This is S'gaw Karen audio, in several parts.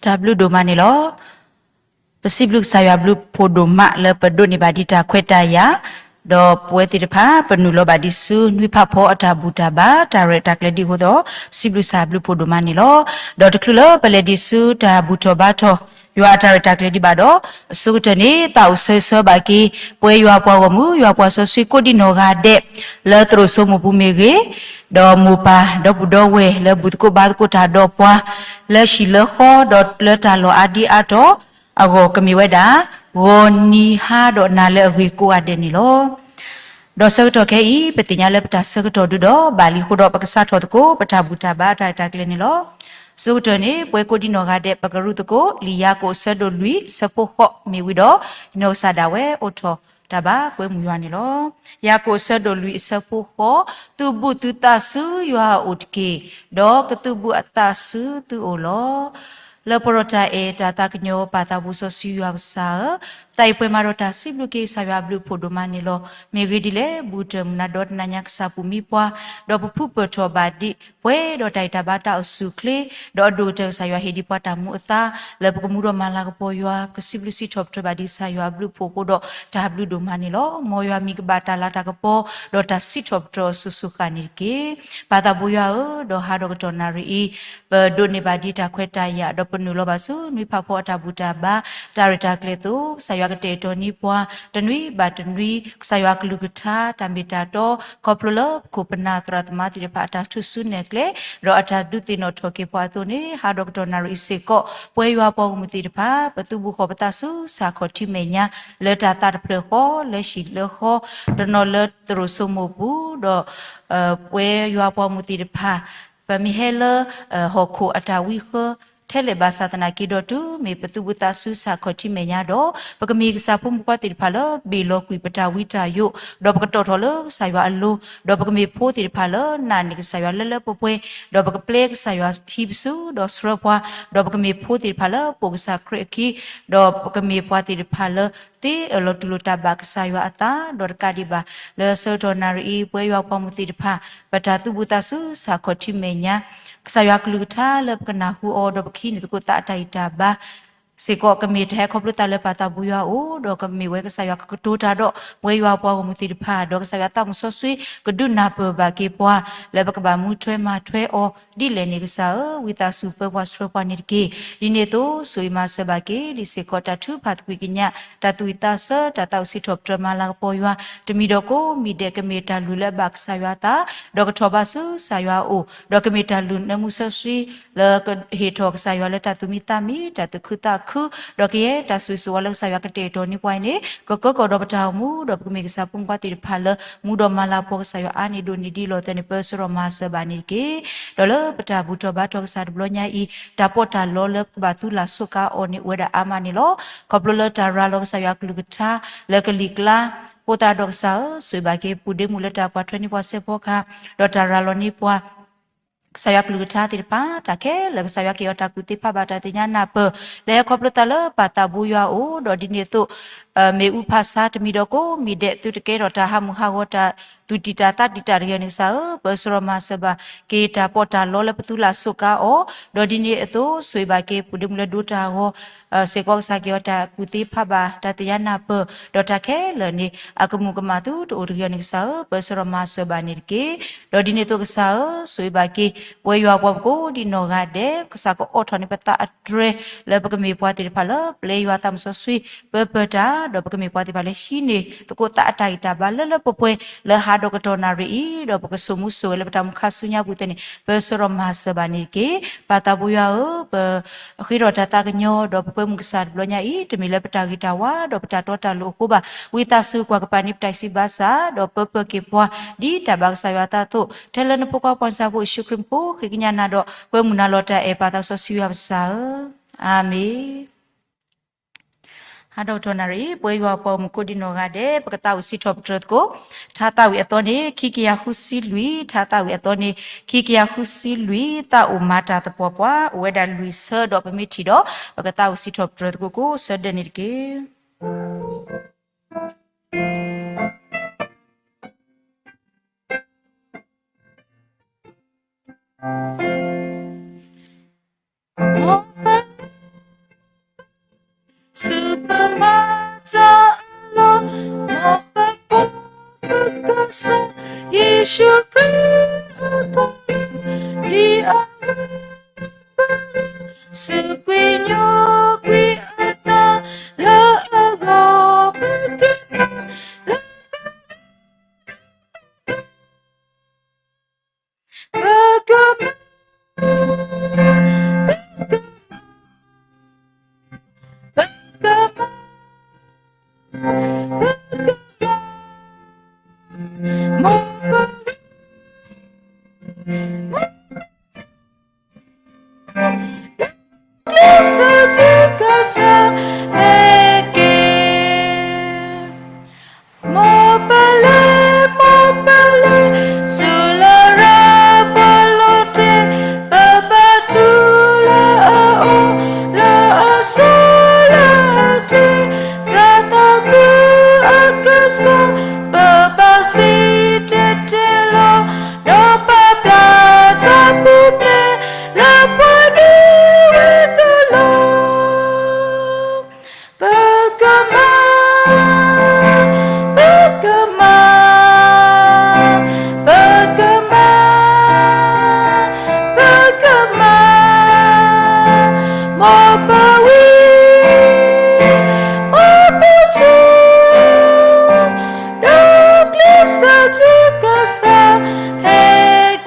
တၢ်ဘျုးဒိၣ်မးန့ၣ်လီၤ. ပစံးဘျုးကစၢ်ယွၤဘျုးဖှိၣ်ဒိၣ်မးလၢပဒိးန့ၢ်ဘၣ်ဒံးတၢ်ခွဲးတၢ်ယာ်, ဒီးပဝဲသ့ၣ်တဖၣ် ပနုာ်လီၤဘၣ်ဒံးဆူနွံဖးဖီအတၢ်ဘူၣ်တၢ်ဘါ တၢ်ရဲၣ်တၢ်ကျဲၤဒ်အဃိဒီး ပစံးဘျုးကစၢ်ဘျုးဖှိၣ်ဒိၣ်မးန့ၣ်လီၤ. ဒီးတချုးလၢပလဲၤဒံးဆူတၢ်ဘူၣ်ထီၣ်ဘါထီၣ် ယွၤအတၢ်ရဲၣ်တၢ်ကျဲၤဒံးဘၣ်ဒီး အဆိကတၢၢ်န့ၣ် သးအိၣ်ဆၢဂ့ၤဆၢဝါဘၣ်က့ၤ ပဝဲယွၤပှၤဂီၢ်မုၢ် ယွၤပှၤစီဆှံကိးဒံနီၢ်ဂၤဒဲး လၢသရိာ်စိမိၢ်ပူၤမ့ၢ်ဂ့ၤ, ဒီးမိၢ်ပၢ်ဒီပုၢ်ဒီဝဲၢ်လၢဘူၣ်သကိးဘါသကိးတၢ်ဒီးပှၤ လၢဟံၣ်လၢဃီဒီးလၢတၢ်လီၢ်အါဒံအါတီၤအဂီၢ် ကမ့ၢ်ဝဲဒၣ် ဂီၤနံၤဟါဒီးနၤလၢအဂ့ၤကိးဂၤဒဲးန့ၣ်လီၤ. ဒီးဆၢကတီၢ်ခဲအံၤ ပသ့ၣ်ညါလၢပတၢ်ဆၢကတီၢ်ဒုးဒီး ဘၣ်လံအဃိဒီး ပကစးထီၣ်သကိး ပတၢ်ဘူၣ်တၢ်ဘါအတၢ်ရဲၣ်တၢ်ကျဲၤန့ၣ်လီၤ. အဆိကတၢၢ်န့ၣ် ပဝဲကိးဒံနီၢ်ဂၤဒဲး ပကရူၢ်သကိး လံာ်ယၤကိာ်အဆၢဒိၣ်လွံၢ် အဆၢဖိဃိးမ့ၢ်ဝံၤဒီး ယနီၢ်ကစၢ်ဒၣ်ဝဲအိးထီၣ်တၢ်ဘါကွဲမုာ်ယွၤန့ၣ်လီၤ. ယၤကိာ်အဆၢဒိၣ်လွံၢ်အဆၢဖိဃိး, သုဘူးသုသးဆူယွၤအအိၣ်တက့ၢ်, ဒီးကသုးဘူးအသးဆူသုအိၣ်လီၤ. လၢပှဲၤဒီးတၢ်အဲၣ်တၢ်သးကညီၤ ပၢ်သးဘိစီဆှံယွၤကစၢ်ဧၢ, သးအံၤပှဲၤမးဒီးတၢ်စံးဘျုးက့ၤကစၢ်ယွၤအဘျုးအဖှိၣ်ဒိၣ်မးန့ၣ်လီၤ. မ့ၢ်ဂ့ၢ်ဒ်လဲၣ်, ဘူးတၢၢ်မုၢ်နၤဒီတနၤညါ ကစၢ်ပူၤမံပှၤ, ဒီးပဖုပၢၢ်ထီၣ်ဘၣ်ဒံး ပှဲၤဒီးတၢ်အံၣ်တၢ်ဘါတၢ်အိၣ်ဆူၣ်အိၣ်ချ့, ဒီးအဒိၣ်ကတၢၢ်ကစၢ်ယွၤဟ့ၣ်ဒံးပှၤတၢ်မူအသါ, လၢပကမူဒီးမၤလၤကပီၤယွၤ, ပကစံးဘျုးစံးထီၣ်ပတြၢၤဘၣ်ဒံးကစၢ်ယွၤအဘျုးအဖှိၣ်အဃိဒီး တၢ်ဘျုးဒိၣ်မးန့ၣ်လီၤ. မ်ယွၤမံၤကဘၣ်တၢ်လၤတၢ်ကပီၤ, ဒီးတၢ်စံးထီၣ်ပတြၢၤအီၤစိၤစိၤဃၣ်န့ၣ်တက့ၢ်. ပၢ်သးဘိယွၤဧၢ, ဒီးဟးဒီးကတီၢ်နၣ်ရံၣ်အံၤ, ပဒိးန့ၢ်ဘၣ်ဒံးတၢ်ခွဲးတၢ်ယာ်, ဒီးပနုာ်လီၤဘၣ်ဆူနွံဖးဖီအတၢ်ဘူၣ်တၢ်ဘါ, တၢ်ရဲၣ်တၢ်ကျဲၤအသိး, ကစၢ်ယွၤကတဲာ်ကတီၤန့ၢ်ပှၤ, တနွံဘၣ်တနွံ, ကစၢ်ယွၤကလုၢ်ကထါ, တၢ်မ့ၢ်တၢ်တီ, ခီဖျိလၢပခိၣ်ပနၢ်သရၣ်သမါသ့ၣ်တဖၣ် အတၢ်ထူၣ်စုနဲၣ်ကျဲ, ဒီးအတၢ်ဒုးသ့ၣ်နီၣ်ထီၣ်က့ၤပှၤအသိးန့ၣ်, ဟးဒီးကတီၢ်နၣ်ရံၣ်အံၤစ့ၢ်ကီး, ပဝဲယွၤပှၤဂီၢ်မုၢ်သ့ၣ်တဖၣ်, ပသုးဘူးဃီၤပသးဆူစၢ်ခီၣ်ထံးမဲာ်ညါ, လၢတၢ်သးတဖျၢၣ်ဃီ, လၢဟံၣ်လၢဃီ, တနီၤလၢသရိာ်စိမိၢ်ပူၤ, ဒီး ပဝဲယွၤပှၤဂီၢ်မုၢ်သ့ၣ်တဖၣ်, ပမ့ၢ်ဟဲလၢ ဟီၣ်ခိၣ်အတၢ်ဝံဃၢ ထဲလဲၣ်ဘၣ်ဆၣ်သနာ်က့ဒီး တုၤမ့ၢ်ပသုးဘူးသးဆူစၢ်ခီၣ်ထံးမဲာ်ညါဒီး, ပကမ့ၢ်ကစၢ်ဖိမုၣ်ဖိခွါသ့ၣ်တဖၣ်လၢ ဘ့ၣ်လီၤကွံာ်ပတၢ်ဝံတၢ်ယိး, ဒီးပကတီၢ်ထီၣ်လၢကစၢ်ယွၤအလိၤ, ဒီးပကမ့ၢ်ဖိသ့ၣ်တဖၣ်လၢနာ်န့ၢ်ကစၢ်ယွၤလၢလၢပှဲၤပှဲၤ, ဒီးပကပျဲကစၢ်ယွၤဟံးပစုဒီးဆှၢပှၤ, ဒီးပကမ့ၢ်ဖိသ့ၣ်တဖၣ်လၢပိာ်ကစၢ်ခရံာ်အခံ, ဒီးပကမ့ၢ်ပှၤသ့ၣ်တဖၣ်လၢ သ့အၢၣ်လီၤတူၢ်လိာ်တၢ်ဘၣ်ကစၢ်ယွၤအသး, ဒီးတကးဒံးဘၣ် လၢဆၢကတီၢ်နၣ်ရံၣ်အံၤ ပဝဲယွၤပှၤဂီၢ်မုၢ်သ့ၣ်တဖၣ်, ပတၢ်သုးဘူးသးဆူစၢ်ခီၣ်ထံးမဲာ်ညါ, ကစၢ်ယွၤကလုၢ်ကထါလၢပကနၢ်ဟူအီၤ ဒီးပကဟံးန့ၢ်သကိးသးအတၢ်ဂံၢ်တၢ်ဘါ စ့ၢ်ကီး ကမ့ၢ်တၢ်ဟဲခီဖျိသးလၢပၢ်သးဘိယွၤအအိၣ်, ဒီးကမ့ၢ်ဝဲကစၢ်ယွၤကကတိၤတၢ်ဒီး ပဝဲယွၤပှၤဂီၢ်မုၢ်သ့ၣ်တဖၣ်, ဒီးကစၢ်ယွၤသးစီဆှံ ကဒုးနၢ်ပၢၢ်ဘၣ်က့ၤပှၤ, လၢပကဘၣ်မူထွဲမၤထွဲအီၤ, ဒ်လဲၣ်န့ၣ်ကစၢ်ဧၢ, ဝံသးစူၤပၢပှၤဆှၢပှၤန့ၣ်တက့ၢ်. ဒ်န့ၣ်အသိး ဆိၣ်ဂ့ၤမၤစၢၤဘၣ်က့ၤ ဒ်စ့ၢ်ကီးတၢ်ထုကဖၣ်သကွံာ်ကညး, တၢ်သူၣ်ဝံၣ်သးဆၢ, တၢ်သးအိၣ်စံးထီၣ်ပတြၢၤမၤလၤကပီၤယွၤ, တမံၤဒီးကိးမံၤဒဲး ကမ့ၢ်တၢ်လုၢ်လၢအဘၣ်ကစၢ်ယွၤအသး, ဒီးကထီၣ်ဘးဆူကစၢ်ယွၤအအိၣ်, ဒီးကမ့ၢ်တၢ်လုၢ်နၢမူစီဆှံ လၢကဟ့ၣ်ထီၣ်ကစၢ်ယွၤလၢတၢ်သူၣ်မံသးမံ, တၢ်သူၣ်ခုသးခု, ဒီးကယဲၢ်တၢ်ဆိၣ်ဂ့ၤဆိၣ်ဝါလၢကစၢ်ယွၤကတဲာ်ကတီၤန့ၢ်ပှၤအံၤန့ၣ်, ကကၢကီၢ်ဒီးပတၢ်အိၣ်မူ, ဒီးပကမ့ၢ်ကစၢ်ဖိမုၣ်ဖိခွါသ့ၣ်တဖၣ်လၢ မူဒီးမၤလၤကပီၤကစၢ်ယွၤအါန့ၢ်ဒိၣ်န့ၢ်ဒ်လီၤသဲးန့ၣ် ပၢဆှၢဒီးမၤစၢၤဘၣ်န့ၣ်တက့ၢ်. ဒီးလၢပတၢ်ဘူၣ်ထီၣ်ဘါထီၣ်ကစၢ်တဘျီညါအံၤ, တၢ်ပီးတၢ်လီလၢပကဘၣ်သူလၢ်ဆိးကါအီၤန့ၣ် အိၣ်ဝဲဒၣ်အါမးန့ၣ်လီၤ. ခီဖျိလၢတၢ်ရၤလီၤကစၢ်ယွၤကလုၢ်ကထါ လၢကလံၤကျါ, အဃိသတးဒီးကစၢ်ဧၢ, ဆိၣ်ဂ့ၤဘၣ်က့ၤ ပူၤဒ့မုၣ်လၢတၢ်ကွၢ်ထွဲန့ၢ်ပှၤစဲးဖီကဟၣ်, ဒီးတၢ်ရၤလီၤန့ၢ်ပှၤ ကစၢ်ယွၤကလုၢ်ကထါသ့ၣ်တဖၣ်, တၢ်ခဲလၢာ် ကစၢ်ယွၤကဟ့ၣ်အီၤတၢ်ကူၣ်သ့ ဖးဘၣ်တၢ်သ့ၣ်ညါနၢ်ပၢၢ်, လၢဟဲခီဖျိသးလၢပၢ်သးဘိယွၤအအိၣ်, ဒီးဒ်န့ၣ်အသိး မ့ၣ်အူဖးဆါ တမံၤဒီးကိးမံၤဒဲး သုတကဲထီၣ်တၢ်ဟးမုၢ်ဟးဂီၤ တၢ်သူၣ်တံၢ်တၢ်သးတံၢ်တၢ်တဂ့ၤန့ၣ်ကစၢ်ဧၢ, ပၢဆှၢဒီးမၤစၢၤဘၣ်က့ၤ တၢ်ပီးတၢ်လီလၢပသူလၢ်ဆိးကါအီၤ, ဒီးဒ်န့ၣ်အသိး ဆိၣ်ဂ့ၤဘၣ်က့ၤ ပူၤဒ့မုၣ်လၢဒိတၢ်ဂီၤ စ့ၢ်ကီး ကစၢ်ကဟ့ၣ်အီၤတၢ်ကူၣ်သ့ ဖးဘၣ်တၢ်သ့ၣ်ညါနၢ်ပၢၢ်, ဒီးတၢ်ခဲလၢာ်န့ၣ် အကမူၤကမၣ်သုတအိၣ်တဂ့ၤန့ၣ်ကစၢ်ဧၢ, ပၢဆှၢဒီးမၤစၢၤဘၣ်န့ၣ်တက့ၢ်. ဒီးဒ်န့ၣ်အသိးကစၢ်ဧၢ, ဆိၣ်ဂ့ၤဘၣ်က့ၤ ပဝဲယွၤပှၤကိးဒံနီၢ်ဂၤဒဲး, ကစၢ်ကအိးထီၣ်န့ၢ်ပသးအတြဲၤ လၢပကမ့ၢ်ပှၤသ့ၣ်တဖၣ်လၢပျဲယွၤသးစီဆှံ ပၢပၢၤတၢ်, ဒီးပကမ့ၢ်ပှၤသ့ၣ်တဖၣ်လၢဟံးန့ၢ်သကိးသးအတၢ်ဂံၢ်တၢ်ဘါလၢလၢပှဲၤပှဲၤ လၢဟးဒီးကတီၢ်နၣ်ရံၣ်အံၤ, ဒီးပကဆိၣ်မူဆိၣ်ဂဲၤလၢပတၢ်အိၣ်မူခါဆူညါပူၤသ့ၣ်န့ၣ် ပၢဆှၢဒီးမၤစၢၤဘၣ်န့ၣ်တက့ၢ်. ပၢ်သးဘိယွၤဧၢ, ပဃ့ထီၣ်တၢ်သးကညီၤ ဒီးပကွဲမုာ်ကစၢ်တဘျီညါအံၤ, တမ့ၢ်လၢပတၢ်ဂ့ၤတၢ်ဝါ ဒီးပတၢ်တီတၢ်လိၤအဃိဘၣ်. ဝံသးစူၤကွၢ်ကပၤန့ၢ်ပတၢ်စံးဘၣ်ဆၣ်, ဒီးပၢပၢၤက့ၤပှၤ ဒ်တၢ်ဘၣ်ကစၢ်ယွၤအသးအသိး, ထဲလၢနဖိခွါပှၤစၢ်ဖိယ့ၣ်ၡူးခရံာ်အမံၤ ဃ့ကညးနၤဒီး ကွဲမုာ်နၤလီၤတၢ်အဲၣ် ပၢ်သးစီဆှံယွၤပကစၢ်ဧၢ, အၤမ့ၣ်. ဟးဒီးကတီၢ်နၣ်ရံၣ်အံၤ ပဝဲယွၤပှၤဂီၢ်မုၢ်ကိးဒံနီၢ်ဂၤဒဲး ပကသးဝံၣ်စံးထီၣ်ပတြၢၤသကိး, ထါသးဝံၣ်အသီန့ၣ် ခံကယၤဃုဆံလွံၢ်, ထါသးဝံၣ်အသီန့ၣ် ခံကယၤဃုဆံလွံၢ်, သးအိၣ်မၤတၢ်သပှၢ်ပှၢ်, အိၣ်ဝဲဒၣ်လွံၢ်ဆၢဒီး ပမ့ၢ်ထံၣ်ဒီး ပကသးဝံၣ်စံးထီၣ်ပတြၢၤသကိးကိးဆၢဒဲးန့ၣ်တက့ၢ်. ယ့ၣ်ၡူးခရံာ်အကလုၢ် ဒ်အဝဲပဂ့ၤ စူးကွံာ်ညိကွံာ်အသးလၢအဂီၢ် ပကမၤ ပကမၤ ပကမၤ ပကမၤ ပကမၤ မ်ပဂံၢ် မ်ပဘါ ဒီးကျဲးစၢးဆူကစၢ် ဟဲက့ၤ မ်ပလဲၤ မ်ပလဲၤ ဆူလရာ်ပီလီၤတဲာ် ပဘၣ်တူၢ်လၢအအိၣ် လၢအဆိးလၢအကျဲၤ တၢ်သးခုအကစီၣ် ပဘၣ်စံၣ်တဲၤတဲလီၤ ဒီးပာ်ဖျါတၢ်ပူၤဖျဲး လၢပှၤမ့ၢ်ဝဲကလီၤ ပကမၤ ပကမၤ ပကမၤ ပကမၤ မ်ပဝံ မ်ပထူ ဒီးကျဲးစၢးဆူကစၢ် ဟဲ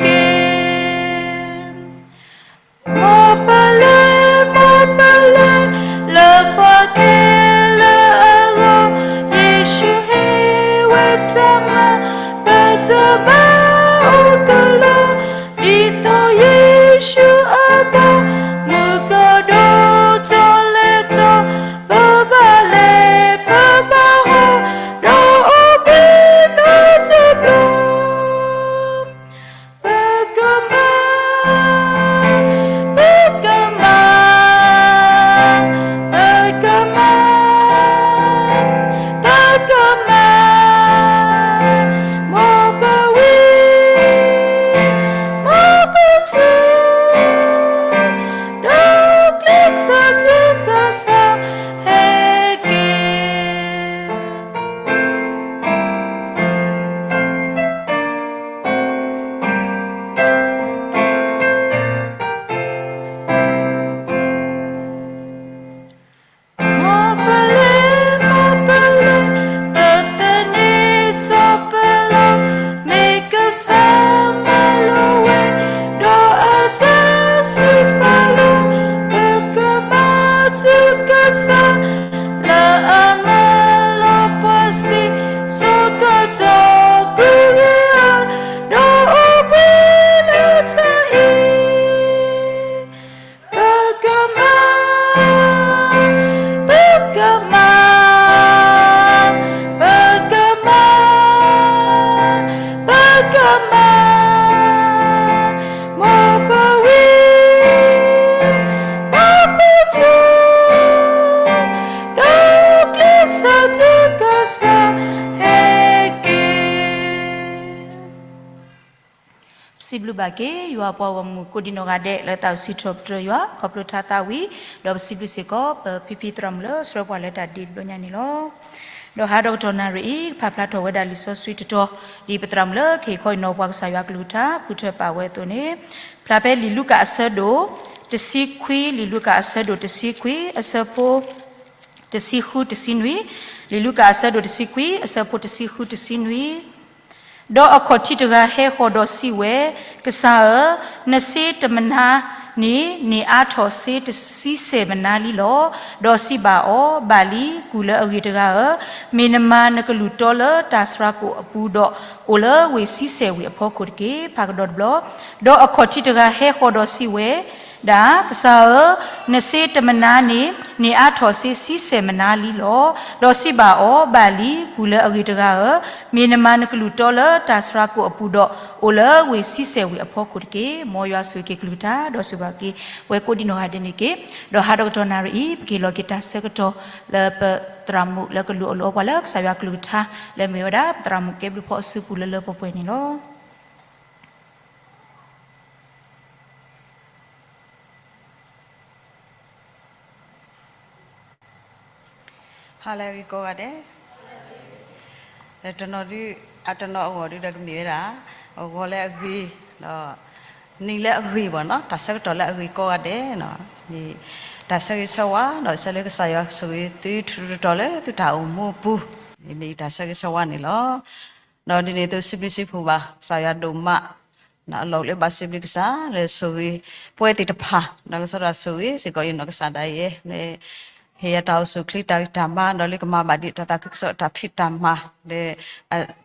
က့ၤ မ်ပလဲၤ မ်ပလဲၤ လၢပှၤခဲလၢာ်အဂီၢ် ယ့ၣ်ၡူးဟ့ၣ်ဝဲတၢ်မၤ ပတဘၣ်အိၣ်ကလီ ဒ်သိးယ့ၣ်ၡူးအဘီ မုၢ်ကဒိၣ်ထီၣ်လဲၤထီၣ် ပဘၣ်လဲၤ ပဘၣ်ဟီၣ် ဒီးအိၣ်ဘှံးနံၤတဘျီ ပကမၤ ပကမၤ ပကမၤ ပကမၤ မ်ပဝံ မ်ပထူ ဒီးကျဲးစၢးဆူကစၢ် ဟဲက့ၤ မ်ပလဲၤ မ်ပလဲၤ ပသန့ၤထီၣ်ပလီၢ် မ့ၢ်ကစၢ်မၤလိာ်ဝဲ ဒီးအတၢ်စံးပာ်လီၤ ပကမၤဆူကစၢ် လၢအမၤလီၤပှၤစံး ဆၢကတီၢ်ကဟုကယာ် ဒီးအိၣ်ဘှံးနံၤတၢ်အံၤ ပကမၤ ပကမၤ ပကမၤ ပကမၤ မ်ပဝံ မ်ပထူ ဒီးကျဲးစၢးဆူကစၢ် ဟဲက့ၤ ပစံးဘျုးဘၣ်က့ၤ ယွၤပှၤဂီၢ်မုၢ်ကိးဒံနီၢ်ဂၤဒဲး လၢသးစီဆှံထီၣ်ပတြၢၤယွၤ ခီဖျိထါသးဝံၤ ဒီးပစံးဘျုးစ့ၢ်ကီး ပဖံဖံသရၣ်မုၣ်လၢဆှၢပှၤလၢတၢ်ဒ့တဘျီညါန့ၣ်လီၤ. ဒီးဟးဒီကတီၢ်နၣ်ရံၣ်အံၤ ကဖးဖျါထီၣ်ဝဲဒၣ်လံာ်စီဆှံတတီၤ ဒ်ပသရၣ်မုၣ်လၢကဟ့ၣ်ခီအံၤနီၤ ပှၤကစၢ်ယွၤကလုၢ်ကထါ ဃုထၢပာ်ဝဲအသိးန့ၣ် ဖျါဖဲလံာ်လူၤကၣ်အဆၢဒိၣ် တဆံခွံ လံာ်လူၤကၣ်အဆၢဒိၣ်တဆံခွံ အဆၢဖိ တဆံဃုတဆံနွံ, လံာ်လူၤကၣ်အဆၢဒိၣ်တဆံခွံ အဆၢဖိတဆံဃုတဆံနွံ, ဒီးအခီၣ်ထံးတဂၤဟဲဃီၤဒီးစံးဝဲ, ကစၢ်ဧၢ, နစ့တမနါန့ၣ် န့ၢ်အါထီၣ်စ့တဆံဆဲၣ်မနါလံလီၤ. ဒီးစံးဘၣ်အီၤ, ဘၣ်လံ, ကူၣ်လၢအဂ့ၤတဂၤဧၢ, မ့ၢ်နမၤနကလုၢ်တီလၢတၢ်စှၤကိၣ်အပူၤဒီး အိၣ်လၢဝ့ၢ်ဆံဆဲၣ်ဝံၤအဖီခိၣ်တက့ၢ်. ဖးကဒီးတဘျီ, ဒီးအခီၣ်ထံးတဂၤဟဲဃီၤဒီးစံးဝဲ, ဒၣ်, ကစၢ်ဧၢ, နစ့တမနါန့ၣ် န့ၢ်အါထီၣ်စ့ဆံဆဲၣ်မနါလံလီၤ. ဒီးစံးဘၣ်အီၤ, ဘၣ်လံ, ကူၣ်လၢအဂ့ၤတဂၤဧၢ, မ့ၢ်နမၤနကလုၢ်တီလၢတၢ်စှၤကိၣ်အပူၤဒီး အိၣ်လၢဝ့ၢ်ဆံဆဲၣ်ဝံၤအဖီခိၣ်တက့ၢ်. မ်ယွၤဆိၣ်ဂ့ၤက့ၤကလုၢ်ကထါ ဒီးဆိၣ်ဂ့ၤက့ၤ ပဝဲကိးဒံနီၢ်ဂၤဒဲးန့ၣ်တက့ၢ်. ဒီးဟးဒီကတီၢ်နၣ်ရံၣ်အံၤ ပကဟ့ၣ်လီၤက့ၤတၢ်ဆၢကတီၢ် လၢပသရၣ်မုၣ်လၢကလူၤအီၣ်လူၤအီပှၤလၢကစၢ်ယွၤကလုၢ်ကထါ လၢမ့ၢ်ဝဲဒၣ် ပသရၣ်မုၣ်ကဲဘျုးဖီအစုပူၤလၢလၢပှဲၤပှဲၤန့ၣ်လီၤ. ဟါလၢအဂ့ၤကိးဂၤဒဲး, ဒီးတနီၤဒုး အတနီၤအဂီၢ်ဒုးဒီးကမ့ၢ်ဝဲဒၣ် ဂီၤလၢအဂ့ၤ, ဒီးနံၤလၢအဂ့ၤဘၣ်နီၤ, တၢ်ဆၢကတီၢ်လၢအဂ့ၤကိးဂၤဒဲးနီၤ, မ့ၢ်တၢ်ဆၢဂ့ၤဆၢဝါ ဒီးဆၢလၢကစၢ်ယွၤဆိၣ်ဂ့ၤသုတြူၢ်တတီၤလၢသုတၢ်အိၣ်မူအပူၤ, မ့ၢ်တၢ်ဆၢဂ့ၤဆၢဝါန့ၣ်လီၤ. ဒီးဒ်န့ၣ်အသိးစံးဘျုးစံးဖှိၣ်ဘၣ် ကစၢ်ယွၤဒိၣ်မး အလီၢ်အိၣ်လၢဘၣ်စံးဘျုးကစၢ်လၢဆိၣ်ဂ့ၤ ပဝဲသ့ၣ်တဖၣ် ဒီးလီၤဆီဒၣ်ဆိၣ်ဂ့ၤစ့ၢ်ကီးယနီၢ်ကစၢ်ဒၣ်ယဲ လၢ ဟ့ၣ်ယၤတၢ်အိၣ်ဆူၣ်အိၣ်ချ့တၢ်ဂံၢ်တၢ်ဘါ ဒီးလၢကမၤဘၣ်ဒံးတၢ်သးခုကစီၣ်တၢ်ဖံးတၢ်မၤ လၢ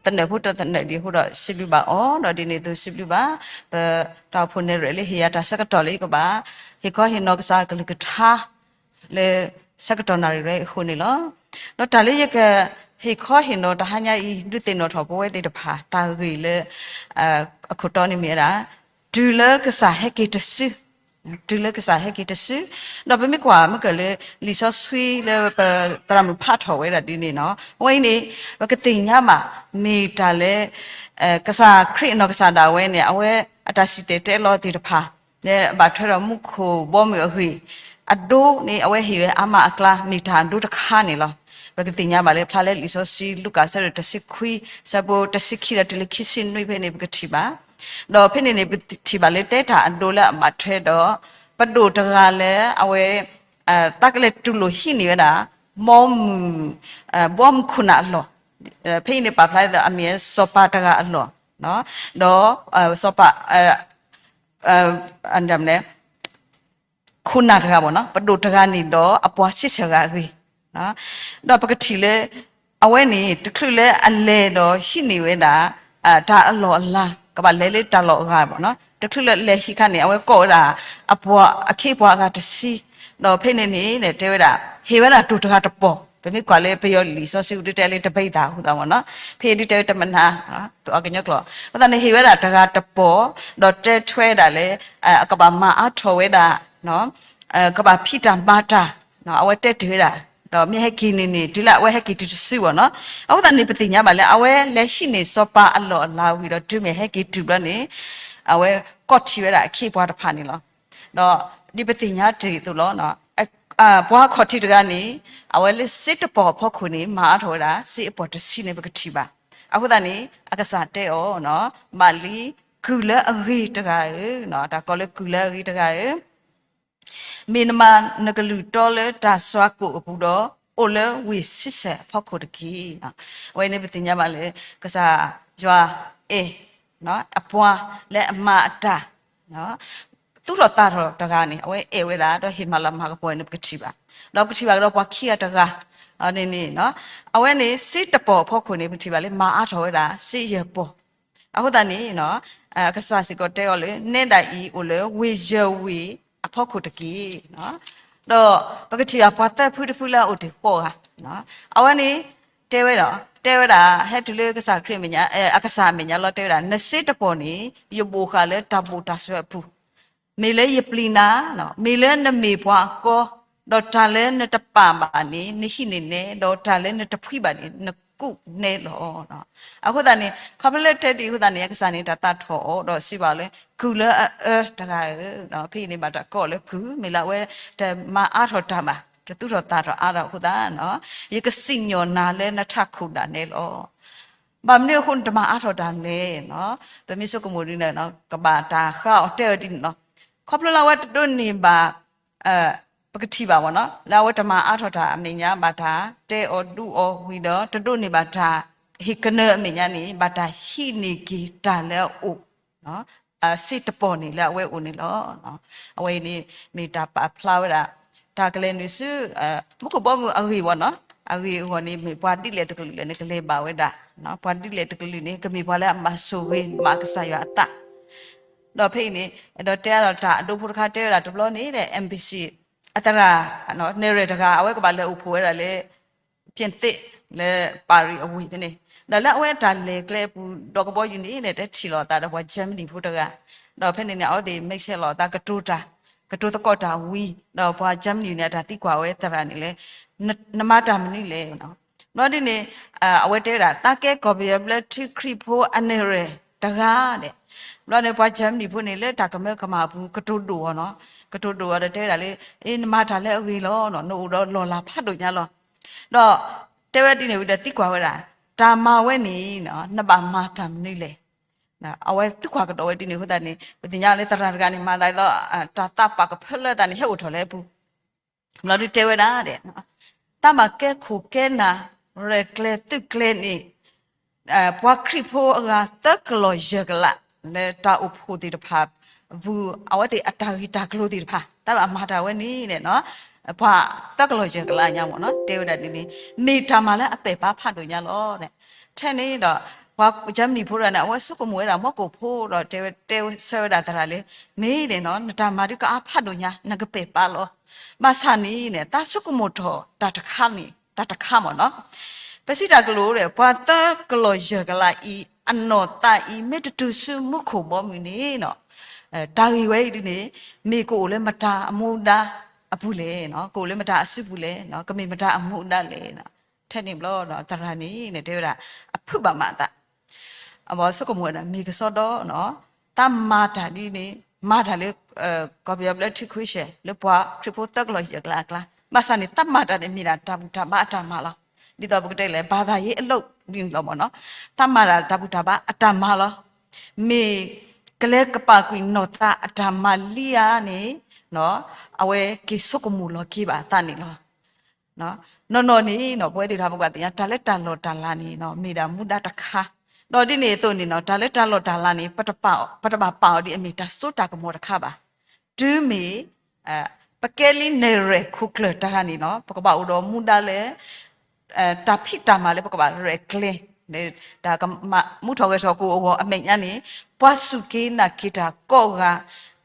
သနၢၣ်ဖိတသနၢၣ်ဒံးအဃိဒီး စံးဘျုးဘၣ်အီၤ, ဒီးဒ်န့ၣ်အသိးစံးဘျုးဘၣ် ပတၢ်အိၣ်ဖှိၣ်နဲၣ်ရွဲၣ်လၢဟ့ၣ်ယၤတၢ်ဆၢကတီၢ်လၢယကဘၣ် ဟ့ၣ်ခီဟ့ၣ်နီၤကစၢ်အကလုၢ်ကထါ လၢဆၢကတီၢ်နၣ်ရံၣ်ဝဲအံၤအဃိန့ၣ်လီၤ. ဒီးတၢ်လၢယကဟ့ၣ်ခီဟ့ၣ်နီၤတဟါညါအံၤ ဒုးသ့ၣ်နီၣ်ထီၣ်ပဝဲသ့ၣ်တဖၣ် တၢ်ဂ့ၢ်လၢ အခိၣ်တီန့ၣ်မ့ၢ်ဝဲဒၣ် တုၤလၢကစၢ်ဟဲက့ၤတစု, တုၤလၢကစၢ်ဟဲက့ၤတစု, ဒီးပမ့ၢ်ကွၢ်မ့ၢ်ကၢၢ်လၢ လံာ်စီဆှံလၢပသရၣ်မုၣ်ဖးထီၣ်ဝဲဒၣ်ဒ်န့ၣ်နီၤ, အဝဲအံၤန့ၣ် ပကသ့ၣ်ညါဘၣ် မ့ၢ်တၢ်လၢ ကစၢ်ခရံာ်အနီၢ်ကစၢ်ဒၣ်ဝဲန့ၣ် အဝဲအတၢ်စံၣ်တဲၤတဲလီၤသ့ၣ်တဖၣ် လၢအဘၣ်ထွဲဒီးမူခိၣ်ဘီမုၢ်အဂ့ၢ် အဒိန့ၣ် အဝဲဟ့ၣ်ဝဲအါမးအကျါ မ့ၢ်တၢ်အဒိတခါန့ၣ်လီၤ. ပကသ့ၣ်ညါဘၣ်လၢဖျါလၢလံာ်စီဆှံ လူၤကၣ်အဆၢဒိၣ်တဆံခွံ အဆၢဖိတဆံခံဒီးတုၤလၢခံဆံနွံဖဲန့ၣ် ပကထံၣ်ဘၣ်. ဒီးဖဲန့ၣ်န့ၣ် ပထံၣ်ဘၣ်လၢတဲတၢ်အဒိလၢအဘၣ်ထွဲဒီး ပဒိၣ်တဂၤလၢအဝဲ တၢ်ကလဲၤတူၢ်လိာ်ဟံးန့ၢ်ဝဲဒၣ် ဘီမုၢ် ဘီမုၢ်ခိၣ်နၢ်အလီၢ်, ဖဲအံၤန့ၣ်ပာ်ဖျါဒ်သိးအမ့ၢ်စီၤပၤတဂၤအလီၢ်, ဒီး စီၤပၤ ခိၣ်နၢ်တဂၤဘၣ်နီၤ, ပဒိၣ်တဂၤန့ၣ်ဒီးအပှၤဆံဆၢၣ်ဂၤအဂ့ၢ်, ဒီးပကထံၣ်လၢ အဝဲန့ၣ် တချုးလၢအလဲၤဒီးဟံးန့ၢ်ဝဲဒၣ် တၢ်အလီၢ်အလၤ ကဘၣ်လဲၤလၢတၢ်လီၢ်အဂၤဘၣ်နီၤ, တချုးလၢအလဲၤဟံးခါန့ၣ် အဝဲကိးဝဲဒၣ် အပှၤအခ့အပှၤအဂၤတဆံ, ဒီးဖဲန့ၣ်န့ၣ် တဲဝဲဒၣ် ဟ့ၣ်ဝဲဒၣ်တိၢ်တဂၤတပီၢ်, ပမ့ၢ်ကွၢ်လၢပယီၤလံာ်စီဆှံဒုးတဲလၢတဘံသးအဃိသတးမ့ၢ်နီၤ, ဖဲဒုးတဲဝဲတမနၤ အကညီကျိာ် အဃိသတးန့ၣ် ဟ့ၣ်ဝဲဒၣ်တဂၤတပီၢ်, ဒီးတဲထွဲဒၣ်လၢ အကဘၣ်မၤအါထီၣ်ဝဲဒၣ် ကဘၣ်ဖံးတၢ်မၤတၢ်, အဝဲတဲတ့ၢ်ဝဲဒၣ်, ဒီးမ့ၢ်ဟဲက့ၤန့ၣ်န့ၣ် တုၤလၢအဝဲဟဲက့ၤတုၤတစုဘၣ်နီၤ, အဃိသတးန့ၣ် ပသ့ၣ်ညါဘၣ်လၢအဝဲလဲၤဟံးန့ၢ်စီၤပၤအလီၢ်အလၤဝံၤဒီး တုၤမ့ၢ်ဟဲက့ၤတုၤဘျီန့ၣ် အဝဲကိးထံၣ်ဝဲဒၣ်အခ့အပှၤတဖၣ်န့ၣ်လီၤ. ဒီးဒ်ပသ့ၣ်ညါတ့ၢ်အသိးလီၤ. ပှၤခီၣ်ထံးတဂၤန့ၣ် အဝဲလၢစ့တပီၢ်အဖီခိၣ်န့ၣ် မၤအါထီၣ်ဝဲဒၣ် စ့အပီၢ်တဆံန့ၣ် ပကထံၣ်ဘၣ်. အဃိသတးန့ၣ် အကစၢ်တဲအီၤ, ဘၣ်လံ ကုၢ်လၢအဂ့ၤတဂၤဧၢ, တၢ်ကိးလၢကုၢ်လၢအဂ့ၤတဂၤဧၢ မ့ၢ်နမၤနကလုၢ်တီလၢတၢ်စွၤကိၣ်အပူၤဒီး အိၣ်လၢဝ့ၢ်ဆံဆဲၣ်အဖီခိၣ်တက့ၢ်. အဝဲန့ၣ်ပသ့ၣ်ညါဘၣ်လၢ ကစၢ်ယွၤအဲၣ် အပှၤလၢအမၤအတၢ် သူၣ်ထီၣ်သးထီၣ်တဂၤန့ၣ် အဝဲအဲၣ်ဝဲဒၣ် ဒီးဟ့ၣ်မၤလၤမၤကပီၤန့ၣ် ပကထံၣ်ဘၣ်. ဒီးပထံၣ်ဘၣ်ကဒီးပှၤခံဂၤတဂၤန့ၣ်န့ၣ် အဝဲန့ၣ် စ့တပီၢ်အဖီခိၣ်န့ၣ် ပထံၣ်ဘၣ်လၢမၤအါထီၣ်ဝဲဒၣ် စ့ယဲၢ်ပီၢ် အဃိသတးန့ၣ် ကစၢ်စ့ၢ်ကီးတဲအီၤလၢ နဲဒၣ်အံၤအိၣ်လၢဝ့ၢ်ယဲၢ်ဝ့ၢ်အဖီခိၣ်တက့ၢ်. ဒီးပကထံၣ်ဘၣ်ပှၤသၢဖုတဖုလၢအအိၣ်တ့ၢ်ဃိးဂၤ, အဝဲန့ၣ် တဲဝဲဒီး တဲဝဲဒၣ် ဟဲတုၤလၢကစၢ်ခရံာ်အမဲာ်ညါ အကစၢ်အမဲာ်ညါလီၤ တဲဝဲဒၣ် နစ့တပီၢ်န့ၣ် ယဘိၣ်ဃာ်လၢတၢ်ဘိၣ်တၢ်စွဲအပူၤ မ့ၢ်လၢယပျံၤနၤ, မ့ၢ်လၢနမ့ၢ်ပှၤအကီ, ဒီးတၢ်လၢနတပာ်ဘၣ်န့ၣ် နဟံးန့ၢ်နဲ, ဒီးတၢ်လၢနတဖှံဘၣ်န့ၣ် နကူးနဲလီၤ. အဃိသတးန့ၣ် ခီဖျိလၢတဲဒ်အဃိသတးန့ၣ် အကစၢ်န့ၣ် တၢ်သးထီၣ်အီၤ ဒီးစံးဘၣ်လၢ ကုၢ်လၢအအၢတဂၤဧၢ, ဖဲအံၤန့ၣ် ဘၣ်တၢ်ကိးလၢကုၢ် မ့ၢ်လၢအဝဲတမၤအါထီၣ်တၢ်ဘၣ်, တသူၣ်ထီၣ်သးထီၣ်အါထီၣ်အဃိသတး ယကစံၣ်ညီၣ်နၤလၢနထးခိၣ်ဒၣ်နဲလီၤ. ဘၣ်မနုၤအဃိနတမၤအါထီၣ်တၢ်လဲၣ်. ပမ့ၢ်ဆိကမိၣ်ဒ်န့ၣ် ကဘၣ်တၢ်ဃါအီၤတဲအီၤဒ်န့ၣ်လီၤ. ခီဖျိလၢအဝဲတဒိးန့ၢ်ဘၣ် ပကထံၣ်ဘၣ်မ့ၢ်နီၤ လၢအဝဲတမၤအါထီၣ်တၢ်အမဲာ်ညါ ဘၣ်တၢ်တဲအီၤဒုးအီၤဝံၤဒီး တဒိးန့ၢ်ဘၣ်တၢ်ဟ့ၣ်ကနၢအမဲာ်ညါန့ၣ် ဘၣ်တၢ်ဟံးန့ၢ်က့ၤတၢ်လၢအအိၣ် စ့တပီၢ်န့ၣ်လၢအဝဲအိၣ်န့ၣ်လီၤ. အဝဲအံၤန့ၣ် မ့ၢ်တၢ်ပာ်ဖျါဝဲဒၣ် တၢ်ကလဲၤနုာ်ဆူ မူခိၣ်ဘီမုၢ်အဂ့ၢ်ဝီနီၤ အဂ့ၢ်အဂီၢ်န့ၣ် မ့ၢ်ပှၤဒ်လဲၣ်တကလုာ်လဲၣ်န့ၣ် ကလဲၤဘၣ်ဝဲဒၣ် ပှၤဒ်လဲၣ်တကလုာ်န့ၣ် ကမ့ၢ်ပှၤလၢအမၤဆိၣ်ဂ့ၤမၤကစၢ်ယွၤအသး ဒီးဖဲအံၤန့ၣ် ဒီးတဲအါဒီးတၢ်အဒိဖိတခါတဲဝဲဒၣ်တဘျီန့ၣ် ဒီး embassy အသရၣ် နဲၣ်ရွဲၣ်တဂၤ အဝဲကဘၣ်လဲၤအိၣ်ဖှိၣ်ဝဲဒၣ်လၢ ပြင်သစ် လၢ Paris အဝ့ၢ်ဖဲန့ၣ် ဒီးလၢအဝဲတၢ်လဲၤကျဲအပူၤ ဒီးကဘီယူၤန့ၣ် တဲထံၣ်လိာ်အသးဒီးပှၤ Germany ဖိတဂၤ ဒီးဖဲန့ၣ်န့ၣ် အဝဲသ့ၣ် မိတ်ဆက် လိာ်အသး ကတိၤတၢ် ကတိၤသကိးတၢ်ဝံၤ ဒီးပှၤ Germany န့ၣ် အတၢ်သံကွၢ်ဝဲသရၣ်န့ၣ်လၢ နမၤတၢ်မနုၤလဲၣ် ဘျီဒ်န့ၣ် အဝဲတဲဝဲဒၣ် သးကဲကီၢ်ပယီၤဘျၢထံခရံာ်ဖိအနဲၣ်ရွဲၣ်တဂၤဒဲး ဘျီန့ၣ် ပှၤ Germany ဖိန့ၣ် လၢတၢ်ကမၢကမၣ်အပူၤ ကတိၤဒိၣ်အီၤနီၤ ကတိၤဒိၣ်အီၤဒီးတဲဝဲဒၣ်လၢ အ့ နမၤတၢ်လၢအဂ့ၤလီၤ နအိၣ်ဒီးလီၢ်လၤဖးဒိၣ်ညါလီၤ ဒီးတဲဝဲဒ်န့ၣ်ဝံၤဒီးသံကွၢ်ဝဲဒၣ် တၢ်မၤဝဲန့ၣ် နဘၣ်မၤတၢ်မနုၤလဲၣ် အဝဲသံကွၢ်ကဒီးဝဲဒ်န့ၣ်အဃိသတးန့ၣ် ပသ့ၣ်ညါလၢသရၣ်တဂၤန့ၣ် မၤသးဒ်သိး တၢ်သးပာ်ကဖၢလၢသးန့ၣ် ဟဲအိၣ်ထီၣ်လၢအပူၤ ဘျီဒုးတဲဝဲဒၣ်ဒီး တၢ်မၤကဲခိၣ်ကဲနၢ် ရဲၣ်ကျဲၤသုးကျဲၤန့ၣ် ပှၤခရံာ်ဖိအဂၤသၢကလီၢ်ယဲၢ်ကလး လၢတၢ်အိၣ်ဖှိၣ်သ့ၣ်တဖၣ်အပူၤ အဝဲသ့ၣ်အတၢ်ဂံၢ်တၢ်ကျိၤသ့ၣ်တဖၣ် တၢ်မၤတၢ်ဝဲန့ၣ်န့ၣ် ပှၤသၢကလီၢ်ယဲၢ်ကလးညါမ့ၢ်နီၤ တဲဝဲဒၣ်ဒ်န့ၣ် မ့ၢ်တၢ်မၤလၢအပဲာ်ပါဖးဒိၣ်ညါလီၤ. ထဲန့ၣ်ဒီး ပှၤကၠၢမနံၣ်ဖိတဂၤန့ၣ် အဝဲဆိကမိၣ်ဝဲဒၣ်မီကိၣ်ဖိဒီး တဲဝဲ တဲဆၢဝဲဒၣ်သရၣ်လၢ မ့ၢ်န့ၣ်နီၤ နတၢ်မၤဒုးကအါဖးဒိၣ်ညါ နကပဲာ်ပါလီၤ. ဘၣ်ဆၣ်န့ၣ်န့ၣ် တၢ်ဆိကမိၣ်ထီၣ်တၢ်တခါန့ၣ် တၢ်တခါမ့ၢ်နီၤ ပစံးတၢ်ကလိၣ်ဒီး ပှၤသၢကလီၢ်ယဲၢ်ကလးအံၤ အနီၢ်သးအံၤ မ့ၢ်တတုၤဆူမူခိၣ်ဘီမုၢ်န့ၣ်နီၤ တၢ်ဂ့ၢ်ဝဲအံၤဒ်န့ၣ် မ့ၢ်ကအိၣ်လၢမတၤအမူဒါအပူၤလဲၣ်, ကအိၣ်လၢမတၤအစုပူၤလဲၣ်, ကမ့ၢ်မတၤအမူဒါလဲၣ်. ထဲန့ၣ်ဘျီဒီး သရၣ်န့ၣ်တဲဝဲဒၣ် အဖုးဘၣ်မးအသး အဝဲဆိကမိၣ်ဝဲဒၣ် မ့ၢ်ကစီဒီနီၤ, တၢ်မၤတၢ်ဒ်န့ၣ် မၤတၢ်လၢ ကီၢ်ပယီၤဘျၢထံခွံဆဲး လၢပှၤခရံာ်ဖိသၢကလီၢ်ယဲၢ်ကလးအကျါ, ဘၣ်ဆၣ်န့ၣ် တၢ်မၤတၢ်န့ၣ် မ့ၢ်ဒၣ်တၢ်ဘူၣ်တၢ်ဘါအတၢ်မၤလီၤ. ဒ်သိးပကတဲလဲၣ် ဘၣ်သးယ့အလိးဒ်န့ၣ်လီၤမ့ၢ်နီၤ, တၢ်မၤတၢ်တၢ်ဘူၣ်တၢ်ဘါအတၢ်မၤလီၤ. မ့ၢ်ကလဲၤကပာ်ကွံာ်နီၢ်သးအတၢ်မၤလံဧါန့ၣ် အဝဲက့ၤဆိကမိၣ်လီၤက့ၤဘၣ်အသးန့ၣ်လီၤ. နီၢ်နီၢ်န့ၣ်နီၤ ပဝဲသ့ၣ်တဖၣ်ပကဘၣ်သ့ၣ်ညါ တၢ်လၢတၢ်လီၢ်တၢ်လၤန့ၣ်နီၤ မ့ၢ်ဒၣ်မူဒါတခါ, ဒီးဒ်န့ၣ်အသိးန့ၣ်နီၤ တၢ်လၢတၢ်လီၢ်တၢ်လၤန့ၣ် ပတဘၣ်ပာ်အီၤဒ်အမ့ၢ်တၢ်စိတၢ်ကမီၤတခါဘၣ်. တုၤမ့ၢ် ပကဲလံနဲၣ်ရွဲၣ်ခိၣ်ကျၢၢ်တဂၤန့ၣ်နီၤ ပကဘၣ်အိၣ်ဒီးမူဒါလၢ တၢ်ဖံးတၢ်မၤလၢပကဘၣ်ရဲၣ်ကျဲၤ တၢ်မူထီၣ်ဂဲၤထီၣ်ကအိၣ်အဂီၢ်အမဲာ်ညါန့ၣ် ပှၤစူၢ်က့ၤနာ်က့ၤတၢ်ကိးဂၤ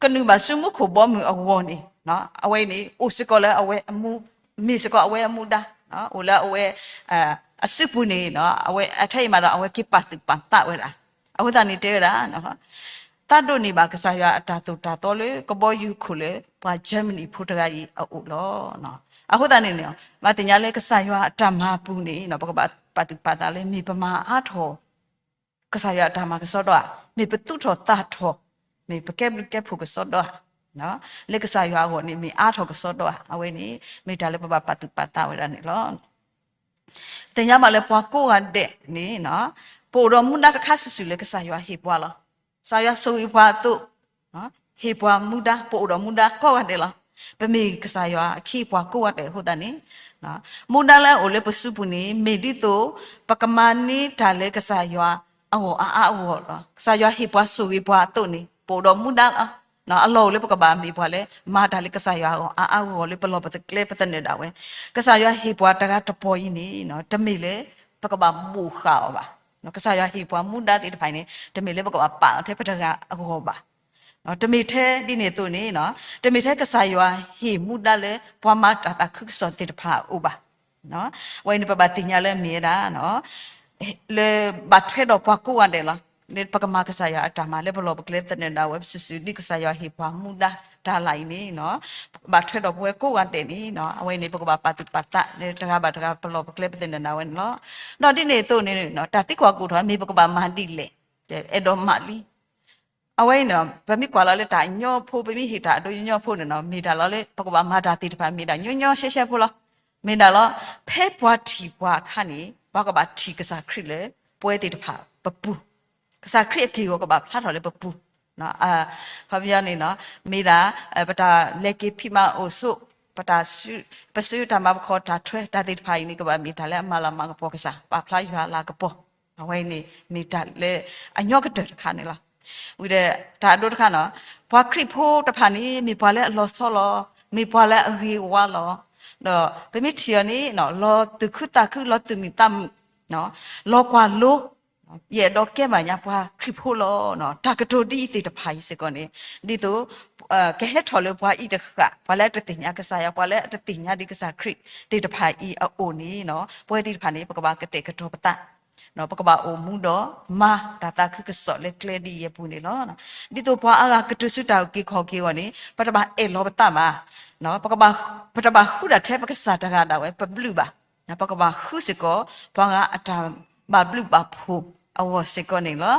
ကနုာ်ဘၣ်ဆူမူခိၣ်ဘီမုၢ်အဂီၢ်န့ၣ် အဝဲန့ၣ် အိၣ်စ့ၢ်ကီးလၢအဝဲ မ့ၢ်စ့ၢ်ကီးအဝဲအမူဒါ အိၣ်လၢအဝဲ အစုပူၤန့ၣ် အဝဲအထဲအံၤမးဒီး အဝဲက့ၤပာ်သူၣ်ပာ်သးဝဲဒၣ်. အဃိသတးန့ၣ်တဲဝဲဒၣ် သးဒိးန့ၢ်ဘၣ်ကစၢ်ယွၤအတၢ်သိၣ်တၢ်သီလၢကဘီယူၤခိၣ်လၢပှၤကၠၢမနံၣ်ဖိတဂၤအံၤအအိၣ်လီၤ. အဃိသတးန့ၣ်န့ၣ် ဘၣ်သ့ၣ်ညါလၢကစၢ်ယွၤအတၢ်မၤပူၤန့ၣ် ပကဘၣ်ပာ်သူၣ်ပာ်သးလၢ မ့ၢ်ပမၤအါထီၣ် ကစၢ်ယွၤအတၢ်မၤကစီဒီဧါ, မ့ၢ်ပသူၣ်ထီၣ်သးထီၣ်, မ့ၢ်ပကဲဘျုးကဲဖှိၣ်ကစီဒီဧါ, လၢကစၢ်ယွၤအဂီၢ်န့ၣ် မ့ၢ်အါထီၣ်ကစီဒီဧါ, အဝဲန့ၣ် မ့ၢ်တၢ်လၢပဘၣ်ပာ်သူၣ်ပာ်သးဝဲဒၣ်န့ၣ်လီၤ. သ့ၣ်ညါဘၣ်လၢပှၤကိးဂၤဒဲးန့ၣ် ပအိၣ်ဒီးမူဒါတခါစုာ်စုာ်လၢကစၢ်ယွၤဟ့ၣ်ပှၤလီၤ. ကစၢ်ယွၤဆိၣ်ဂ့ၤပှၤအသိး ဟ့ၣ်ပှၤမူဒါ ပအိၣ်ဒီးမူဒါကိးဂၤဒဲးလီၤ. ပမ့ၢ်ကစၢ်ယွၤအခ့အပှၤကိးဂၤဒဲးအဃိသတးန့ၣ် မူဒါလၢအအိၣ်လၢပစုပူၤန့ၣ် မ့ၢ်ဒ်သိး ပကမၤန့ၢ်တၢ်လၢကစၢ်ယွၤအဂီၢ်အါအါအဂီၢ်လီၤ. ကစၢ်ယွၤဟ့ၣ်ပှၤဆိၣ်ဂ့ၤပှၤအသိးန့ၣ် ပအိၣ်ဒီးမူဒါလီၤ. အလီၢ်အိၣ်လၢပကဘၣ်မ့ၢ်ပှၤလၢ မၤတၢ်လၢကစၢ်ယွၤအဂီၢ်အါအါဂီၢ်ဂီၢ်လၢပလီၢ်ပကျဲပသနၢၣ်ဒၣ်ဝဲ. ကစၢ်ယွၤဟ့ၣ်ပှၤတဂၤတပီၤအံၤန့ၣ် တမ့ၢ်လၢ ပကဘၣ်ဘိၣ်ဃာ်အီၤဘၣ်. ကစၢ်ယွၤဟ့ၣ်ပှၤမူဒါသ့ၣ်တဖၣ်အံၤန့ၣ် တမ့ၢ်လၢပကဘၣ်ပာ်အီၤထဲပတဂၤအဂီၢ်ဘၣ်. တမ့ၢ်ထဲဒ်န့ၣ်အသိးန့ၣ် တမ့ၢ်ထဲကစၢ်ယွၤဟ့ၣ်မူဒါလၢ ပှၤမၤတၢ်သးခုကစီၣ်သ့ၣ်တဖၣ်အအိၣ်ဘၣ်. အဝဲန့ၣ်ပဘၣ်သ့ၣ်ညါလၢမ့ၢ်ဝဲဒၣ် လၢဘၣ်ထွဲဒီးပှၤကိးဂၤဒဲးလီၤ. လၢပကမၤကစၢ်ယွၤအတၢ်မၤလၢပလီၢ်ပကျဲသနၢၣ်ဒၣ်ဝဲစုာ်စုာ် ဒ်ကစၢ်ယွၤဟ့ၣ်ပှၤမူဒါတၢ်လၢ်အံၤန့ၣ် ဘၣ်ထွဲဒီးပဝဲကိးဂၤဒဲးန့ၣ် အဝဲန့ၣ် ပကဘၣ်ပာ်သူၣ်ပာ်သးလၢတဂၤဘၣ်တဂၤပလီၢ်ပကျဲပသနၢၣ်ဒၣ်ဝဲန့ၣ်လီၤ. ဒီးဒ်န့ၣ်အသိးန့ၣ် တၢ်သံကွၢ်ကအိၣ်ထီၣ် မ့ၢ်ပကဘၣ်မၤဒ်လဲၣ်, အဲၣ်ဒိးမၤလံ အဝဲအံၤန့ၣ် ပမ့ၢ်ကွၢ်လီၤလၢတၢ်ညီဖိ ပမ့ၢ်ဟ့ၣ်တၢ်အဒိညီညီဖိန့ၣ်နီၤ မ့ၢ်တၢ်လီၤလၢ ပကဘၣ်မၤတၢ်သ့ၣ်တဖၣ် မ့ၢ်ဒၣ်ညီညီရှဲရှဲဖိလီၤ. မ့ၢ်ဒၣ်လီၤ ဖဲပှၤထံၣ်ပှၤအခါန့ၣ် ပှၤကဘၣ်ထံၣ်ကစၢ်ခရံာ်လၢ ပဝဲသ့ၣ်တဖၣ်ပပူၤ, ကစၢ်ခရံာ်အက့ၢ်အဂီၤကဘၣ်ဖျါထီၣ်လၢပပူၤ. ခီပညီန့ၣ်နီၤ မ့ၢ်ဒၣ် ပတၢ်လဲၤက့ၤဖံးမၤအိၣ်ဆိး ပတၢ် ပစုတၢ်မၤပခီၣ်တၢ်ထွဲတၢ်သ့ၣ်တဖၣ်အံၤန့ၣ် ကဘၣ်မ့ၢ်တၢ်လၢအမၤလၤမၤကပီၤကစၢ် ပာ်ဖျါယွၤလၤကပီၤ. အဝဲန့ၣ် မ့ၢ်တၢ်လၢအညီကတၢၢ်တခါန့ၣ်လီၤ. ဝံၤဒီး တၢ်အဒိတခါနီၤ ပှၤခရံာ်ဖိတဖၣ်န့ၣ် မ့ၢ်ပှၤလၢအလီၤဆီလီၤ, မ့ၢ်ပှၤလၢအဂ့ၤဝါလီၤ. ဒီးပမ့ၢ်ထံၣ်အီၤန့ၣ် လီၤသူၣ်ခုသးခု လီၤသူၣ်မုာ်သးမုာ် လီၤကွၢ်လိ ယအဲၣ်ဒိးကဲဘၣ်ညါပှၤခရံာ်ဖိလီၤ. တၢ်ကတိၤဒ်အံၤသ့ၣ်တဖၣ်အံၤစ့ၢ်ကီးန့ၣ် ဒ်သိး ကဟဲထီၣ်လၢပှၤအံၤတဃၣ် ပှၤလၢအတသ့ၣ်ညါကစၢ်ယွၤ ပှၤလၢအတသ့ၣ်ညါဒ်ကစၢ်ခရံာ်သ့ၣ်တဖၣ်အံၤအအိၣ်န့ၣ် ပဝဲသ့ၣ်တဖၣ်န့ၣ် ပကဘၣ်ကတဲာ်ကတီၤပသး ပကဘၣ်အိၣ်မူဒီးမၤတၢ်သးခုကစီၣ်လၢကျဲဒ်အံၤအပူၤန့ၣ်လီၤ. ဒ်သိးပှၤအါဂၤကတုၤဆူတၢ်အုၣ်က့ၤခီၣ်က့ၤအဂီၢ်န့ၣ် ပတဘၣ်အဲၣ်လီၤပသးဘၣ်. ပကဘၣ် ပတဘၣ်ဃုဒၣ်ထဲပကစၢ်တဂၤဒၣ်ဝဲ ပဘျုးဘၣ်. ပကဘၣ်ဃုစ့ၢ်ကီး ပှၤဂၤအတၢ်ဘၣ်ဘျုးဘၣ်ဖှိၣ်အဂီၢ်စ့ၢ်ကီးန့ၣ်လီၤ.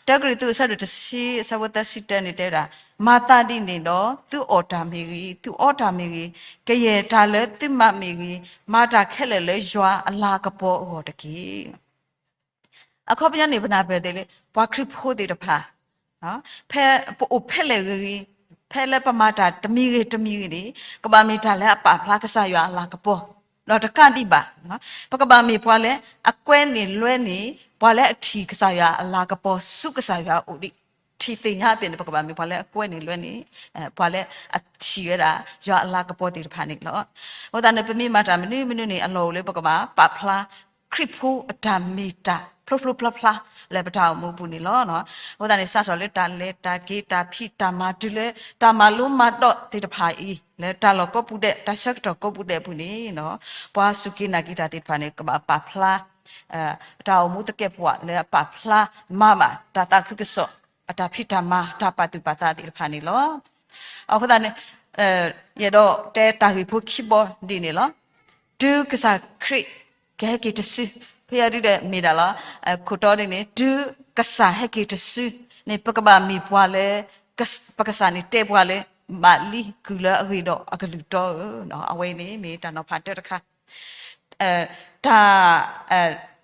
တၢကရံၣ်သူးအဆၢဒိၣ်တဆံ အဆၢဖိသၢဆံတၢန့ၣ်တဲဝဲဒၣ်, မၤသးဒ်န့ၣ်ဒီး သုအီၣ်တၢ်မ့ၢ်ဂ့ၤ, သုအီတၢ်မ့ၢ်ဂ့ၤ, ကယဲၢ်တၢ်လၢသုမၤမ့ၢ်ဂ့ၤ, မၤတၢ်ခဲလၢာ်လၢယွၤအလၤကပီၤအဂီၢ်တက့ၢ်. အခီပညီန့ၣ် ပနၢ်ပၢၢ်သ့လၢ ပှၤခရံာ်ဖိသ့ၣ်တဖၣ် ဖဲပအိၣ်ဖဲလဲၣ်ဂ့ၤဂ့ၤ, ဖဲလၢပမၤတၢ်တမံၤဂ့ၤတမံၤဂ့ၤန့ၣ် ကဘၣ်မ့ၢ်တၢ်လၢအပာ်ဖျါကစၢ်ယွၤအလၤကပီၤ, ဒီးတကးဒံးဘၣ် ပကဘၣ်မ့ၢ်ပှၤလၢအကွဲန့ၢ်လွဲန့ၢ် ပှၤလၢအထံၣ်ကစၢ်ယွၤအလၤကပီၤဆူကစၢ်ယွၤအအိၣ်ဒံး, ထံၣ်သ့ၣ်ညါအပျဲၢ်န့ၣ် ပကဘၣ်မ့ၢ်ပှၤလၢအကွဲန့ၢ်လွဲန့ၢ် ပှၤလၢအထံၣ်ဝဲဒၣ် ယွၤအလၤကပီၤသ့ၣ်တဖၣ်န့ၣ်လီၤ. အဃိသတးန့ၣ် ပမ့ၢ်မၤတၢ်မနုၤမနုၤန့ၣ် အလီၢ်အိၣ်လၢပကဘၣ်ပာ်ဖျါ ခရံာ်ဖိအတၢ်မ့ၢ်တၢ်ဖျိဖျိဖျါဖျါ လၢပတၢ်အိၣ်မူအပူၤန့ၣ်လီၤ. အဃိသတးန့ၣ် စးထီၣ်လၢတၢ်လဲၤတၢ်က့ၤ တၢ်ဖံးတၢ်မၤတုၤလၢ တၢ်မၤလိမၤဒိးသ့ၣ်တဖၣ်အံၤ လၢတၢ်လီၢ်ကိးပူၤဒဲး တၢ်ဆၢကတီၢ်ကိးပူၤဒဲးအပူၤန့ၣ် ပှၤစူၢ်က့ၤနာ်က့ၤတၢ်သ့ၣ်တဖၣ်န့ၣ် ကဘၣ်ပာ်ဖျါ တၢ်အိၣ်မူသကဲာ်ပဝးလၢအပာ်ဖျါမၤဘၣ် တၢ်သးခုကစီၣ် အတၢ်ဖံးတၢ်မၤ တၢ်ပာ်သူၣ်ပာ်သးသ့ၣ်တဖၣ်န့ၣ်လီၤ. အဃိသတးန့ၣ် ယအဲၣ်ဒိးတဲတၢ်ဂ့ၢ်ဖိခံဘီဒ်န့ၣ်လီၤ. တုၤကစၢ်ခရံာ်ကဟဲက့ၤတစု, ဖဲအံၤဒုဒီးမ့ၢ်ဒၣ်လီၤ. ခိၣ်တီဒ်န့ၣ် တုၤကစၢ်ဟဲက့ၤတစုန့ၣ် ပကဘၣ်မ့ၢ်ပှၤလၢ ပကစၢ်န့ၣ်တဲပှၤလၢ ဘၣ်လံကုၢ်လၢအဂ့ၤဒီးအကလုၢ်တီဧၢ, အဝဲအံၤန့ၣ်မ့ၢ်တၢ်နီၤဖးတၢတခါ တၢ်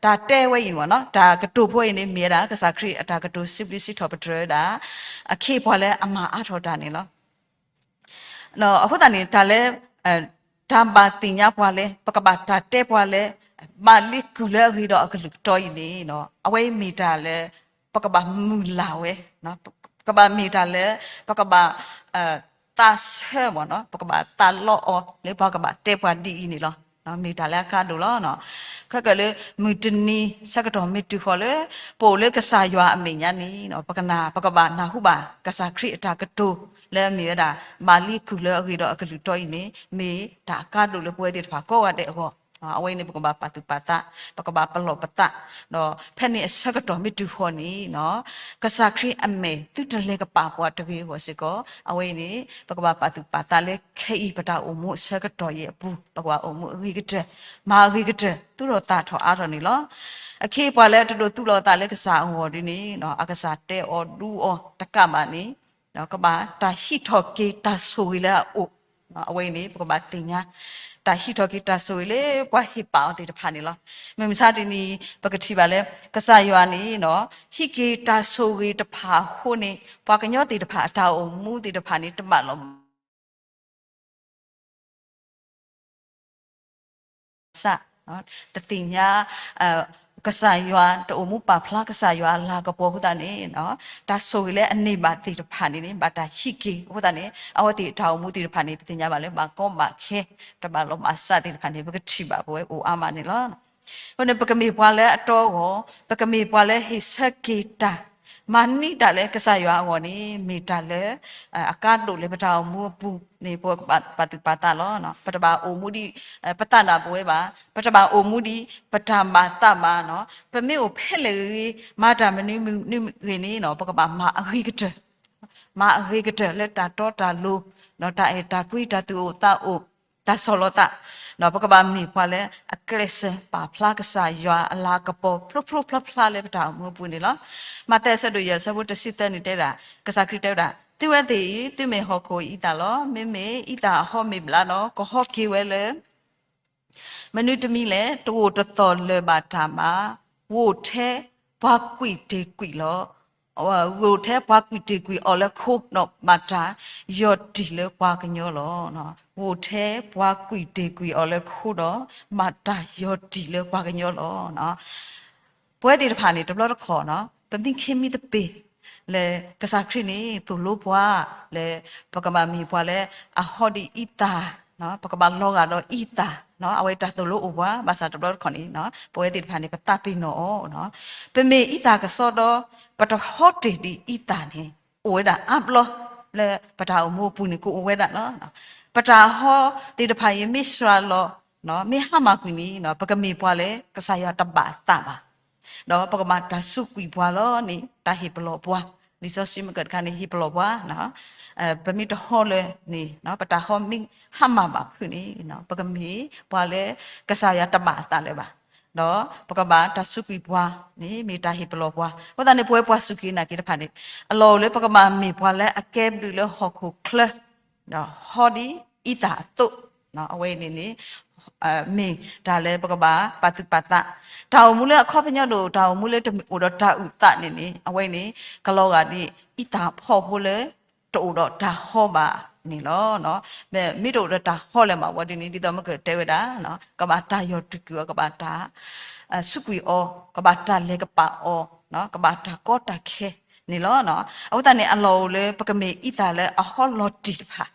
တၢ်တဲဝဲအံၤမ့ၢ်နီၤ တၢ်ကတိၤဖိအံၤန့ၣ် မ့ၢ်ဝဲဒၣ် ကစၢ်ခရံာ်အတၢ်ကတိၤစံးဘျုးစံးထီၣ်ပတြၢၤဝဲဒၣ် အခ့အပှၤလၢအမၤအါထီၣ်တၢ်န့ၣ်လီၤ. အဃိသတးန့ၣ် တၢ်လၢ တၢ်ဘၣ်သ့ၣ်ညါပှၤလၢ ပကဘၣ်တၢ်တဲပှၤလၢ ဘၣ်လံကုၢ်လၢအဂ့ၤဒီးအကလုၢ်တီအံၤန့ၣ် အဝဲအံၤမ့ၢ်တၢ်လၢ ပကဘၣ်မုၢ်လၢ်ဝဲ ကဘၣ်မ့ၢ်တၢ်လၢ ပကဘၣ် သးဆၢမ့ၢ်နီၤ ပကဘၣ်သးလီအီၤလၢပှၤကဘၣ်တဲပှၤဒ်အံၤန့ၣ်လီၤ. မ့ၢ်တၢ်လၢအကါဒိၣ်လီၤ. ခဲကၢ်လၢ မုၢ်တနံၤဆၢကတီၢ်မ့ၢ်တုၤဃီၤလၢ ပအိၣ်လၢကစၢ်ယွၤအမဲာ်ညါန့ၣ် ပကနၢ် ပကဘၣ်နၢ်ဟူဘၣ် ကစၢ်ခရံာ်အတၢ်ကတိၤလၢအမ့ၢ်ဝဲဒၣ် ဘၣ်လံကုၢ်လၢအဂ့ၤဒီးအကလုၢ်တီအံၤန့ၣ် မ့ၢ်တၢ်အကါဒိၣ်လၢပဝဲသ့ၣ်တဖၣ်ကိးဂၤဒဲးအဂီၢ် အဝဲအံၤန့ၣ် ပကဘၣ်ပာ်သူၣ်ပာ်သး ပကဘၣ်ပလီၢ်ပသး ဒီးဖဲန့ၣ်အဆၢကတီၢ်မ့ၢ်တုၤဃီၤန့ၣ် ကစၢ်ခရံာ်အမဲာ်သုတလဲၤကပာ်ပှၤတဂ့ၤအဂီၢ်စ့ၢ်ကီး အဝဲအံၤန့ၣ် ပကဘၣ်ပာ်သူၣ်ပာ်သးလၢခဲအံၤ ပတၢ်အိၣ်မူအဆၢကတီၢ်အံၤအပူၤ ပကဘၣ်အိၣ်မူအဂ့ၤကတၢၢ် မၤအဂ့ၤကတၢၢ် သူၣ်ထီၣ်သးထီၣ်အါထီၣ်န့ၣ်လီၤ. အခ့အပှၤလၢအတဒိးသူၣ်လီၤသးလၢကစၢ်အဂီၢ်ဒ်န့ၣ် အကစၢ်တဲအီၤဒူအီၤတကးဘၣ်န့ၣ် ကဘၣ်တၢ်ဟံးထီၣ်က့ၤတၢ်ဆိၣ်ဂ့ၤလၢအအိၣ် အဝဲအံၤန့ၣ် ပကဘၣ်သ့ၣ်ညါ တၢ်ဟံးထီၣ်က့ၤတၢ်ဆိၣ်ဂ့ၤလၢပှၤဟ့ၣ်ပာ်အီၤသ့ၣ်တဖၣ်န့ၣ်လီၤ. မုၢ်မဆါတနံၤ ပကထံၣ်ဘၣ်လၢ ကစၢ်ယွၤန့ၣ် ဟံးက့ၤတၢ်ဆိၣ်ဂ့ၤတဖၣ်အဃိန့ၣ် ပှၤကညီသ့ၣ်တဖၣ်အတၢ်အိၣ်မူသ့ၣ်တဖၣ်န့ၣ် တဘၣ်လီၤ စၢ် တသ့ၣ်ညါ ကစၢ်ယွၤ တအိၣ်မူပာ်ဖျါကစၢ်ယွၤအလၤကပီၤအဃိသတးန့ၣ် တၢ်ဆိၣ်ဂ့ၤလၢအန့ၢ်ဘၣ်သ့ၣ်တဖၣ်န့ၣ်န့ၣ် ဘၣ်တၢ်ဟံးက့ၤအဃိသတးန့ၣ် အဝဲသ့ၣ်တၢ်အိၣ်မူသ့ၣ်တဖၣ်န့ၣ် ပသ့ၣ်ညါဘၣ်လၢဘၣ်ကီဘၣ်ခဲ တဘၣ်လီၤမၢ်စၢ်သ့ၣ်တဖၣ်န့ၣ် ပကထံၣ်ဘၣ်ပဝဲအိၣ်အါမးန့ၣ်လီၤ. အဃိန့ၣ် ပကမ့ၢ်ပှၤလၢအတီအဂီၢ် ပကမ့ၢ်ပှၤလၢဟ့ၣ်ဆၢက့ၤတၢ် မၤန့ၢ်တၢ်လၢကစၢ်ယွၤအဂီၢ်န့ၣ် မ့ၢ်တၢ်လၢ အကါဒိၣ်လၢပတၢ်အိၣ်မူအပူၤန့ၣ် ပဝဲပာ်သူၣ်ပာ်သးလီၤ. ပတဘၣ်အိၣ်မူဒ် ပသးဒၣ်ပဝဲဘၣ်, ပတဘၣ်အိၣ်မူဒ် ပတၢ်ဘၣ်သးဘၣ်, ပမ့ၢ်အိၣ်ဖဲလဲၣ်ဂ့ၤဂ့ၤ မၤတၢ်မနုၤမနုၤဂ့ၤန့ၣ် ပကဘၣ်မၤအဂ့ၤကတၢၢ် မၤအဂ့ၤကတၢၢ်လၢတၢ်တီတၢ်လိၤ, တၢ်အဲၣ်တၢ်ကွံ တၢ်သူၣ်အိၣ်သးအိၣ်, တၢ်ဆီၣ်လီၤသး, ပကဘၣ်မ့ၢ်ပှၤလၢအကျဲးစၢးပာ်ဖျါကစၢ်ယွၤအလၤကပီၤဖျိဖျိဖျါဖျါလၢပတၢ်အိၣ်မူအပူၤန့ၣ်လီၤ. မးသဲအဆၢဒိၣ်ယဲၢ်အဆၢဖိတဆံသၢန့ၣ်တဲဒၣ် ကစၢ်ခရံာ်တဲဝဲဒၣ် သုဝဲသ့ၣ်အံၤ သုမ့ၢ်ဟီၣ်ခိၣ်အံသၣ်လီၤ. မ့မ့ၢ်အံသၣ်အဟီမ့ၢ်ဘျးဒီး ကဟီက့ၤဝဲလၢ မနုၤတမံၤလဲၣ်, တအိၣ်တသီၣ်လၢၤဘၣ်တၢ်ဘၣ်, ဂိၢ်ထဲပှၤကွံာ်တ့ၢ်ကွံာ်လီၤ. ဂိၢ်ထဲပှၤကွံာ်တ့ၢ်ကွံာ်အီၤလၢခိ ဒီးဘၣ်တၢ်ယီၢ်တံၢ်လၢပှၤကညီလီၤ. ဂိၢ်ထဲပှၤကွံာ်တ့ၢ်ကွံာ်အီၤလၢခိဒီး ဘၣ်တၢ်ယီၢ်တံၢ်လၢပှၤကညီလီၤ. ပဝဲသ့ၣ်တဖၣ်န့ၣ် တဘျီတခီၣ် ပမ့ၢ်ခ့မံသပ့ၤ လၢကစၢ်ခရံာ်န့ၣ် သိၣ်လိပှၤ လၢပကဘၣ်မ့ၢ်ပှၤလၢအဟီဒ်အံသၣ်, ပကဘၣ်လီၤဂာ်ဒီးအံသၣ်, အဝဲတၢ်သိၣ်လိအိၣ်ပှၤ ဘၣ်ဆၣ်တဘျီတခီၣ်န့ၣ် ပဝဲသ့ၣ်တဖၣ်န့ၣ် ပသးပ့ၤနီၣ်အီၤ, ပမ့ၢ်အံသၣ်ကစီဒီ ပတဟီတ့ၢ်ဒ်အံသၣ်န့ၣ် အိၣ်ဝဲဒၣ်အါဘျီလၢပတၢ်အိၣ်မူအပူၤန့ၣ် ကအိၣ်ဝဲဒၣ်လီၤ. ပတၢ်ဟီသ့ၣ်တဖၣ်အံၤ မ့ၢ်စှၤလီၤ, မ့ၢ်ဟါမၢ်ကွံာ်န့ၣ် ပကမ့ၢ်ပှၤလၢကစၢ်ယွၤတဘၣ်သးဘၣ် ဒီးပကမၤတၢ်စူးကွံာ်ပှၤလီၤန့ၣ် တၢ်ဟ့ၣ်ပလီၢ်ပှၤ, လံာ်စီဆှံမုၢ်ကၢတခါန့ၣ် ဟ့ၣ်ပလီၢ်ပှၤ, ပမ့ၢ်တဟီလၢၤန့ၣ် ပတၢ်ဟီမ့ၢ်ဟါမၢ်ဘၣ်ဖုးန့ၣ် ပကမ့ၢ်ပှၤလၢကစၢ်ယွၤတဘၣ်အသးလၢၤဘၣ်, ဒီးပကဘၣ်တၢ်စူးကွံာ်ပှၤန့ၣ် မ့ၢ်တၢ်ဟ့ၣ်ပလီၢ်ပှၤ, အဃိသတးန့ၣ် ပဝဲပှၤစူၢ်က့ၤနာ်က့ၤတဖၣ်န့ၣ် အလီၢ်အိၣ်လၢပကဘၣ်မ့ၢ်ပှၤလၢအကဲဘျုးလၢဟီၣ်ခိၣ်ချၢ ဒီးဟီဒ်အံသၣ်အသိး အဝဲအံၤန့ၣ်န့ၣ် မ့ၢ်တၢ်လၢပကဘၣ်ပာ်သူၣ်ပာ်သး, တၢ်အိၣ်မူလၢအခီပညီဒီး တၢ်အိၣ်မူလၢတမ့ၢ်အိၣ်ဒီးတၢ်အုၣ်သးန့ၣ်န့ၣ် အဝဲအံၤန့ၣ် ကလီၤဂာ်ဒ်အံသၣ်ဖီၣ်ဖိလၢ တအိၣ်ဒီးတၢ်ဟီဘၣ်န့ၣ်လီၤ. မ့ၢ်တအိၣ်ဒီးတၢ်ဟီလၢၤဘၣ်ဝဲဒ်န့ၣ် ဒ်သိးမ့ၢ်ကတဲဝဲဒၣ် ကဘၣ်တၢ်ယီၢ်တံၢ်ကွံာ်အီၤ ကဘၣ်တၢ် စူးကွံာ်အီၤ, ကဘၣ်တၢ်လဲၤကပာ်အီၤ, ကဘၣ်တၢ်ကီတၢ်ခဲန့ၣ်လီၤ. အဃိသတးန့ၣ် အလီၢ်အိၣ်လၢပကမ့ၢ်အံသၣ်လၢအဟီလီၤတံၢ်တဖၣ်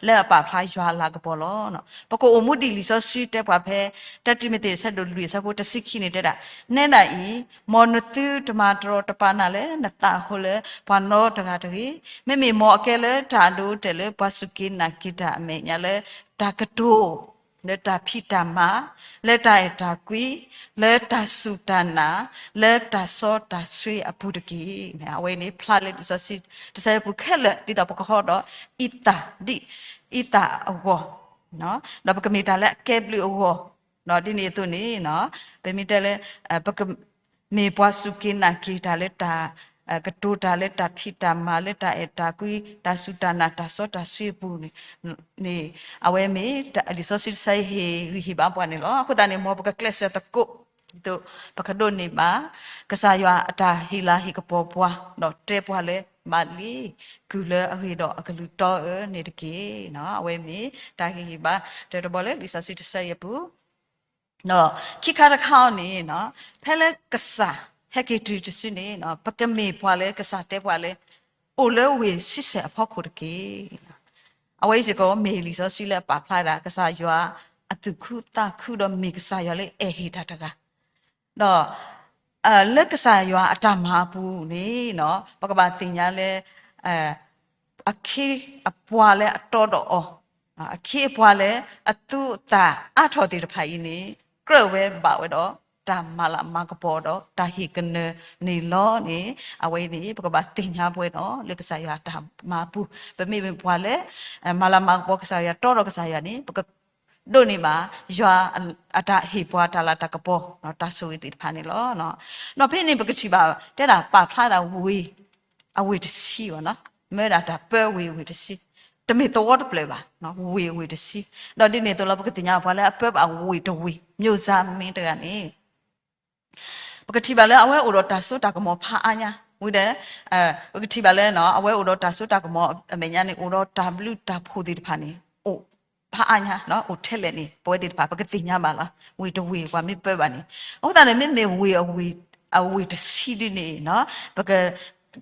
လၢအပာ်ဖျါယွၤအလၤကပီၤလီၤ. ပကအိၣ်မူဒ်လံာ်စီဆှံတဲပှၤဖဲ တၢတံၤမသ့း အဆၢဒိၣ်လွံၢ် အဆၢဖိတဆံခံန့ၣ်တဲဒၣ်, နဲဒၣ်အံၤ, မ်နသုတမၤတရီတပါနၤလၢနသးအဃိလၢပှၤနီတဂၤတဂ့ၤ, မ့မ့ၢ်မ်အကဲလၢတၢ်အဒိအတဲာ်လၢပှၤစူၢ်က့ၤနာ်က့ၤတၢ်အမဲာ်ညါလၢတၢ်ကတိၤ လၢတၢ်ဖံးတၢ်မၤ, လၢတၢ်အဲၣ်တၢ်ကွံ, လၢတၢ်စူၢ်တၢ်နာ်, လၢတၢ်စီတၢ်ဆှံအပူၤတက့ၢ်. အဝဲန့ၣ်ဖျါလၢလံာ်စီဆှံတဆၢအပူၤခဲလၢာ် ဒ်သိးပကဟီဒီးအံသၣ်ဒ် အံသၣ်အဂီၢ်, ဒီးပကမ့ၢ်တၢ်လၢအကဲဘျုးအဂီၢ်, ဒီးဒ်န့ၣ်အသိးန့ၣ် ပမ့ၢ်တဲလၢ ပက မ့ၢ်ပှၤစူၢ်က့ၤနာ်က့ၤတၢ်လၢတၢ် ကတိၤတၢ်လၢတၢ်ဖံးတၢ်မၤ လၢတၢ်အဲၣ်တၢ်ကွံ တၢ်စူၢ်တၢ်နာ် တၢ်စီတၢ်ဆှံအပူၤန့ၣ် အဝဲမ့ၢ်လံာ်စီဆှံတဆၢအံၤဟ့ၣ်ဂံၢ်ဟ့ၣ်ဘါပှၤန့ၣ်လီၤ. အဃိသတးန့ၣ် မ်ပကကျဲးစၢးသကိး ဒ်သိးပကဒိးန့ၢ်ဘၣ် ကစၢ်ယွၤအတၢ်ဟ့ၣ်လၤဟ့ၣ်ကပီၤပှၤ ဒီးတဲပှၤလၢ မၤလံ ကုၢ်လၢအဂ့ၤဒီးအကလုၢ်တီဧၢန့ၣ်တက့ၢ်. အဝဲမ့ၢ်တၢ်ဟ့ၣ်ဂံၢ်ဟ့ၣ်ဘါ တၢတဘီလၢလံာ်စီဆှံတဆၢအံၤအပူၤ ဒီးခံခါတခါအံၤန့ၣ် ဖဲလၢကစၢ်ဟဲက့ၤတုၤတစုန့ၣ် ပကမ့ၢ်ပှၤလၢကစၢ်တဲပှၤလၢ အိၣ်လၢဝ့ၢ်ဆံဆဲၣ်အဖီခိၣ်တက့ၢ်. အဝဲအံၤစ့ၢ်ကီး မ့ၢ်လံာ်စီဆှံလၢအပာ်ဖျါဒၣ် ကစၢ်ယွၤအသူၣ်ခုသးခုဒီးမ့ၢ်ကစၢ်ယွၤလၢအဲၣ်ဟ့ၣ်တၢ်တဂၤ ဒီး လၢကစၢ်ယွၤအတၢ်မၤအပူၤန့ၣ် ပကဘၣ်သ့ၣ်ညါလၢ အခ့အပှၤလၢအတီဒီးအီၤ, အခ့အပှၤလၢအသူအသၣ်အါထီၣ်သ့ၣ်တဖၣ်အံၤန့ၣ် ကြၢးဝဲဘၣ်ဝဲဒီး တၢ်မၤလၤမၤကပီၤဒီးတၢ်ဟ့ၣ်ကနၢန့ၣ်လီၤန့ၣ် အဝဲအံၤန့ၣ် ပကဘၣ်သ့ၣ်ညါပဝဲဒီး လၢကစၢ်ယွၤအတၢ်မၤအပူၤ ပမ့ၢ်မ့ၢ်ပှၤလၢ မၤလၤမၤကပီၤကစၢ်ယွၤ တီဒီးကစၢ်ယွၤန့ၣ် ပက ဒိးန့ၢ်ဘၣ် ယွၤအတၢ်ဟ့ၣ်ပှၤတၢ်လၤတၢ်ကပီၤ တၢ်ဆိၣ်ဂ့ၤသ့ၣ်တဖၣ်န့ၣ်လီၤ. ဒီးဖဲန့ၣ်ပကထံၣ်ဘၣ် တဲဒၣ်ပာ်ဖျါဒၣ်ဝ့ၢ် အဝ့ၢ်တဆံဘၣ်နီၤ, မ့ၢ်ဝဲဒၣ်တၢ်ပၢဝ့ၢ်အဝ့ၢ်တဆံ, တမ့ၢ်သဝီတဖျၢၣ်ဘၣ်, ဝ့ၢ်အဝ့ၢ်တဆံ, ဒီးဒ်န့ၣ်အသိးလီၤ ပကသ့ၣ်ညါပှၤလၢအပၢဘၣ်ဝ့ၢ်တဝ့ၢ် မျိုးဇာမင်းတဂၤန့ၣ် ပကထံၣ်ဘၣ်လၢအဝဲအိၣ်ဒီးတၢ်စိတၢ်ကမီၤဖးအါညါ, ဝံၤဒီး ပကထံၣ်ဘၣ်လၢ အဝဲအိၣ်ဒီးတၢ်စိတၢ်ကမီၤအမဲာ်ညါန့ၣ် အိၣ်ဒီးတၢ်ဘျုးတၢ်ဖှိၣ်သ့ၣ်တဖၣ်န့ၣ် အိၣ်ဖးအါညါ, အိၣ်ထဲလဲၣ်န့ၣ် ပဝဲသ့ၣ်တဖၣ် ပကသ့ၣ်ညါဘၣ်လီၤ. ဝ့ၢ်တဝ့ၢ်ပှၤမ့ၢ်ပၢဘၣ်န့ၣ်, အဃိသတးန့ၣ် မ့မ့ၢ်ဝ့ၢ်အဝ့ၢ်တဆံဒ်န့ၣ် ပက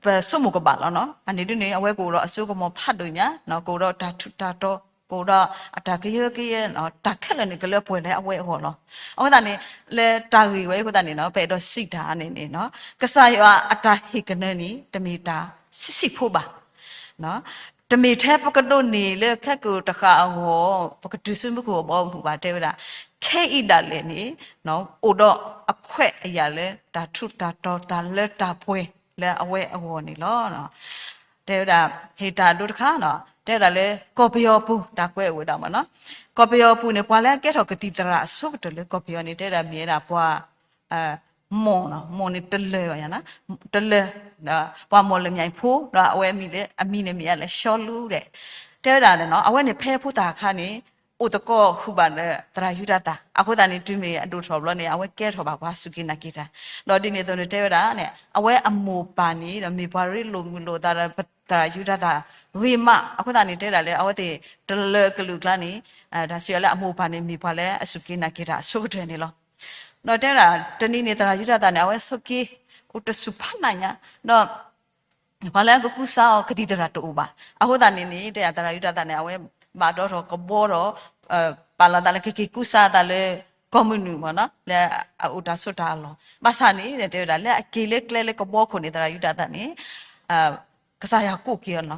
ပဆိကမိၣ်ကဘၣ်လီၤနီၤ. အန့ၣ်ဒ်န့ၣ် အဝဲကအိၣ်ဒီးအစိကမီၤဖးဒိၣ်ညါ, ကအိၣ်ဒီးတၢ်ထူးတၢ်တီၤ, ကအိၣ်ဒီးအတၢ်ကယၢကယဲ, တၢ်ခဲလၢာ်န့ၣ် ကလၢပှဲၤလၢအဝဲအဂီၢ်လီၤ. အဃိသတးန့ၣ် လၢတၢ်ဂ့ၢ်ဝဲအဃိသတးန့ၣ် ပအဲၣ်ဒိးစံးတၢ်န့ၣ်န့ၣ် ကစၢ်ယွၤအတၢ်ဟ့ၣ်ကနၢန့ၣ် တမ့ၢ်တၢ်ဆံးဆံးဖိဘၣ် တမ့ၢ်ထဲပကဒိးန့ၢ်လၢခဲကိာ်တဃၣ်အဂီၢ် ပကတုၤဆူမူခိၣ်အဘီအမုၢ်ဘၣ် တဲဝဲဒၣ်, ခဲအံၤဒၣ်လဲာ်န့ၣ် အိၣ်ဒီးအခွဲးအယာ်လၢတၢ်ထူးတၢ်တီၤ တၢ်လၢတၢ်ပှဲၤလၢအဝဲအဂီၢ်န့ၣ်လီၤ. တဲဝဲဒၣ် ဟ့ၣ်တၢ်ဒိတခါနီၤ, တဲဝဲဒၣ်လၢကီၢ်ပယီၤပူၤ တၢ်ကွဲးအိၣ်ဝဲဒၣ်မ့ၢ်နီၤ, ကီၢ်ပယီၤပူၤန့ၣ် ပှၤလၢအကဲထီၣ်ကသံၣ်သရၣ်အဆိကတၢၢ်လၢကီၢ်ပယီၤန့ၣ် တဲဝဲဒၣ်မ့ၢ်ဝဲဒၣ်ပှၤ မိၢ်နီၤ, မိၢ်န့ၣ်တလၢာ်ဘၣ်ယၤနီၤ, တလၢာ်, ပှၤမိၢ်လၢမၠဲၣ်ဖိ ဒီးအဝဲအမံၤလၢ အမံၤန့ၣ်မ့ၢ်ယၤလၢ ရှောလူ ဒီး တဲဝဲဒၣ်န့ၣ်နီၤ, အဝဲန့ၣ်ဖဲဖိသၣ်အခါန့ၣ် အိၣ်သကိးဃုာ်ဘၣ်ဒီးသရၣ်ယူဒၤသၣ်, အဃိသတးန့ၣ် တုၤမ့ၢ်အဒိၣ်ထီၣ်ဘျီန့ၣ် အဝဲကဲထီၣ်ဘၣ်ပှၤစူၢ်က့ၤနာ်က့ၤတၢ်, ဒီးဒ်န့ၣ်အသိးန့ၣ် တဲဝဲဒၣ်န့ၣ် အဝဲအမိၢ်ပၢ်န့ၣ်ဒီး မ့ၢ်ပှၤရ့လိာ်မုာ်လိာ်သးဒီးသရၣ်ယူဒၤသၣ်ဂ့ၤမး, အဃိသတးန့ၣ် တဲဒၣ်လၢ အဝဲသ့ၣ်တလၢာ်ကလုာ်အကျါန့ၣ် တၢ်စံးအီၤလၢအမိၢ်အပၢ်န့ၣ် မ့ၢ်ပှၤလၢအစူၢ်က့ၤနာ်က့ၤတၢ်အဆိကတၢၢ်န့ၣ်လီၤ. ဒီးတဲဝဲဒၣ် တနံၤန့ၣ် သရၣ်ယူဒၤသၣ်န့ၣ် အဝဲဆိးက့ အိၣ်တဆူၣ်ဖးနးညါ, ဒီး ပှၤလၢအကကူစါအီၤကသံၣ်သရၣ်တအိၣ်ဘၣ်. အဃိသတးန့ၣ်န့ၣ် တဲဒၣ်သရၣ်ယူဒၤသၣ်န့ၣ် အဝဲဘၣ်ဒီထီၣ်ကဘီဒီး ပာ်လီၤသးလၢကက့ၤကူစါအသးလၢ ကီၢ်မုၢ်နုာ်မ့ၢ်နီၤ, လၢအအိၣ်တၢ်ဆိးတၢ်အလီၢ်. ဘၣ်ဆၣ်န့ၣ် တဲဝဲဒၣ် လၢအက့ၤလၢကျဲလၢကဘီခိၣ်န့ၣ် သရၣ်ယူဒၤသၣ်န့ၣ် ကစၢ်ယွၤကိးက့ၤအီၤလီ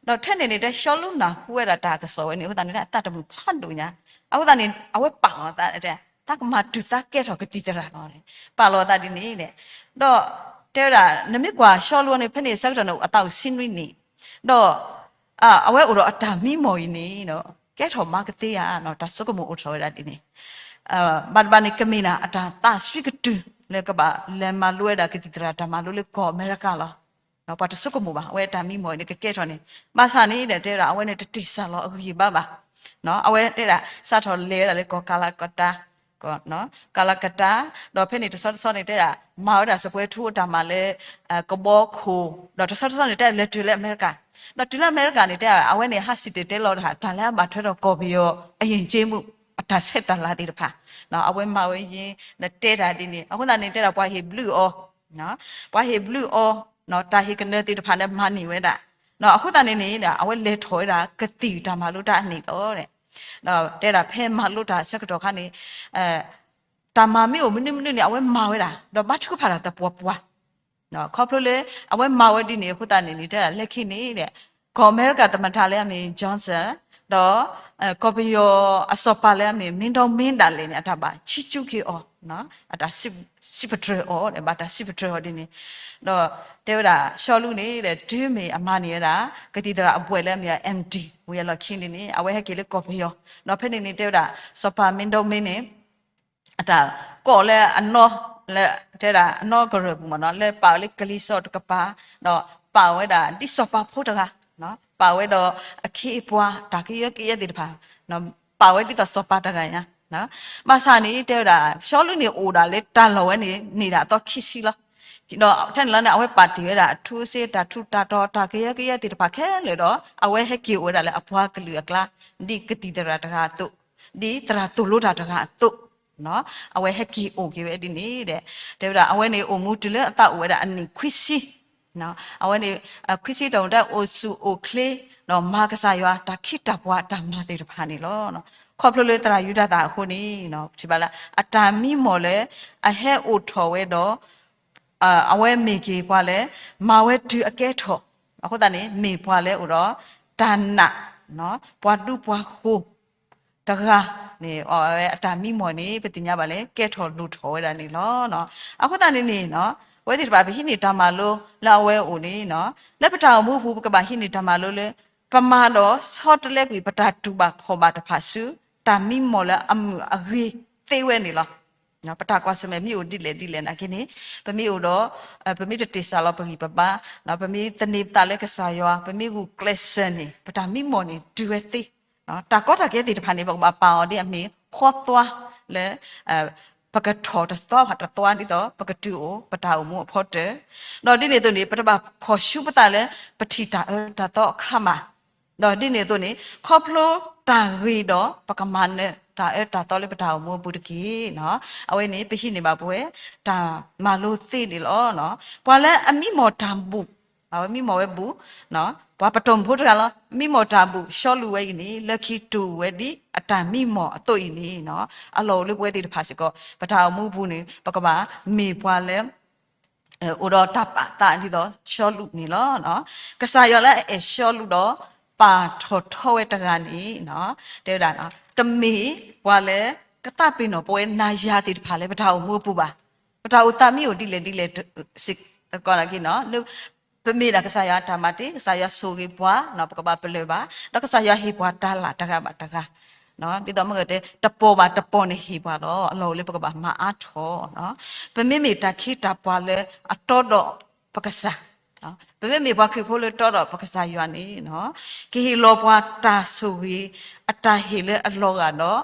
ၤ. ဒီးထဲန့ၣ်န့ၣ် တဲရှောလူနၢ်ဟူဝဲဒၣ်တၢ်ကစီၣ်ဝဲန့ၣ် အဃိသတးန့ၣ် အသးတမုာ်ဖးဒိၣ်ညါ, အဃိသတးန့ၣ် အဝဲပာ်လီၤသး သးကမၤတုၤသးကဲထီၣ်ကသံၣ်သရၣ်လီၤ, ပာ်လီၤသးဒ်န့ၣ်, ဒီးတဲဝဲဒၣ် နမ့ၢ်ကွၢ်ရှောလူန့ၣ် ဖဲန့ၣ်ဆၢကတီၢ်န့ၣ် အသးအိၣ်ဆံနွံနံၣ်, ဒီး အဝဲအိၣ်ဒီးအတၢ်မံမီၢ်အံၤန့ၣ် ကဲထီၣ်မၤကသ့ဧါ, တၢ်ဆိကမိၣ်အိၣ်ထီၣ်ဝဲဒၣ်ဒ်န့ၣ်, ဘၣ်တဘၣ်န့ၣ် ကမ့ၢ်ဒၣ်အတၢ်သးစွံကတုၤလၢကဘၣ်လဲၤမၤလိဝဲဒၣ်ကသံၣ်သရၣ်တၢ်မၤလိလၢကီၢ်အမဲရကၤလီၤ. ပှၤတဆိကမိၣ်ဘၣ် အဝဲအတၢ်မံမီၢ်အံၤန့ၣ် ကကဲထီၣ်န့ၣ်, ဘၣ်ဆၣ်န့ၣ်ဒီး တဲဝဲဒၣ် အဝဲန့ၣ်တတ့ၢ်စၢ်လီၤအဂံၢ်အဘါဘၣ်. အဝဲတဲဒၣ် စးထီၣ်လဲၤဝဲဒၣ်လၢကီၢ်ကၣ်လၤကတၢ်, ကီၢ်, ကၣ်လၤကတၢ်, ဒီးဖဲန့ၣ်တဆီတဆီန့ၣ်တဲဒၣ် မၤဝဲဒၣ်စပွဲထူအတၢ်မၤလၢ ကဘီခိၣ်, ဒီးတဆီတဆီန့ၣ်တဲဒၣ်လဲၤတုၤလၢအမဲရကၤ, ဒီးတုၤလၢအမဲရကၤန့ၣ် တဲဒၣ် အဝဲန့ၣ် ဟးစံၣ်တဲၤတဲလီၤဒၣ် တၢ်လၢအဘၣ်ထွဲဒီးကီၢ်ပယီၤအယဉ်ကျေးမှု အတၢ်ဆဲးတၢ်လၤသ့ၣ်တဖၣ်, အဝဲမၤဝဲယဲ နတဲတၢ်ဒ်န့ၣ် အဃိသတးန့ၣ် တဲဒၣ်ပှၤဟ့ၣ်ဘျုးအီၤ, ပှၤဟ့ၣ်ဘျုးအီၤ, တၢ်ဟ့ၣ်ကနၢၤသ့ၣ်တဖၣ်န့ၣ် မၤန့ၢ်ဝဲဒၣ်, အဃိသတးန့ၣ်န့ၣ် အဝဲလဲၤထီၣ်ဝဲဒၣ်ကသံၣ်တၢ်မၤလိတၢ်အနံၣ်လီၤ. တဲဒၣ်ဖဲမၤလိတၢ်အဆၢကတီၢ်ခါန့ၣ် တၢ်မၤမ့ၢ်အိၣ်မနုၤမနုၤန့ၣ် အဝဲမၤဝဲဒၣ် ဒီးဘါထုကဖၣ်တၢ်သပှၢ်ပှၢ်, ခီဖျိလၢ အဝဲမၤဝဲဒ်န့ၣ်အဃိသတးန့ၣ်န့ၣ် တဲဒၣ်လၢခံန့ၣ် ကီၢ်အမဲရကၤသမ္မတလၢအမ့ၢ် Johnson ဒီး ကီၢ်ပယီၤအစီၤပၤလၢအမ့ၢ် မင်းအောင်လှိုင် ဒၣ်လဲာ်န့ၣ် အတၢ်ဘၣ်ဆံးကၠူက့ၤအီၤ, အတၢ်စံးပတြၢၤအီၤ ဘၣ်တၢ်စံးပတြၢၤအီၤဒ်န့ၣ်, ဒီးတဲဝဲဒၣ် စီလူးန့ၣ် တုၤမ့ၢ်အမၤန့ၢ်ဝဲဒၣ် ကသံၣ်သရၣ်အဘှဲၣ်လၢအမ့ၢ် M.Div ဝံၤအလီၢ်ခံန့ၣ်န့ၣ် အဝဲဟဲက့ၤလၢကီၢ်ပယီၤ, ဒီးဖဲန့ၣ်န့ၣ် တဲဝဲဒၣ် စီၤပၤ မင်းအောင်လှိုင် န့ၣ် အတၢ်ကိးလၢအနီၢ်, လၢတဲဒၣ်အနီၢ်ကရၢၢ်ပူၤမ့ၢ်နီၤ လၢပာ်ဝဲလၢကလံၤစိးတကပၤ, ဒီးပာ်ဝဲဒၣ်ဒ်စီၤပၤဖိတဂၤ, ပာ်ဝဲဒီးအခ့အပှၤ တၢ်ကယၢကယဲသ့ၣ်တဖၣ်, ပာ်ဝဲဒ်သိးစီၤပၤတဂၤညါ, ဘၣ်ဆၣ်န့ၣ် တဲဝဲဒၣ် စီလူးန့ၣ်အိၣ်ဒၣ်လၢတၢ်လီၢ်ဝဲန့ၣ် န့ၢ်ဒၣ်အသီခံဆံလီၤ. ဒီးထဲန့ၣ်လီၤန့ၣ် အဝဲပာ်တ့ၢ်ဝဲဒၣ်အထူအစ့ တၢ်ထူးတၢ်တီၤ တၢ်ကယၢကယဲသ့ၣ်တဖၣ်ခဲလၢာ်ဒီး အဝဲဟဲက့ၤအိၣ်ဝဲဒၣ်လၢအပှၤကလုာ်အကျါ ဒ်ကသံၣ်သရၣ်တဂၤအသိး, ဒ်သရၣ်သိၣ်လိတၢ်တဂၤအသိး, အဝဲဟဲက့ၤအိၣ်က့ၤဝဲဒ်န့ၣ်ဒီး တဲဝဲဒၣ် အဝဲန့ၣ်အိၣ်မူတုၤလၢအသးအိၣ်ဝဲဒၣ်အနံၣ်ခွံဆံ, အဝဲန့ၣ် ခွံဆံတီၢ်မူတၢ်အိၣ်ဆူၣ်အိၣ်ချ့ ဒီးမၤကစၢ်ယွၤတၢ်ခ့တၢ်ပှၤတၢ်မၤသ့ၣ်တဖၣ်န့ၣ်လီၤ. ခီဖျိလၢသရၣ်ယူဒၤသၣ်အဃိန့ၣ် ထံၣ်ဘၣ်လၢ အတၢ်မံမီၢ်လၢ အဟဲအိၣ်ထီၣ်ဝဲဒီး အဝဲမ့ၢ်က့ၤပှၤလၢ မၤဝဲတုၤအကဲထီၣ်, အဃိသတးန့ၣ် မ့ၢ်ပှၤလၢအိၣ်ဒီး တၢ်နာ်, ပှၤဒူပှၤဃိၤ တဂၤန့ၣ် အဝဲအတၢ်မံမီၢ်န့ၣ် ပသ့ၣ်ညါဘၣ်လၢ ကဲထီၣ်လိၣ်ထီၣ်ဝဲဒၣ်န့ၣ်လီၤ. အဃိသတးန့ၣ်န့ၣ် ပဝဲသ့ၣ်တဖၣ် ပဟံးန့ၢ်တၢ်မၤလိလၢအဝဲအအိၣ်န့ၣ် လၢပတၢ်အိၣ်မူအပူၤ ပကဘၣ်ဟံးန့ၢ်တၢ်မၤလိလၢ ပမၤဒီးဆီတလဲကွံာ် ပတၢ်တူၢ်ဘၣ်ခီၣ်ဘၣ်တဖၣ်ဆူ တၢ်မံမီၢ်လၢအမုာ်အဂ့ၤသ့ဝဲန့ၣ်လီၤ. ပတၢ်ကွၢ်ဆၢၣ်မဲာ်မ့ၢ်အိၣ်ဒ်လဲၣ်ဒ်လဲၣ်နာ်က့န့ၣ် ပမ့ၢ်အိၣ်ဒီး ပမ့ၢ်တတ့ၢ်စၢ်လီၤပဂံၢ်ပဘါ, ပမ့ၢ်သန့ၤပသးလၢကစၢ်ယွၤ, ပမ့ၢ်ဂုာ်ကျဲးစၢးန့ၣ် ပတၢ်မံမီၢ်န့ၣ် တုၤဝဲသ့, တၢ်ကီတၢ်ခဲသ့ၣ်တဖၣ်န့ၣ် ပကဘၣ်ပာ်အီၤဒ်အမ့ၢ် ဖီသွါလၢ ပကထီၣ်တသွါဘၣ်တသွါဒ်သိး ပကတုၤအိၣ် ပတၢ်အိၣ်မူအဖီတၢၢ်, ဒီးဒ်န့ၣ်အသိးန့ၣ် ပတဘၣ်ဖီၣ်ဆူပသးလၢ ပထံၣ်တၢ်အၢတၢ်သီအခါမး, ဒီးဒ်န့ၣ်အသိးန့ၣ် ခီဖျိတၢ်ဂ့ၤဒီး ပကမၤနၢၤတၢ်အၢတၢ်သီလၢပတၢ်အိၣ်မူအပူၤတက့ၢ်. အဝဲန့ၣ် ပဟံးန့ၢ်ဘၣ်ပဝဲ တၢ်မၤလိသ့န့ၣ်လီၤ. ပှၤလၢအမံမီၢ်တၢ်ဘူၣ်, အဝဲမံမီၢ်ဝဲဘူၣ်, ပှၤပတီၢ်မုၢ်ဖိတဂၤလီၤ. မံမီၢ်တၢ်ဘူၣ် စီလူးဝဲအံၤန့ၣ် လၢခံတုၤဝဲဒ်အတၢ်မံမီၢ်အသိးအံၤန့ၣ် အလီၢ်အိၣ်လၢပဝဲသ့ၣ်တဖၣ်စ့ၢ်ကီး ပတၢ်အိၣ်မူအပူၤန့ၣ် ပကဘၣ်မ့ၢ်ပှၤလၢ အိၣ်ဒီးတၢ်ပာ်သးဒ်သိးစီလူးန့ၣ်လီၤ. ကစၢ်ယွၤလၢအအဲၣ်စီလူးဒီး ပာ်ထီၣ်ထီဝဲတဂၤန့ၣ် တဲဝဲဒၣ် တမ့ၢ်ပှၤလၢ ကသးပ့ၤနီၣ်ပဝဲနၤယၤသ့ၣ်တဖၣ်လၢပတၢ်အိၣ်မူအပူၤဘၣ်. ပတၢ်အိၣ်သးမ့ၢ်အိၣ်ဒ်လဲၣ်ဒ်လဲၣ်စ့ၢ်ကီးနာ်က့န့ၣ် ပမ့ၢ်ဒၣ်ကစၢ်ယွၤအတၢ်မၤတ့ၢ် ကစၢ်ယွၤဆိၣ်ဂ့ၤပှၤ ပကဘၣ်ပလၢၢ်ဘၣ် ဒီးကစၢ်ယွၤဟ့ၣ်ပှၤတၢ်လၢ်တဂၤဘၣ်တဂၤ ဒ်သိးမ့ၢ်ဂ့ၤတဲ တပီၢ်ဘၣ်တပီၢ်န့ၣ်ဟ့ၣ်ပှၤလီၤ. အလီၢ်အိၣ်လၢပကဘၣ်မၤအါထီၣ် ပမ့မ့ၢ်တၢ်ခ့တၢ်ပှၤလၢအတီဒီးပကစၢ်, ပမ့မ့ၢ်ပှၤခရံာ်ဖိလၢတီဒီးပကစၢ်ယွၤန့ၣ် ကဟ့ၣ်လီၤပှၤတၢ်ဆိၣ်ဂ့ၤ အတၢ်ဟ့ၣ်လၢအလီၤဂာ်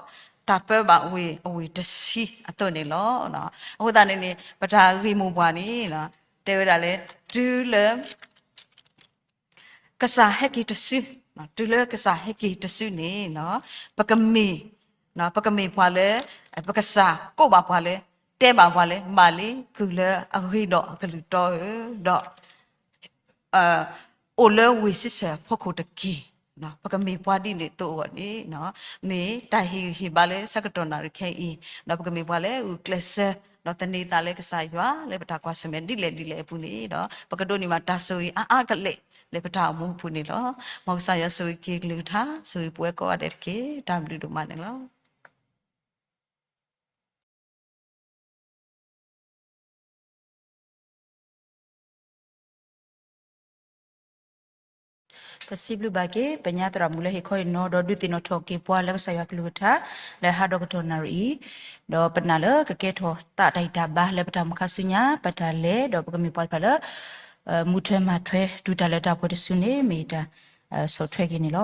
ဒီး တၢ်ပၢဘၣ်ဝ့ၢ်အဝ့ၢ်တဆံအသိးန့ၣ်လီၤ. အဃိသတးန့ၣ်န့ၣ် ပတၢ်ဂ့ၢ်မိၢ်ပှၢ်န့ၣ် တဲဝဲဒၣ်လၢ တုၤလၢ ကစၢ်ဟဲက့ၤတစု, တုၤလၢကစၢ်ဟဲက့ၤတစုန့ၣ် ပကမ့ၢ်, ပကမ့ၢ်ပှၤလၢ ပကစၢ်ကိးဘၣ်ပှၤလၢ တဲဘၣ်ပှၤလၢ မၤလံကုၢ်လၢအဂ့ၤဒီးအကလုၢ်တီဧၢ, ဒီး အိၣ်လၢဝ့ၢ်စံးဆၢၣ်ဖီခိၣ်တက့ၢ်. ပကမ့ၢ်ပှၤဒ်န့ၣ်အသိးအဂီၢ်န့ၣ် မ့ၢ်တၢ်ဟ့ၣ်ဂံၢ်ဟ့ၣ်ဘါလၢဆၢကတီၢ်နၣ်ရံၣ်ခဲအံၤ, ဒီးပကမ့ၢ်ပှၤလၢဂုာ်ကျဲးစၢး ဒီးသန့ၤသးလၢကစၢ်ယွၤလၢပတၢ်ကွၢ်ဆၢၣ်မဲာ်ဒ်လဲၣ်ဒ်လဲၣ်အပူၤန့ၣ်ဒီး ပကဒိးန့ၢ်ဘၣ်တၢ်ဆိၣ်ဂ့ၤအါအါကလဲာ်လၢပတၢ်အိၣ်မူအပူၤန့ၣ်လီၤ. မ်ကစၢ်ယွၤဆိၣ်ဂ့ၤက့ၤကလုၢ်ကထါ ဆိၣ်ဂ့ၤပဝဲကိးဂၤဒဲးတက့ၢ်. တၢ်ဘျုးဒိၣ်မးန့ၣ်လီၤ. ပစံးဘျုးဘၣ်က့ၤ ပညါသရၣ်မုၣ်လၢဟ့ၣ်ခီဟ့ၣ်နီၤ ဒီးဒုးသ့ၣ်နီၣ်ထီၣ်က့ၤပှၤလၢကစၢ်ယွၤကလုၢ်ကထါ လၢဟါဒီကတီၢ်နၣ်ရံၣ်အံၤ, ဒီးပနာ်လၢကကဲထီၣ်သးတၢ်ဂံၢ်တၢ်ဘါလၢပတၢ်အိၣ်မူခါဆူညါ ပတၢ်လဲၤ ဒီးပကမ့ၢ်ပှၤတဖၣ်လၢ မူထွဲမၤထွဲ တုၤတၢ်လၢတၢ်ပှဲၤတစုန့ၣ် မ့ၢ်တၢ် ဆီၣ်ထွဲက့ၤန့ၣ်လီၤ.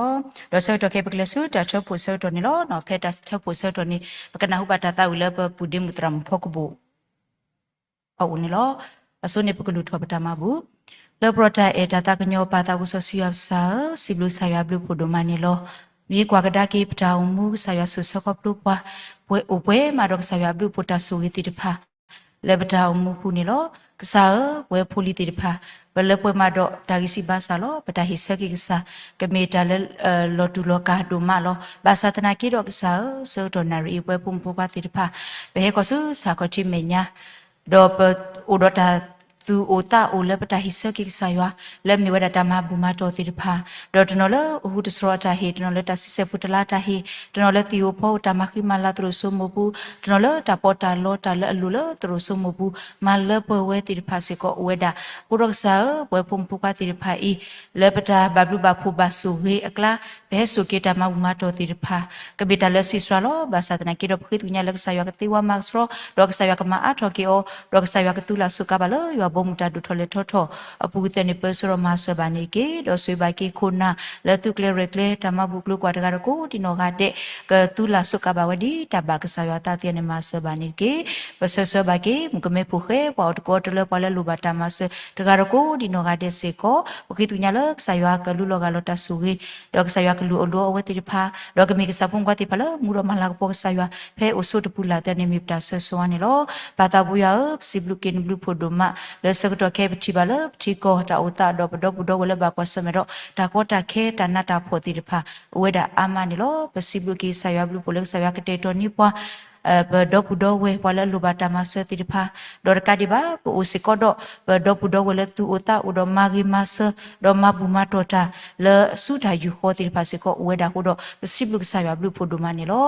ဒီးဆၢကတီၢ်ခဲအံၤ ပကလဲၤဆူတၢ်ထၢဖှိၣ်ဆၢကတီၢ်န့ၣ်လီၤ. ဖဲတၢ်ထၢဖှိၣ်ဆၢကတီၢ်န့ၣ် ပကနၢ်ဟူဘၣ်တၢ်သးဝံၣ်လၢပပူၤဒ့မုၣ်သရၣ်မုၣ်ဖီကဘိၣ် အအိၣ်န့ၣ်လီၤ. အဆိန့ၣ် ပကလူၤထီၣ်ပတၢ်မၤဘူၣ်. လၢပလီၢ်တၢ်အဲၣ်တၢ်သးကညီၤပာ်သးပူၤစီဆှံယွၤပစၢ်ဧၢ, စံးဘျုးကစၢ်ယွၤဘျုးဖှိၣ်ဒိၣ်မးန့ၣ်လီၤ. မ့ၢ်ကွၢ်ကဒါက့ၤပတၢ်အိၣ်မူ ကစၢ်ယွၤဆိၣ်ဆၢခီဖျိပှၤ, ပှဲၤအိၣ်ပှဲၤမးဒီးကစၢ်ယွၤဘျုးဖှိၣ်တၢ်ဆိၣ်ဂ့ၤသ့ၣ်တဖၣ် လၢပတၢ်အိၣ်မူပူၤန့ၣ်လီၤ. ကစၢ်ဧၢ, ပဝဲဖိလံၤသ့ၣ်တဖၣ် ပလၢပှဲၤမးဒီးတၢ်ဂံၢ်စၢ်ဘါစၢ်လီၤ. ပတၢ်ဟ့ၣ်ဆၢက့ၤကစၢ် ကမ့ၢ်တၢ်လၢ လီၤတူာ်လီၤကာ်ဒိၣ်မးလီၤ. ဘၣ်ဆၣ်သနာ်က့ဒီးကစၢ်ဧၢ, ဆၢကတီၢ်နၣ်ရံၣ်အံၤ ပဝဲဖိမုၣ်ဖိခွါသ့ၣ်တဖၣ် ပဟဲကီၢ်ဆူစၢ်ခီၣ်ထံးမဲာ်ညါ ဒီးပအိၣ်ဒီးတၢ်သူၣ်အိၣ်သးအိၣ်လၢပတၢ်ဟ့ၣ်ဆၢက့ၤကစၢ်ယွၤ လၢမ့ၢ်ဝဲဒၣ်တၢ်မၤဘူၣ်မၤတီၢ်သ့ၣ်တဖၣ်, ဒီးတနီၤလၢအဟူတစရီအတၢ်ဟ့ၣ်, တနီၤလၢတၢ်ဆံဆဲၣ်ဖိတလါတၢ်ဟ့ၣ်, တနီၤလၢသံၣ်ဧိၤဖီဧိၤတၢ်မၤဃံမၤလၤသရိာ်စိမိၢ်ပူၤ, တနီၤလၢတၢ်ပီးတၢ်လီတၢ်လၢအလိၣ်လၢသရိာ်စိမိၢ်ပူၤ မၤလၢပှဲၤဝဲသ့ၣ်တဖၣ်စ့ၢ်ကီးအိၣ်ဝဲဒၣ်. အဃိဒီးကစၢ်ဧၢ, ပဝဲဖိမုၣ်ဖိခွါသ့ၣ်တဖၣ်အံၤ လၢပတၢ်ဘၣ်ဘျုးဘၣ်ဖှိၣ်ဘၣ်ဆိၣ်ဂ့ၤအကျါ ပဟဲစိာ်က့ၤတၢ်မၤဘူၣ်မၤတီၢ်သ့ၣ်တဖၣ် ကမ့ၢ်တၢ်လၢဆံးစှၤလီၤ. ဘၣ်ဆၣ်သနာ်က့ဒီး ပဃ့သ့ၣ်ညါလၢကစၢ်ယွၤကသ့ဝါမၤကဆှီ, ဒီးကစၢ်ယွၤကမၤအါထီၣ်က့ၤအီၤ, ဒီးကစၢ်ယွၤကသူလၢ်စူးကါဘၣ်လၢယွၤဘီမုၢ်တၢ်ဒိၣ်ထီၣ်လဲၤထီၣ်ထီၣ်အပူၤကသ့န့ၣ် ပၢဆှၢဒီးမၤစၢၤဘၣ်န့ၣ်တက့ၢ်. ဒီးဆိၣ်ဂ့ၤဘၣ်က့ၤခိၣ်နၢ်လၢသုးကျဲၤရဲၣ်ကျဲၤ တၢ်မၤဘူၣ်ကျိၤကွာ်တဂၤဒီးကိးဒံးနီၢ်ဂၤဒဲး ကသူလၢ်စူးကါဘၣ်ဝဲဒ်တၢ်ဘၣ်ကစၢ်ယွၤအသးသ့န့ၣ် မၤစၢၤဘၣ်န့ၣ်တက့ၢ်. ပဆၢဆှၢဘၣ်က့ၤ မုၣ်ကမဲဖိဃဲ ပှၤအိၣ်တကိးတလၢပှၤလၢအလိၣ်ဘၣ်တၢ်မၤစၢၤတဂၤဒီးကိးဒံးနီၢ်ဂၤဒဲးစ့ၢ်ကီး ပဃ့သ့ၣ်ညါလၢကစၢ်ယွၤကလူလီၤဂာ်လီၤတၢ်ဆိၣ်ဂ့ၤ, ဒီးကစၢ်ယွၤကလူၤအလိၤအဝဲသ့ၣ်တဖၣ်, ဒီးကမ့ၢ်ကစၢ်ဖိမုၣ်ဖိခွါသ့ၣ်တဖၣ်လၢမူဒီးမၤလၤကပီၤကစၢ်ယွၤ ဖဲအိၣ်ဆိးတပူၤလၢ်သ့န့ၣ် မ့ၢ်ပတၢ်ဆၢဂ့ၤန့ၣ်လီၤ. ပၢ်သးပူၤယွၤဧၢ, ပစံးဘျုးက့ၤနဘျုးဖှိၣ်ဒိၣ်မး လၢဆၢကတီၢ်ခဲအံၤပထံၣ်ဘၣ်လၢပထံကီၢ်တၢ်အိၣ်သးဒီးပဒီပုၢ်ဒီဝဲၢ်လၢဘၣ်ကွၢ်ဆၢၣ်မဲာ်ဒီး တၢ်ကီတၢ်ခဲတၢ်နးတၢ်ဖှီၣ်သ့ၣ်တဖၣ် အိၣ်ဝဲဒၣ်အါမးန့ၣ်လီၤ. ပစံးဘျုးက့ၤကစၢ်ယွၤဘျုးဖှိၣ်လၢကစၢ်ယွၤကတဲာ်ကတီၤန့ၢ်ပှၤ ပဒီပုၢ်ဒီဝဲၢ် ပှၤလၢအလိၣ်ဘၣ်တၢ်မၤစၢၤသ့ၣ်တဖၣ်, ဒီးတကးဒံးဘၣ် ပအိၣ်စ့ၢ်ကီးဒီး ပဒီပုၢ်ဒီဝဲၢ်လၢသူၣ်အိၣ်သးအိၣ်ဒီးမၤဂ့ၤမၤစၢၤ ဒီးမၤဘူၣ်မၤတီၢ်တၢ် လၢဆူတၢ်ယူၢ်ဃီသ့ၣ်တဖၣ်စ့ၢ်ကီးအိၣ်ဝဲဒၣ်အဃိဒီး ပစံးဘျုးကစၢ်ယွၤဘျုးဖှိၣ်ဒိၣ်မးန့ၣ်လီၤ. ဒီးပ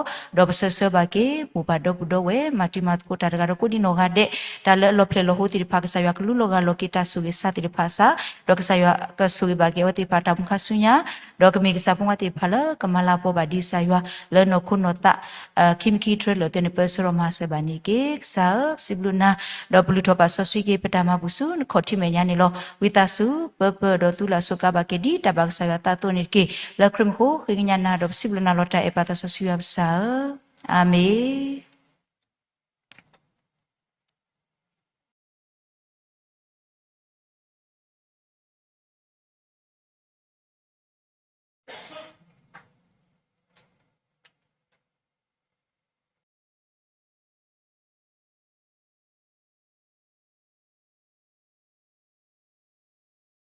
ဆၢဆှၢဘၣ်က့ၤ မိၢ်ပၢ်ဒီပုၢ်ဒီဝဲၢ် မၤတံၤမၤသကိးတၢ်တဂၤဒီးကိးဒံးနီၢ်ဂၤဒဲး တၢ်လၢအလီၤဖျဲၣ်လီၤဟိသ့ၣ်တဖၣ် ကစၢ်ယွၤကလူလီၤဂာ်လီၤက့ၤတၢ်ဆိၣ်ဂ့ၤစါသ့ၣ်တဖၣ်စ့ၢ် ဒီးကစၢ်ယွၤကဆိၣ်ဂ့ၤဘၣ်က့ၤအဝဲသ့ၣ်တဖၣ်တၢ်မူခါဆူညါ, ဒီးကမ့ၢ်ကစၢ်ဖိခွါသ့ၣ်တဖၣ်လၢကမၤလၤကပီၤဘၣ်ဒံးကစၢ်ယွၤ လၢနီၢ်ခိနီၢ်သး ခံမံၤခံထြဲလၢာ်သ့န့ၣ် ပၢဆှၢဒီးမၤစၢၤဘၣ်န့ၣ်တက့ၢ်. ကစၢ်ဧၢ, ပစံးဘျုးနၤ, ဒီးပလုၢ်ထီၣ်ပာ်စီဆှံက့ၤပတၢ်မၤဘူၣ်ဆူနခီၣ်ထံးမဲာ်ညါန့ၣ်လီၤ. ဝံသးစူၤ ပၢပၢဒီးသူလၢ်စူးကါဘၣ်က့ၤ ဒ်တၢ်ဘၣ်ကစၢ်ယွၤသးအသိးန့ၣ်တက့ၢ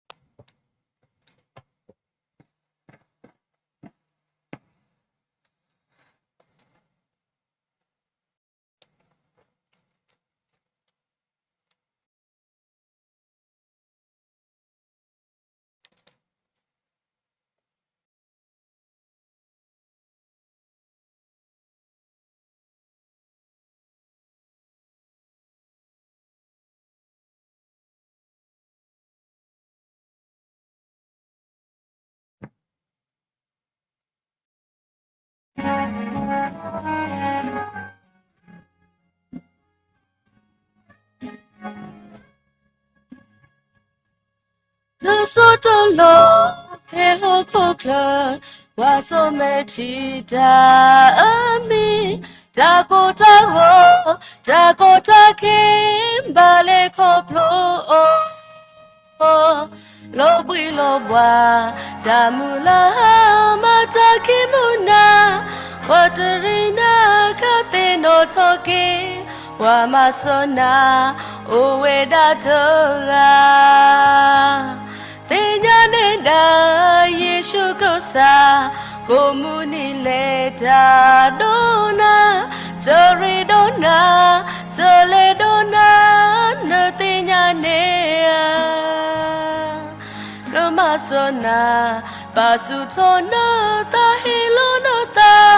်. လၢခရံာ်မူခိၣ်ဃ့ကညးနၤ ဒီးပစံးဘျုးနၤလီၤတၢ်အဲၣ်ပၢ်သးစီဆှံယွၤပစၢ်ဧၢ, အၤမ့ၣ်. တစိၢ်တလီၢ်ဖဲဟီၣ်ခိၣ်ချၢ, ကွၢ်စိမဲာ်ထံတၢ်အမံၤ, တၢ်ကိၢ်တၢ်ဂီၤ, တၢ်ကီတၢ်ခဲ, ဘၣ်လဲၤခီဖျိအီၤ လီၤဘှံးလီၤဘှါ, တၢ်မုၢ်လၢ်ဟါမၤတၢ်ခံမုၢ်နၤ, ပှၤတရံးနၤခါသ့ၣ်နီၣ်ထီၣ်က့ၤ, ပှၤမၤစၢၤနၤ အိၣ်ဝဲဒၣ်တဂၤ သ့ၣ်ညါန့ၢ်ဒၣ် ယ့ၣ်ၡူးကစၢ်, ကိးမုၢ်နံၤလဲၤတၢ်ဒိးနၤ, စၢၤရ့ဒီးနၤ, စၢၤလဲၤဒီးနၤ, နသ့ၣ်ညါန့ၢ်ဧါ ကမၤစၢၤနၤ, ပာ်ဆူၣ်ထီၣ်နသးဟ့ၣ်လီၤနသး,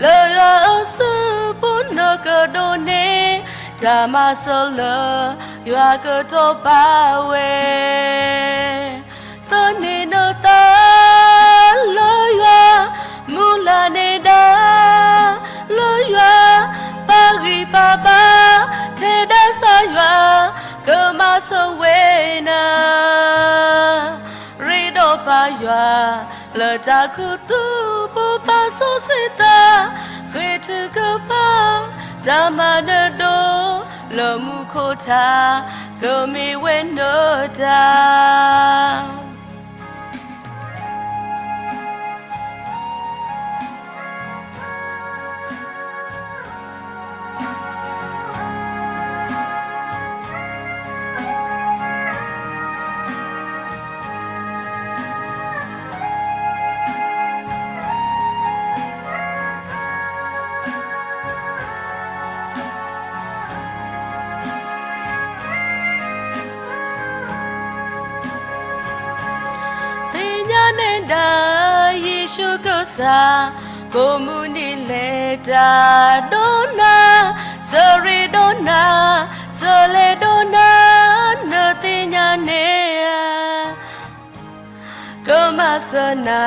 လၢယွၤအစုပူၤနကဒိးန့ၢ်, တၢ်မၤစၢၤလၢ ယွၤကတီၤပာ်ဝဲ သန့ၤနသးလၢယွၤ, မုၢ်လၢ်န့ၢ်ဒၣ် လၢယွၤ, ပာ်ဂံၢ်ပာ်ဘါ ထဲဒၣ်ကစၢ်ယွၤ, ကမၤစၢၤဝဲနၤ, ရ့ဒီးပၢ်ယွၤ လၢတၢ်ခူသူၣ်ပူၤပာ်စီဆှံသး, ဃ့ထုကဖၣ်, တၢ်မၤနၢၤဒိၣ်လၢမူခိၣ်ထး, ကမ့ၢ်ဝဲနတၢ် သ့ၣ်ညါန့ၢ်ဒၣ် ယ့ၣ်ၡူးကစၢ်, ကိးမုၢ်နံၤလဲၤတၢ်ဒိၣ်နၤ, စၢၤရ့ဒိၣ်နၤ, စၢၤလဲၤဒိၣ်နၤ, နသ့ၣ်ညါန့ၢ်ဧါ ကမၤစၢၤနၤ,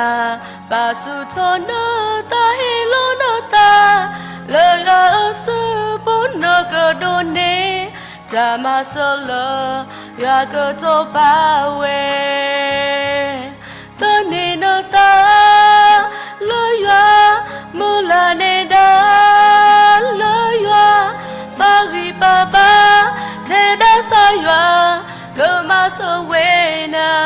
ပာ်ဆူၣ်ထီၣ်နသးဟ့ၣ်လီၤနသး, လၢယွၤအစုပူၤနကဒိးန့ၢ်, တၢ်မၤစၢၤလၢ ယွၤကတိၤပာ်ဝဲ သန့ၤနသး လၢယွၤ, မုၢ်လၢ်န့ၢ်ဒၣ် လၢယွၤ, ပာ်ဂံၢ်ပာ်ဘါ ထဲဒၣ်ကစၢ်ယွၤ ကမၤစၢၤဝဲနၤ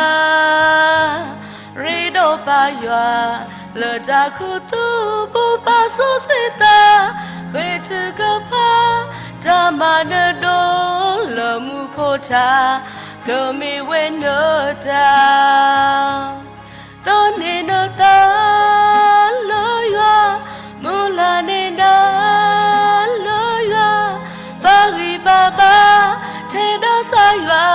ရ့ဒီးပၢ်ယွၤ လၢတၢ်ခူသူၣ်ပူၤပာ်စီဆှံသး, ဃ့ထုကဖၣ် တၢ်မၤနၢၤဒိၣ်လၢမူခိၣ်ထး, ကမ့ၢ်ဝဲနတၢ် သန့ၤနသး လၢယွၤ, မုၢ်လၢ်န့ၢ်ဒၣ် လၢယွၤ, ပာ်ဂံၢ်ပာ်ဘါ ထဲဒၣ်ကစၢ်ယွၤ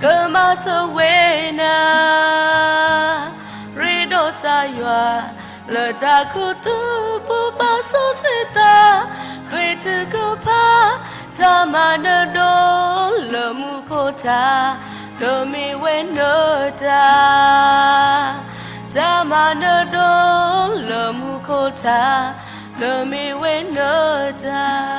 ကမၤစၢၤဝဲနၤ ရ့ဒီးကစၢ်ယွၤ လၢတၢ်ခူသူၣ်ပူၤပာ်စီဆှံသး, ဃ့ထုကဖၣ် တၢ်မၤနၢၤဒိၣ်လၢမူခိၣ်ထး, ကမ့ၢ်ဝဲနတၢ် တၢ်မၤနၢၤဒိၣ်လၢမူခိၣ်ထး, ကမ့ၢ်ဝဲနတၢ်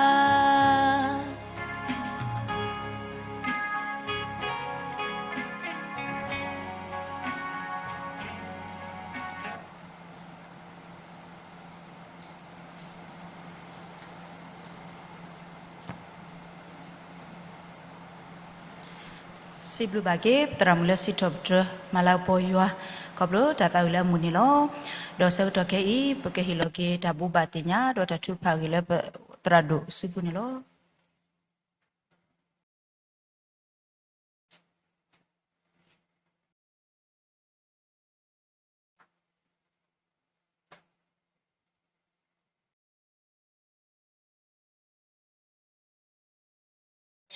စံးဘျုးဘၣ်က့ၤ ပသရၣ်မုၣ်လၢစံးထီၣ်ပတြၢၤ မၤလၤကပီၤယွၤ ခီဖျိတၢ်သးဝံၣ်လၢအမုာ်န့ၣ်လီၤ. ဒီးဆၢကတီၢ်ခဲအံၤ ပကဟ့ၣ်လီၤက့ၤတၢ်ဘိးဘၣ်သ့ၣ်ညါ ဒီးတၢ်ထုကဖၣ်အဂ့ၢ်လၢပသရၣ်ဒိၣ်စုပူၤန့ၣ်လီၤ.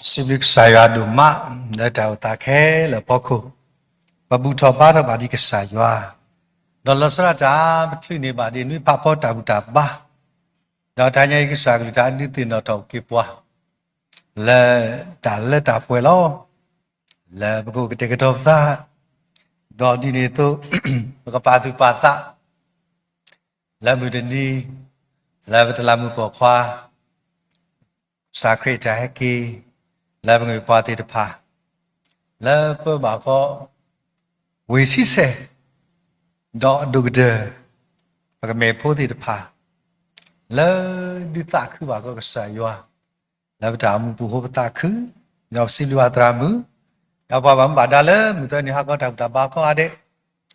စံးဘျုးကစၢ်ယွၤဒိၣ်မး လၢတၢ်အိၣ်သးခဲလၢာ်အဖီခိၣ်, ပဘူၣ်ထီၣ်ဘါထီၣ်ဘၣ်ဒံးကစၢ်ယွၤ, ဒီးလီၤဆီဒၣ်တၢ် ပချုးန့ၢ်ဘၣ်ဒံးနွံဖးဖီတၢ်ဘူၣ်တၢ်ဘါ, ဒီးတဟါညါအံၤကစၢ်ကလုၢ်တၢ်ဒုးသ့ၣ်နီၣ်ထီၣ်က့ၤပှၤ လၢတၢ်လၢတၢ်ပှဲၤလီၤ. လၢပကအိၣ်ကတဲာ်ကတီၤပသး, ဒီးဒ်န့ၣ်အသိး ပကပာ်သူၣ်ပာ်သး လၢမုၢ်တနံၤ လၢပတလးမူးပိာ်ခွါ ကစၢ်ခရံာ်အတၢ်ဟဲက့ၤ လၢပမ့ၢ်ပှၤသ့ၣ်တဖၣ် လၢပဘၣ်ကီ ဝ့ၢ်ဆံဆဲၣ် ဒီးအဒိၣ်ကတၢၢ် ပကမ့ၢ်ဖိသ့ၣ်တဖၣ် လၢဒုးသးခုဘၣ်ကီကစၢ်ယွၤ လၢပတၢ်အိၣ်မူပူၤအဃိပသးခု, ဒီးပစံးဘျုးဘၣ်သရၣ်မုၣ်, ဒီးပှၤဘၣ်မူဘၣ်ဒါလၢမုၢ်သၢနံၤဟါခီတၢ်ဘူၣ်တၢ်ဘါကိးဂၤဒဲး,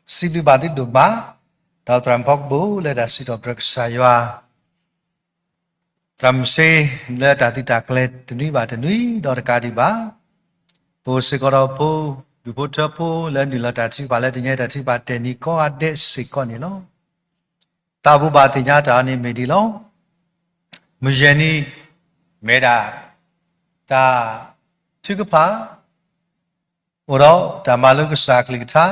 ပစံးဘျုးဘၣ်သုဒိၣ်မး, ဒီးသရၣ်မုၣ်ဖီကဘိၣ်လၢတၢ်စံးထီၣ်ပတြၢၤကစၢ်ယွၤ သရၣ်မုၣ်စ့ လၢတၢ်သုးတၢ်ကျဲၤတနွံဘၣ်တနွံဒီးတကးဒံးဘၣ်, ပအိၣ်စ့ၢ်ကီးဒီးဖိ, ဒူၣ်ဖိထၢဖိလၢနုာ်လီၤတၢ်ထုကဖၣ်လၢတနံၤညါအံၤတၢ်ထုကဖၣ်တဲာ်နံၤကိးဂၤဒဲးစ့ၢ်ကီးန့ၣ်လီၤ. တၢ်ဘိးဘၣ်သ့ၣ်ညါတၢ်အံၤန့ၣ်မ့ၢ်ဒ်လီၤ. မုၢ်ယဲၢ်နံၤ မ့ၢ်ဒၣ် တၢ်ထုကဖၣ် အိၣ်ဒီးတၢ်မၤလိကစၢ်အကလုၢ်ကထါ,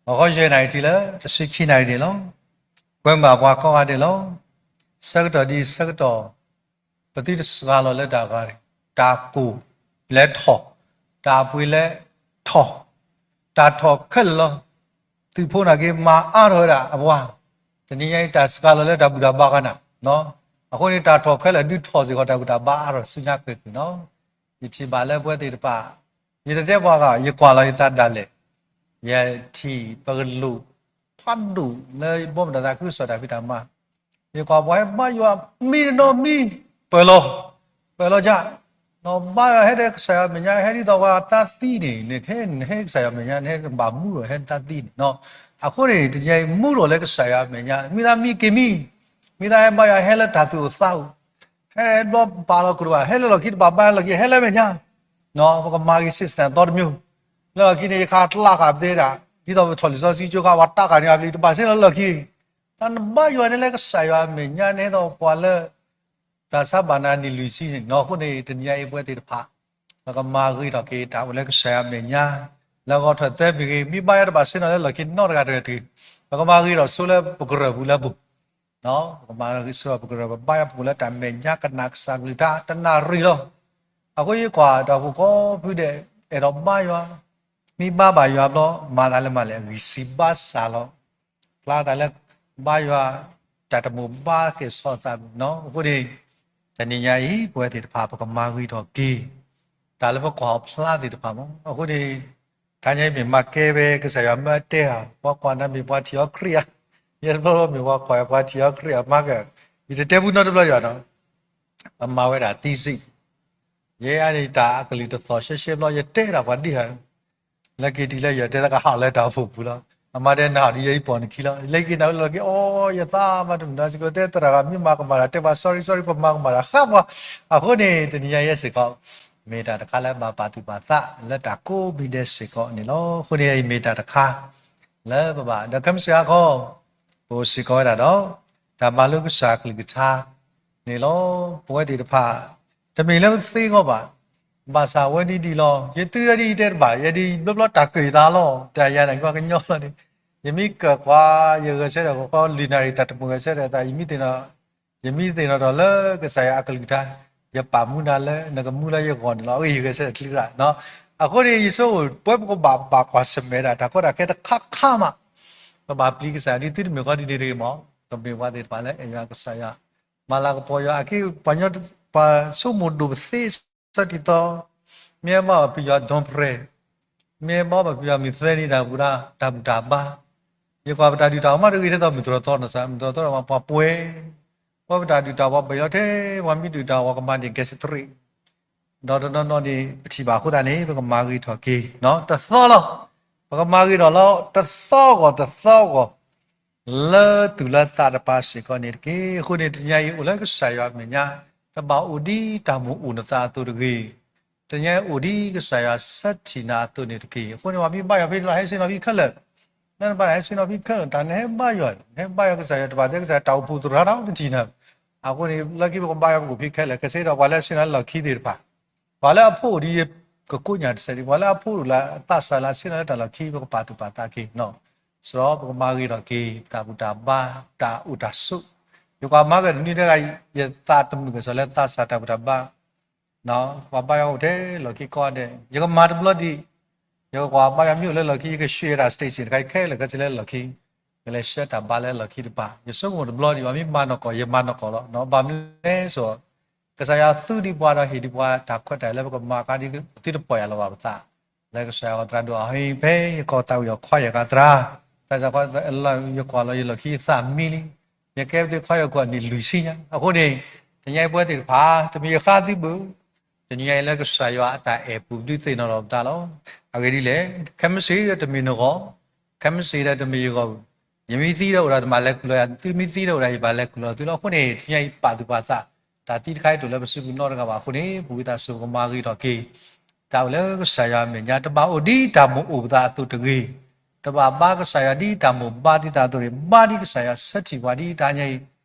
အဂီၢ်ယဲၢ်နၣ်ရံၣ်တုၤလၢတဆံခံနၣ်ရံၣ်န့ၣ်လီၤ. ကွဲမုာ်ဘၣ်ပှၤကိးဂၤဒဲးလီၤ. ဆၢကတီၢ်ဒ်ဆၢကတီၢ် ပသုတစှၤလီၤလၢတၢ်ဂၤ, တၢ်ကိၢ်လဲၤထီၣ်, တၢ်အပှ့ၤလဲၤထီၣ်, တၢ်ထီၣ်ခဲလၢာ်လီၤ. သုးဖိနာ်က့မၤအါထီၣ်ဝဲဒၣ်အပှၤ, တနံၤညါအံၤတၢ်စှၤလီၤလၢတၢ်ဘူၣ်တၢ်ဘါဂၤနၤ, အဃိန့ၣ်တၢ်ထီၣ်ခဲလၢာ်ဒုးထီၣ်စ့ၢ်ကီးတၢ်ဘူၣ်တၢ်ဘါအါထီၣ်ဆူညါကွ့ၢ်ကွ့ၢ်နီၤ. ယထံၣ်ဘၣ်လၢပဝဲသ့ၣ်တဖၣ်, ယတတဲပှၤဂၤ ယကွၢ်လီၤယသးဒၣ်လဲာ်, ယထံၣ်ပကလူး ပာ်ဒိၣ်လၢဘီမုၢ်ဒီးသးခုကစီၣ်တၢ်ဖံးတၢ်မၤ, ယကွၢ်ပှၤဟဲဘါယွၤမံတနီၤမံ, ပၢၢ်လီၤ, ပၢၢ်လီၤယၤ, နီၢ်ဘါယွၤဟဲဒီးကစၢ်ယွၤမဲာ်ညါ ဟဲဒ်သိးပှၤတၢ်သံန့ၣ် နဟဲနဟဲကစၢ်ယွၤမဲာ်ညါ နဟဲဘၣ်မူဒီးဟဲတၢ်သံန့ၣ်နီၤ, အဃိန့ၣ် တနံၤအံၤမူဒီးလၢကစၢ်ယွၤမဲာ်ညါ မံသးမံက့ၤမံ, မံသးဟဲဘါယွၤဟဲလၢတၢ်သူၣ်အိၣ်သးအိၣ်, ဟဲဘျီပာ်လီၤကရူၢ်ဘၣ် ဟဲလၢလီၢ်ခံတဘၣ်ဘါလီၢ်ခံ ဟဲလၢမဲာ်ညါ ပကမၤဂ့ၤ system သီတမျိုး, လၢလီၢ်ခံန့ၣ် ယခးတလးဃာ်ပသ့ဒၣ် ဒ်သိးပထီၣ်လံာ်စီဆှံကၠိခါ ပှၤတၢ်ဃာ်န့ၢ်အပျံၤ တဘၣ်စ့ၢ်လီၤလၢလီၢ်ခံ, တၢ်နဘါယွၤန့ၣ်လၢကစၢ်ယွၤအမဲာ်ညါန့ၣ်ဒီးပှၤလၢ တၢ်ဆါဘၣ်နၤနံၣ်လွံၢ်ဆံန့ၣ်နီၤ အဃိန့ၣ် တနံၤအံၤပဝဲသ့ၣ်တဖၣ် ပကမၤဂ့ၤထီၣ်က့ၤတၢ်အိၣ်လၢကစၢ်ယွၤအမဲာ်ညါ, လၢဂီၤထီၣ်သၢမံၤဂ့ၤ မ့ၢ်ဘါယွၤတဘၣ်စ့ၢ်နီၤလၢလီၢ်ခံနီတဂၤတဂၤတဂ့ၤ, ပကမၤဂ့ၤထီၣ်ဆိလၢပကရၢၢ်ပူၤလၢအပူၤ ပကမၤဂ့ၤဆိဒီးပကရၢၢ် ပဘါယွၤပကအိၣ်လၢတၢ်မဲာ်ညါ ကနၣ်ကစၢ်ကလုၢ်ကထါ တနၣ်ရံၣ်လီၤ. အဃိယကွၢ်တၢ်အိၣ်ဖှိၣ်ကိးဖုဒဲး အဲၣ်ဒိးဘါယွၤ, မ့ၢ်ဘါဘၣ်ယွၤဘျီ မၤသးလၢမၤလဲၣ် ဂံၢ်စၢ်ဘါစၢ်လီၤ. ဖျါသးလၢ ဘါယွၤ တၢ်တမိၣ်ဘါက့ၤဆီၣ်သးနီၤ. အဃိန့ၣ် တနံၤညါအံၤ ပဝဲသ့ၣ်တဖၣ် ပကမၤဂ့ၤထီၣ်က့ၤ တၢ်လၢပကွၢ်အီၤဖျါသ့ၣ်တဖၣ်မး. အဃိန့ၣ် တနံၤညါအံၤမ့ၢ်မၤကဲဝဲကစၢ်ယွၤမၢအတဲဧါ, ပှၤကွၢ်နၤမ့ၢ်ပှၤထံၣ်အီၤခရံာ်ဧါ, ယဲတဘျီဘျီမ့ၢ်ပှၤကွၢ်ပှၤထံၣ်အီၤခရံာ်ဧါ မၤက, ယတတဲပူနီတဘျီယွၤနီၤ, ပမၤဝဲဒၣ်သံစ့ၢ် ယဲအန့ၣ်တၢ်အကလုၢ်တသီၣ်ရှဲရှဲဘျီ ယတဲဒၣ်ပှၤဒ်ဟီ, လၢက့ၤတုၤလၢယတဲသကဟးလၢတၢ်အိၣ်ဖှိၣ်ပူၤလီၤ. အမၤဒဲးနၤဒ်ယဲအံၤပိာ်နခံလီၤ. လၢက့ၤနၤလီၤက့ၤ အီ ယသးမၤတမုာ်နီၤစ့ၢ်ကီး တဲသရၣ်ဂၤမ့ၢ်မၤကမၣ်တၢ် တဲပှၤ sorry sorry ပမၤကမၣ်တၢ်ဃးပှၤ. အဃိန့ၣ် တနံၤညါယဲစ့ၢ်ကီး မ့ၢ်တၢ်တခါလၢဘၣ်ပာ်သူၣ်ပာ်သးလၢတၢ်ကိးမံၤဒဲးစ့ၢ်ကီးန့ၣ်လီၤ. အဃိန့ၣ် အံၤမ့ၢ်တၢ်တခါ လၢပဘၣ် ဒီးခဲမုၢ်ဆ့ၣ်ဟါခီ ပအိၣ်စ့ၢ်ကီးဝဲဒၣ်ဒီး တၢ်မၤလိကစၢ်အကလုၢ်ကထါန့ၣ်လီၤ. ပဝဲသ့ၣ်တဖၣ် တမ့ၢ်လၢပသ့အဂီၢ်ဘၣ်. ဘၣ်ဆၣ်ဝဲဒ်ဒ်လီၤ. ယတုၤဒ်ယတဲတဘၣ်, ယဒ်ဘျီဘျီတၢ်ကၢၢ်ယသးလီၤ. တၢ်ယၤန့ၣ် ကညီကညီလီၤန့ၣ်, ယမ့ၢ်ကၢၢ်ကွၢ် ယဂဲၤဆၢထၢၣ်ဃီ လွံၢ်နၣ်ရံၣ် တၢ်တမိၣ်ဂဲၤဆၢထၢၣ်အသး ယမ့ၢ်သ့ၣ်နီၣ် ယမ့ၢ်သ့ၣ်နီၣ်ထီၣ်လၢကစၢ်ယွၤအကလုၢ်ကထါ, ယပာ်မူနၤလၢနကမူလၢယဂီၢ်န့ၣ်လီၤ. အဂ့ၢ်ယဂဲၤဆၢထၢၣ်ချံရၣ်နီၤ. အဃိန့ၣ် ယဆိကမိၣ် ပဝဲပကဘၣ်ဘၣ်ကွၢ်ဆၢၣ်မဲာ်ဒၣ် တၢ်ကီတၢ်ခဲတခါခါမး, ပဘၣ်ပျံၤကစၢ်ယွၤ ဒ်သုတမုာ်ဃီဒ်န့ၣ်တဂ့ၤမး, ပမ့ၢ်ပှၤသ့ၣ်တဖၣ်လၢအဲၣ်ယွၤကစၢ်ယွၤ, မၤလၤကပီၤယွၤ အက့ ပှၤကညီ ပှၤဆိကမိၣ်ဒိၣ်ပသ့ ဆီတံၢ်သီ, မ့ၢ်ဘၣ်ပယွၤဒွန်ပြဲး, မ့ၢ်ဘၣ်ပယွၤမုၢ်သၢနံၤတၢ်ပူၤတၢ် တၢ်ဘူၣ်တၢ်ဘါ, ယကွၢ်ပတၢ်ဒုၣ်တၢ်အီၣ်မးတဂ့ၤထဲသိးမုၢ်တြီၢ်သီနီၤစး မုၢ်တြီၢ်သီဒီးပှၤပှဲၤ, ပှၤပတၢ်ဒုၣ်တၢ်ဝီပယီၤထဲ ပှၤမ့ၢ်ဒုၣ်တၢ်ဝီကမၤန့ၢ် gastric ဒီးတနီၤနီၤန့ၣ် ပထံၣ်ဘၣ်အဃိသတးန့ၣ် ပကမၤဂ့ၤထီၣ်က့ၤ တသီလီၤ. ပကမၤဂ့ၤထီၣ်လီၤ တသီဂီၢ်တသီဂီၢ် လၢသူၣ်လၢသးတပၤစ့ၢ်ကီးန့ၣ်တက့ၢ်. အဃိန့ၣ် တနံၤအံၤ အိၣ်လၢကစၢ်ယွၤအမဲာ်ညါ တဘၣ်အိၣ်ဒ်တၢ်မုၢ်အိၣ်နသးအသိးတဂ့ၤ. တနံၤအံၤ အိၣ်ဒ်ကစၢ်ယွၤဆၢထံၣ်နၤအသိးန့ၣ်တက့ၢ်. အဃိန့ၣ် ပှၤမ့ၢ်ဘါယွၤဖဲန့ၣ်လီၤ ဟဲဆ့ၣ်နီၤဖဲခဲလၢာ်, လၢနဘါယွၤဟဲဆ့ၣ်နီၤဖဲခဲလၢာ် တၢ်နဟဲဘါယွၤန့ၣ် နဟဲဘါယွၤကစၢ်ယွၤ တဘၣ်သဲကစၢ်ယွၤ တၢ်အိၣ်ဖှိၣ်သရၣ်ဒီးတထံၣ်နၤ. အဃိန့ၣ် လၢခံပကဘါယွၤပကအိၣ်ဖဲခဲလၢာ် ကဲစ့ဒီးပှၤလၢဆ့ၣ်နီၤလၢလီၢ်ခံသ့ၣ်တဖၣ် ပှၤလၢအဖိအိၣ်ဒီးယကကိးညၣ်တစဲးဒံး ပှၤလၢအဖိအိၣ်လၢအသးစၢ်လၢဆ့ၣ်နီၤလၢတၢ်လီၢ်ခံ ပကပာ်သူၣ်ပာ်သးက့ၤနီၤ. စရီပကမၤဂ့ၤထီၣ်က့ၤ တၢ်ဘူၣ်တၢ်ဘါ တၢ်အိၣ်တၢ်ဆိး, ယကွၢ်မၤကတနွံတဂၤ ယသးတမုာ်ကစီၣ်လၢသးစၢ်တၢ်ဘူၣ်တၢ်ဘါ ပှၤဘါယွၤအိၣ်ထဲလီၢ်ခံကိးဂၤဒဲး ယကမၤတဘျီဒံး, ယကကွၢ်ဘါယွၤမ့ၢ်အိၣ်လၢလီၢ်ခံ ယကဆှၢယတၢ် station တခါခဲလၢာ်ခဲဆ့လၢလီၢ်ခံ, ယလဲၤဆှၢတၢ်ဘါလၢလီၢ်ခံတဖၣ် ယဆိကမိၣ်တဘျီဒံး ပှၤမ့ၢ်မၤနီၢ်ကီၢ် ယမၤနီၢ်ကီၢ်လီၤ. ဘၣ်မနုၤလဲၣ်စိ ကစၢ်ယွၤသူဒံးပှၤဒီးဟ့ၣ်ဒံးပှၤတၢ်ခွဲးတၢ်ယာ်လၢပကမၤခါဒ် သုတပီၢ်ယၢ်လီၤဘၣ်ပသး လၢကစၢ်ယွၤအသရၣ်ဒိၣ်အဟ့ၣ်ဖဲယကီၢ်သးဝံၣ်အီၤခွါယဲၢ်ကၤသရၣ်, သးစၢ်ခွါလၢယကွၢ်လီၤယလီၢ်ခံယသးမံလံ, ယကဲပသ့ခွါယဲၢ်ကွၢ်နံၣ်လွံၢ်ဆံညါ အဃိန့ၣ် တနံၤအံၤပဝဲသ့ၣ်တဖၣ် တမ့ၢ်ယဃါသုဘၣ်, တနံၤအံၤလၢကစၢ်ယွၤအတၢ်အဲၣ်ပူၤဒုးသ့ၣ်နီၣ်ထီၣ်ပသးလီၤ. အဂ့ၢ်ဒ်လဲၣ်, ခဲမုၢ်ဆ့ၣ်ဒီးတမ့ၢ်နဂီၢ်, ခဲမုၢ်ဆ့ၣ်ဒီးတမ့ၢ်ယဂီၢ်ဘၣ်, ယမ့ၢ်သံဒီးအိၣ်ဒီးတမၤလဲၤခူၣ်လီၤယၤ, သုမ့ၢ်သံဒီးအိၣ်ဒီးယဘၣ်လဲၤခူၣ်လီၤသုလီၤ. အဃိန့ၣ် တနံၤအံၤပာ်သူၣ်ပာ်သး တၢ်သံတခါအံၤတအိၣ်လၢပစုပူၤနီတဂၤဘၣ်အဃိန့ၣ် ပဝံသးစူၤပကမၤဂ့ၤထီၣ်က့ၤ တၢ်အိၣ်လၢကစၢ်ယွၤအမဲာ်ညါ တဘၣ်အိၣ်ဒ်တၢ်မိၣ်အိၣ်ပသးအသိးတဂ့ၤ, တဘၣ်ဘါကစၢ်ယွၤဒ်တၢ်မိၣ်ဘါသံသးအသိးတဂ့ၤ, ဘါဒ်ကစၢ်ယွၤဆၢထံၣ်ပှၤဒ်တနံၤအံၤ,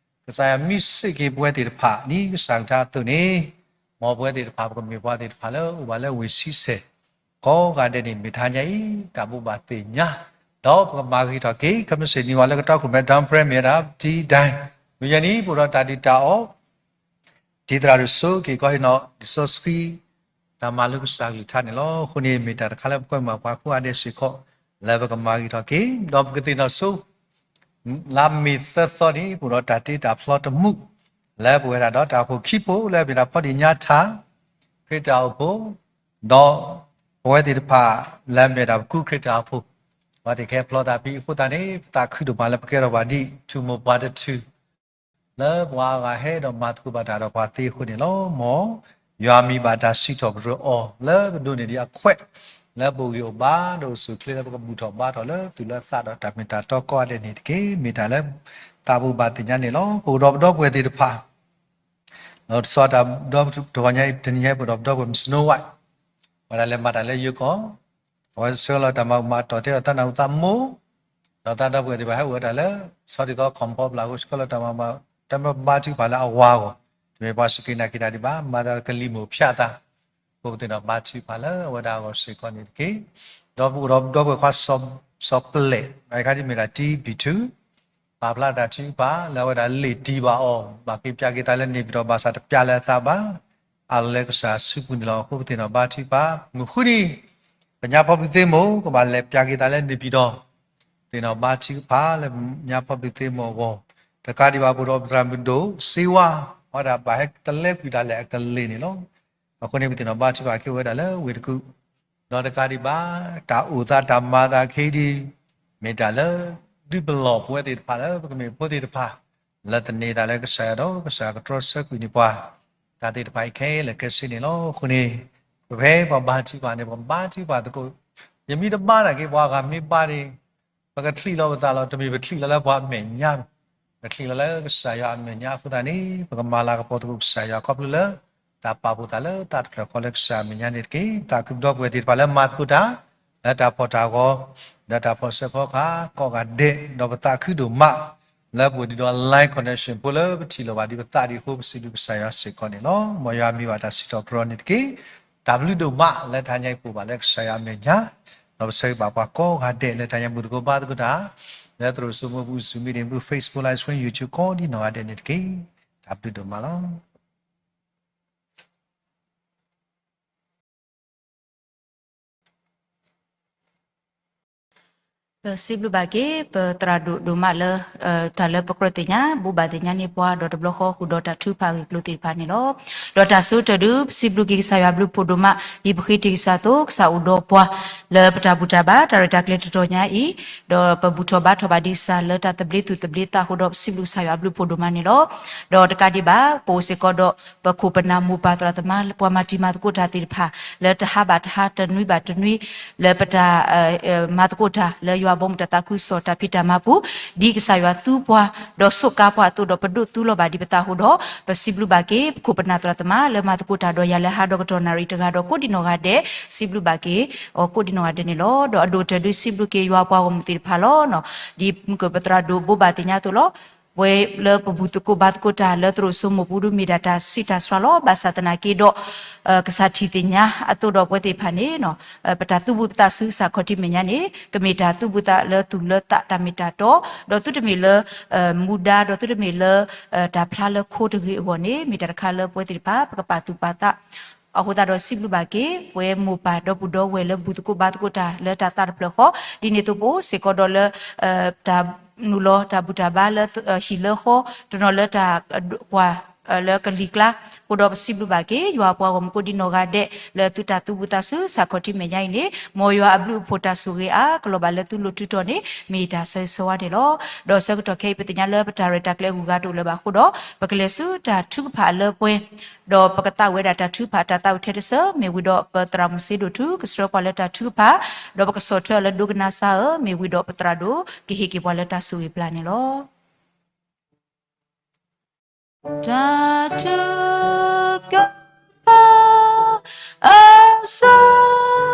ကစၢ်ယွၤမ့ၢ်စ့ၢ်က့ၤပဝဲသ့ၣ်တဖၣ် ဒ်ကစၢ်ကထါအသိးန့ၣ်, မ်ပဝဲသ့ၣ်တဖၣ် ပကမ့ၢ်ပှၤသ့ၣ်တဖၣ်လၢအိၣ်ဘၣ်လၢဝ့ၢ်ဆံဆဲၣ် ကိးဂၤဒဲးန့ၣ် မ့ၢ်တနံၤအံၤ တၢ်ဘိးဘၣ်သ့ၣ်ညါ, ဒီးပကမၤဂ့ၤထီၣ်က့ၤ ခဲမုၢ်ဆ့ၣ်နံၤဝဲလၢကတီၢ်ခိၣ်မဲ ဒီဖရဲမ့ၢ်ဝဲဒၣ် ဒ်ဒဲ, မုၢ်ယဲၢ်နံၤ ပအိၣ်ဒီးတၢ်ဒုၣ်တၢ်အီၣ် ဒ်သရၣ်ဒိၣ်စိက့ၤကီဟ့ၣ်နီၤ လံာ်စီဆှံ တၢ်မၤလိကစၢ်ကလုၢ်ကထါန့ၣ်လီၤ. အဃိန့ၣ် မ့ၢ်တၢ်တခါလၢပကွဲမုာ်ပှၤကိးဂၤဒဲးစ့ၢ်ကီး လၢပကမၤဂ့ၤထီၣ်က့ၤ ဒီးပကသ့ၣ်နီၣ်ဆိ လါမ့ၤသၢသီန့ၣ် ပအိၣ်ဒီးတၢ်တ့တၢ်ဖျီတမူး လၢပဝဲဒၣ်ဒီးတၢ်အိၣ်ဖှိၣ်ခံဖှိၣ် လၢအမ့ၢ်ဒၣ်ဖီဒံၣ်ညါထၣ် ခရံာ်တၢ်အိၣ်ဖှိၣ် ဒီးပဝဲသ့ၣ်တဖၣ် လၢအမ့ၢ်ဒၣ်ပကူခရံာ်တၢ်အိၣ်ဖှိၣ် ပှၤသ့ၣ်ခဲဖျီသးဖဲအဃိသတးန့ၣ် ပသးခုဒိၣ်မးလၢပကဲထီၣ်ဘၣ်ဒ် ထူၣ်မိၢ်ပှၢ်တထူၣ် လၢပှၤအါဂၤဟဲဒီးမၤသကိးဘၣ်တၢ်ဒီးပှၤသ့အဃိန့ၣ်လီၤ. မ်ယွၤမံၤဘၣ်တၢ်စံးထီၣ်ပတြၢၤအီၤ လၢပဒိးန့ၢ်ဒံးအခွဲး လၢပအိၣ်ဂံၢ်အိၣ်ဘါ ဒီးအိၣ်ဆူၣ်အိၣ်ချ့လၢပကဘူၣ်ထီၣ်ဘါထီၣ်လၢသူၣ်လၢသးဒီးတၢ်မ့ၢ်တၢ်တီကိးဂၤဒဲးန့ၣ်တက့ၢ်. မ့ၢ်တၢ်လၢသးဘိးဘၣ်သ့ၣ်ညါန့ၣ်လီၤ. ပအိၣ်ဒီးပဒီပုၢ်ဝဲၢ်သ့ၣ်တဖၣ် ဒီးတဆီတၢ်ဒီတဂီၤညါအံၤ တနံၤညါအံၤ ပအိၣ်ဒီးပဒီပုၢ်ဝဲၢ် Miss Snow White ဝဲဒၣ်လဲၤမၤတၢ်လၢယိၤကီၢ် အဝဲဆှၢလီၤတၢ်မၤမၤတီၢ်ထဲအီၤသးနၢ်ဟူသးမိၢ် ဒီးသးဒီပုၢ်ဝဲၢ်သ့ၣ်တဖၣ်ဟဲအိၣ်ဝဲဒၣ်လၢ ဆီဒံၣ်သီ ခီၣ်ဖီပျၢ်အဃိ ဆှၢလီၤတၢ်မၤမၤ တၢ်မၤဘါထုကဖၣ်လၢအဝၤအဂီၢ် တမ့ၢ်ပှၤစူၢ်က့ၤနာ်က့ၤတၢ်ဒံးဘၣ် မၤသးကလံၤမိၢ်ဖၠးသး အဃိပသ့ၣ်နီၣ်ဘါထုကဖၣ်လၢအဝဲဒၣ်အဂီၢ်စ့ၢ်ကီးန့ၣ်တက့ၢ်. ဒီးပအိၣ်ဒီးပဒီပုၢ်ဝဲၢ်ခွါ စီၤပလဲၣ် အခါဒ်မ့ၢ်ဒၣ်တံဘံၣ်ထူ ပာ်ဖျါတၢ်ထုကဖၣ်လၢအဝဲဒၣ်လ့ၣ်တံၢ်ဘၣ်အီၤ ဘၣ်က့ၤပျၢ်က့ၤသးလၢန့ၣ်ပံၤဒီး ဘၣ်ဆၣ်တပျၢ်လၢအသးဘၣ် အၢၣ်လီၤလၢကစၢ်စုပူၤန့ၣ်လီၤ. အဃိပသ့ၣ်နီၣ်ဘါထုကဖၣ် မုၢ်ဃုနံၤ ပညါဖီဘျုးသ့မိၢ် ကဘၣ်လဲၤပျၢ်က့ၤသးလၢန့ၣ်ပံၤဒီး သ့ၣ်နီၣ်ဘါထုကဖၣ်လၢညါဖီဘျုးသ့မိၢ်အဂီၢ် တကးဒံးဘၣ် ပအိၣ်ဒီးပသရၣ်မုၣ်ဒိၣ်စ့ဝါ အဝဲဒၣ်ဘၣ်ဟဲတလဲကွံာ်ဒၣ်လဲာ်အကလ့ၢ်န့ၣ်လီၤ. အဃိန့ၣ် ပသ့ၣ်နီၣ်ဘါထုကဖၣ်က့ၤဝဲဒၣ်လၢဝ့ၢ်တကူၣ် ဒီးတကးဒံးဘၣ် တၢ်အိၣ်သးတၢ်မၤသးခဲအံၤဒ် မ့ၢ်တၢ်လၢ ဒုးပလီၢ်ပဝဲသ့ၣ်တဖၣ်လၢပကမ့ၢ်ဖိသ့ၣ်တဖၣ် လၢသန့ၤသးလၢကစၢ်ယွၤဒီးကစၢ်ယွၤကတြီဆၢကွံာ်န့ၢ်ပှၤ တၢ်သ့ၣ်တဖၣ်အံၤခဲလၢာ်ခဲဆ့န့ၣ်လီၤ. အဃိန့ၣ် ပဖဲပှၤဘါထုကဖၣ်န့ၣ် ပဘါထုကဖၣ်သကိး ယမ့ၢ်တဘါတၢ်က့ၤ ပှၤဂၤမ့ၢ်ဘါန့ၣ် ပကချံးလီၤပသးလီၤ. တမ့ၢ်ပချံးလီၤလၢပှၤအမဲာ်ညါ ပချံးလီၤလၢကစၢ်ယွၤအမဲာ်ညါအဃိသတးန့ၣ် ပကမၤလၤကပီၤသကိးကစၢ်ယွၤခီဖျိလၢ တၢ်ပာ်ဖှိၣ်သးလၢတၢ်တဖျၢၣ်ဃီလၢကစၢ်အမဲာ်ညါန့ၣ်တက့ၢ်. ပသးခုပဒီပုၢ်ဝဲၢ်သ့ၣ်တဖၣ်လၢမၤသကိးတၢ် လၢတၢ်ဖီၣ်တၢ်ဂီၤ ဒီးတၢ်ဖီၣ်စၢဖီခါကိးဂၤဒဲး ဒီးပသးခုဒိၣ်မး လၢပအိၣ်ဒံးဒီး Line Connection ဖိလၢပထံၣ်လိာ်ဘၣ်ဒံးပသးဒံးအဃိ ပစံးဘျုးကစၢ်ယွၤစ့ၢ်ကီးန့ၣ်လီၤ. မ်ယွၤမံၤဘၣ်တၢ်စံးထီၣ်ပတြၢၤန့ၣ်တက့ၢ်. တၢ်ဘျုးဒိၣ်မးလၢတဟါညါအံၤပအိၣ်ဘၣ်လၢကစၢ်ယွၤအမဲာ်ညါ ဒီးပဆၢဂ့ၤဘၣ်ပှၤကိးဂၤဒဲးလၢတဟါညါဘူၣ်သကိးဘါသကိးတၢ် လၢသရိာ်စိမိၢ်ပူၤ Zoom meeting ပူၤ Facebook Live Stream YouTube ကိးဒံနီၢ်ဂၤဒဲးန့ၣ်တက့ၢ်. တၢ်ဘျုးဒိၣ်မးလီၤ. ပစံးဘျုးဘၣ်က့ၤ ပသရၣ်ဒိၣ်ဒိၣ်မးလၢ တၢ်လၢပကြၢးသ့ၣ်ညါ ဘိးဘၣ်သ့ၣ်ညါန့ၢ်ပှၤ ဒီးတဘျီဃီဃုာ်ဒီးတၢ်ထုကဖၣ်ဂ့ၢ်ကျိၤသ့ၣ်တဖၣ်န့ၣ်လီၤ. ဒီးတၢ်ဆိကတၢၢ်ဒုး ပစံးဘျုးက့ၤကစၢ်ယွၤဘျုးဖှိၣ်ဒိၣ်မး ဒ်ပဃ့တ့ၢ်ကစၢ်အသိး ကစၢ်အိၣ်ဒီးပှၤ လၢပတၢ်ဘူၣ်တၢ်ဘါ တၢ်ရဲၣ်တၢ်ကျဲၤတတီၤညါအံၤ ဒီးပဘူၣ်ထီၣ်ဘါထီၣ်ဘၣ်ဒံးကစၢ်လၢတၢ်သဘျ့သူၣ်သဘျ့သးအဃိဒီး ပစံးဘျုးကစၢ်ယွၤဘျုးဖှိၣ်ဒိၣ်မးန့ၣ်လီၤ. ဒီးတကးဒံးဘၣ် ပအိၣ်စ့ၢ်ကီးဒီး ပခိၣ်ပနၢ်မိၢ်ပၢ်သရၣ်သမါ ပှၤမၤတံၤမၤသကိးတၢ်သ့ၣ်တဖၣ် လၢတဟါဘၣ်တဟါ တနွံဘၣ်တနွံ လၢပတၢ် မၤသကိးတၢ် လၢယွၤဘီမုၢ်တၢ်သးခုကစီၣ်တၢ်ဖံးတၢ်မၤပူၤ ဒ်ကစၢ်ယွၤသူပှၤ ဒီးဆိးကါပှၤအသိးဒီးပဒိးသူလီၤဘၣ်ဒံးပသးအဃိဒီး ပစံးဘျုးဘၣ်က့ၤ ပခိၣ်ပနၢ်သရၣ်သမါ လၢမၤသကိးတၢ်ဒီးယၤလၢဟါဒီကတီၢ်နၣ်ရံၣ်တဂၤဒီးကိးဒံနီၢ်ဂၤဒဲး စံးဘျုးဘၣ်က့ၤ အီၤကိးဒံနီၢ်ဂၤဒဲးန့ၣ်လီၤ. ဒီးအဒိၣ်တၢၢ်ဒုးစံးဘျုးက့ၤယွၤပှၤဂီၢ်မုၢ်သ့ၣ်တဖၣ်လီၤ. ဒ်မုၢ်ကၢၢ်ပသရၣ်ဒိၣ်ဘိးဘၣ်သ့ၣ်ညါအသိးလီၤ. ပဝဲလၢပဘူၣ်သကိးဘါသကိးတၢ်လၢသရိာ်စိမိၢ်ပူၤဒုးမ့ၢ်ဒၣ်တၢ်ဆံးတၢ်ဆှါလီၤ. ဘၣ်ဆၣ်သနာ်က့ဒီး ကစၢ်ထံၣ်သ့ၣ်ညါအသိးဒီးပဝဲသ့ၣ်တဖၣ်န့ၣ် ပတၢ်သူၣ်ဘူၣ်သးဆူကစၢ်ခီၣ်ထံးမဲာ်ညါန့ၣ် ကမ့ၢ်တၢ်သူၣ်ဘူၣ်သးလၢသူၣ်လၢသးတၢ်မ့ၢ်တၢ်တီ ဒီးသုတမ့ၢ်လၢ မူဒါ ဒီးသုတမ့ၢ်လၢ တၢ်ဖျါလၢခိတဂ့ၤအဂီၢ်န့ၣ် မ့ၢ်တၢ်တခါလၢပဝဲသ့ၣ်တဖၣ် ပကပာ်သူၣ်ပာ်သး အဃိသတးဒီးစံးဘျုးဘၣ်က့ၤ ပဝဲမိၢ်ပၢ်ဒီပုၢ်ဒီဝဲၢ်လၢဘူၣ်သကိးဘါသကိးတၢ်လၢတၢ်သးတဖျၢၣ်ဃီ ဒ်န့ၣ်အသိးပအိၣ်စ့ၢ်ကီးဒီးလၢ တၢ်နုာ်လီၤတၢ်ဘူၣ်တၢ်ဘါလၢဟံၣ်လၢဃီ တနီၤလၢတၢ်ကွၢ် လၢကလံၤကျါ အဃိဒီးပစံးဘျုးဘၣ်က့ၤ ယွၤပှၤဂီၢ်မုၢ်ကိးဒံနီၢ်ဂၤဒဲး လၢသုတၢ်သူၣ်ဘူၣ်သးဆူကစၢ်ခီၣ်ထံးမဲာ်ညါအံၤန့ၣ် မ်ယွၤအဘျုးအဖှိၣ်တၢ်ဆိၣ်ဂ့ၤအါကလီၤဘၣ်လၢသုလိၤတုၤတီၢ်န့ၣ် မ့ၢ်တၢ်ဆၢဂ့ၤဆၢဝါန့ၣ်လီၤ. ဒီးဆၢကတီၢ်ခဲအံၤ ပသ့ၣ်ညါလၢပတၢ်ရဲၣ်တၢ်ကျဲၤဂုၤဂၤတအိၣ်လၢၤဘၣ်အဃိဒီး ပကလဲၤဆူတၢ်ထုကဖၣ်အလၢပှဲၤ ဒီးပကသးဝဲဒၣ်တၢ်ထုကဖၣ်တၢ်သးဝံၣ်ထဲတစၢၤ မ့ၢ်ဝံၤဒီးပသရၣ်မုၣ်စ့ဒိၣ်ထူ ကဆှၢပှၤလၢတၢ်ထုကဖၣ် ဒီးပကဆီၣ်ထွဲအီၤလၢဒိကနၣ်စၢ်ဧၢ မ့ၢ်ဝံၤဒီးပသရၣ်ဒိၣ် ကဟ့ၣ်က့ၤပှၤလၢတၢ်ဆိၣ်ဂ့ၤပျၢ်န့ၣ်လီၤ. တၢ်ထုကဖၣ် အစၢ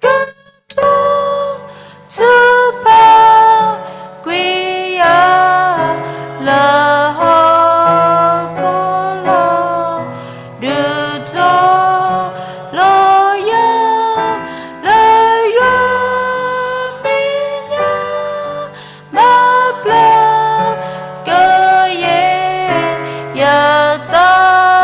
ကတီၢ် ထုကဖၣ်ကွံာ်ယၤ လၢဟီၣ်ခိၣ်လီၤ ဒုးတီၤလီၤယၤ လၢယွၤမဲာ်ညါ မၤပျၢ်ကယဲၢ်ယသး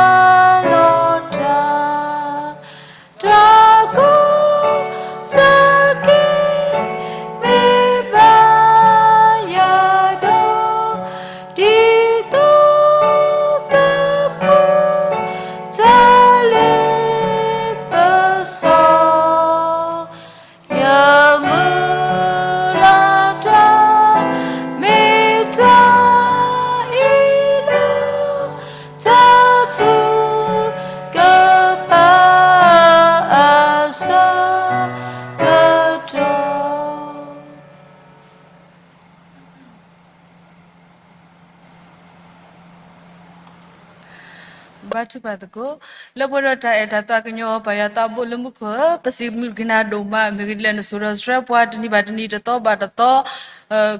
ဘါထုကဖၣ်သကိး, လၢပှဲၤဒီးတၢ်အဲၣ်တၢ်သးကညီၤ ပၢ်ယွၤသးဘိလၢမူခိၣ်ဧၢ, ပစံးဘျုးက့ၤနၤဒိၣ်မး, မ့ၢ်ဂ့ၤဒ်လဲၣ် နစိၤဒီးဆှၢပှၤတနံၤဘၣ်တနံၤ တသီဘၣ်တသီ,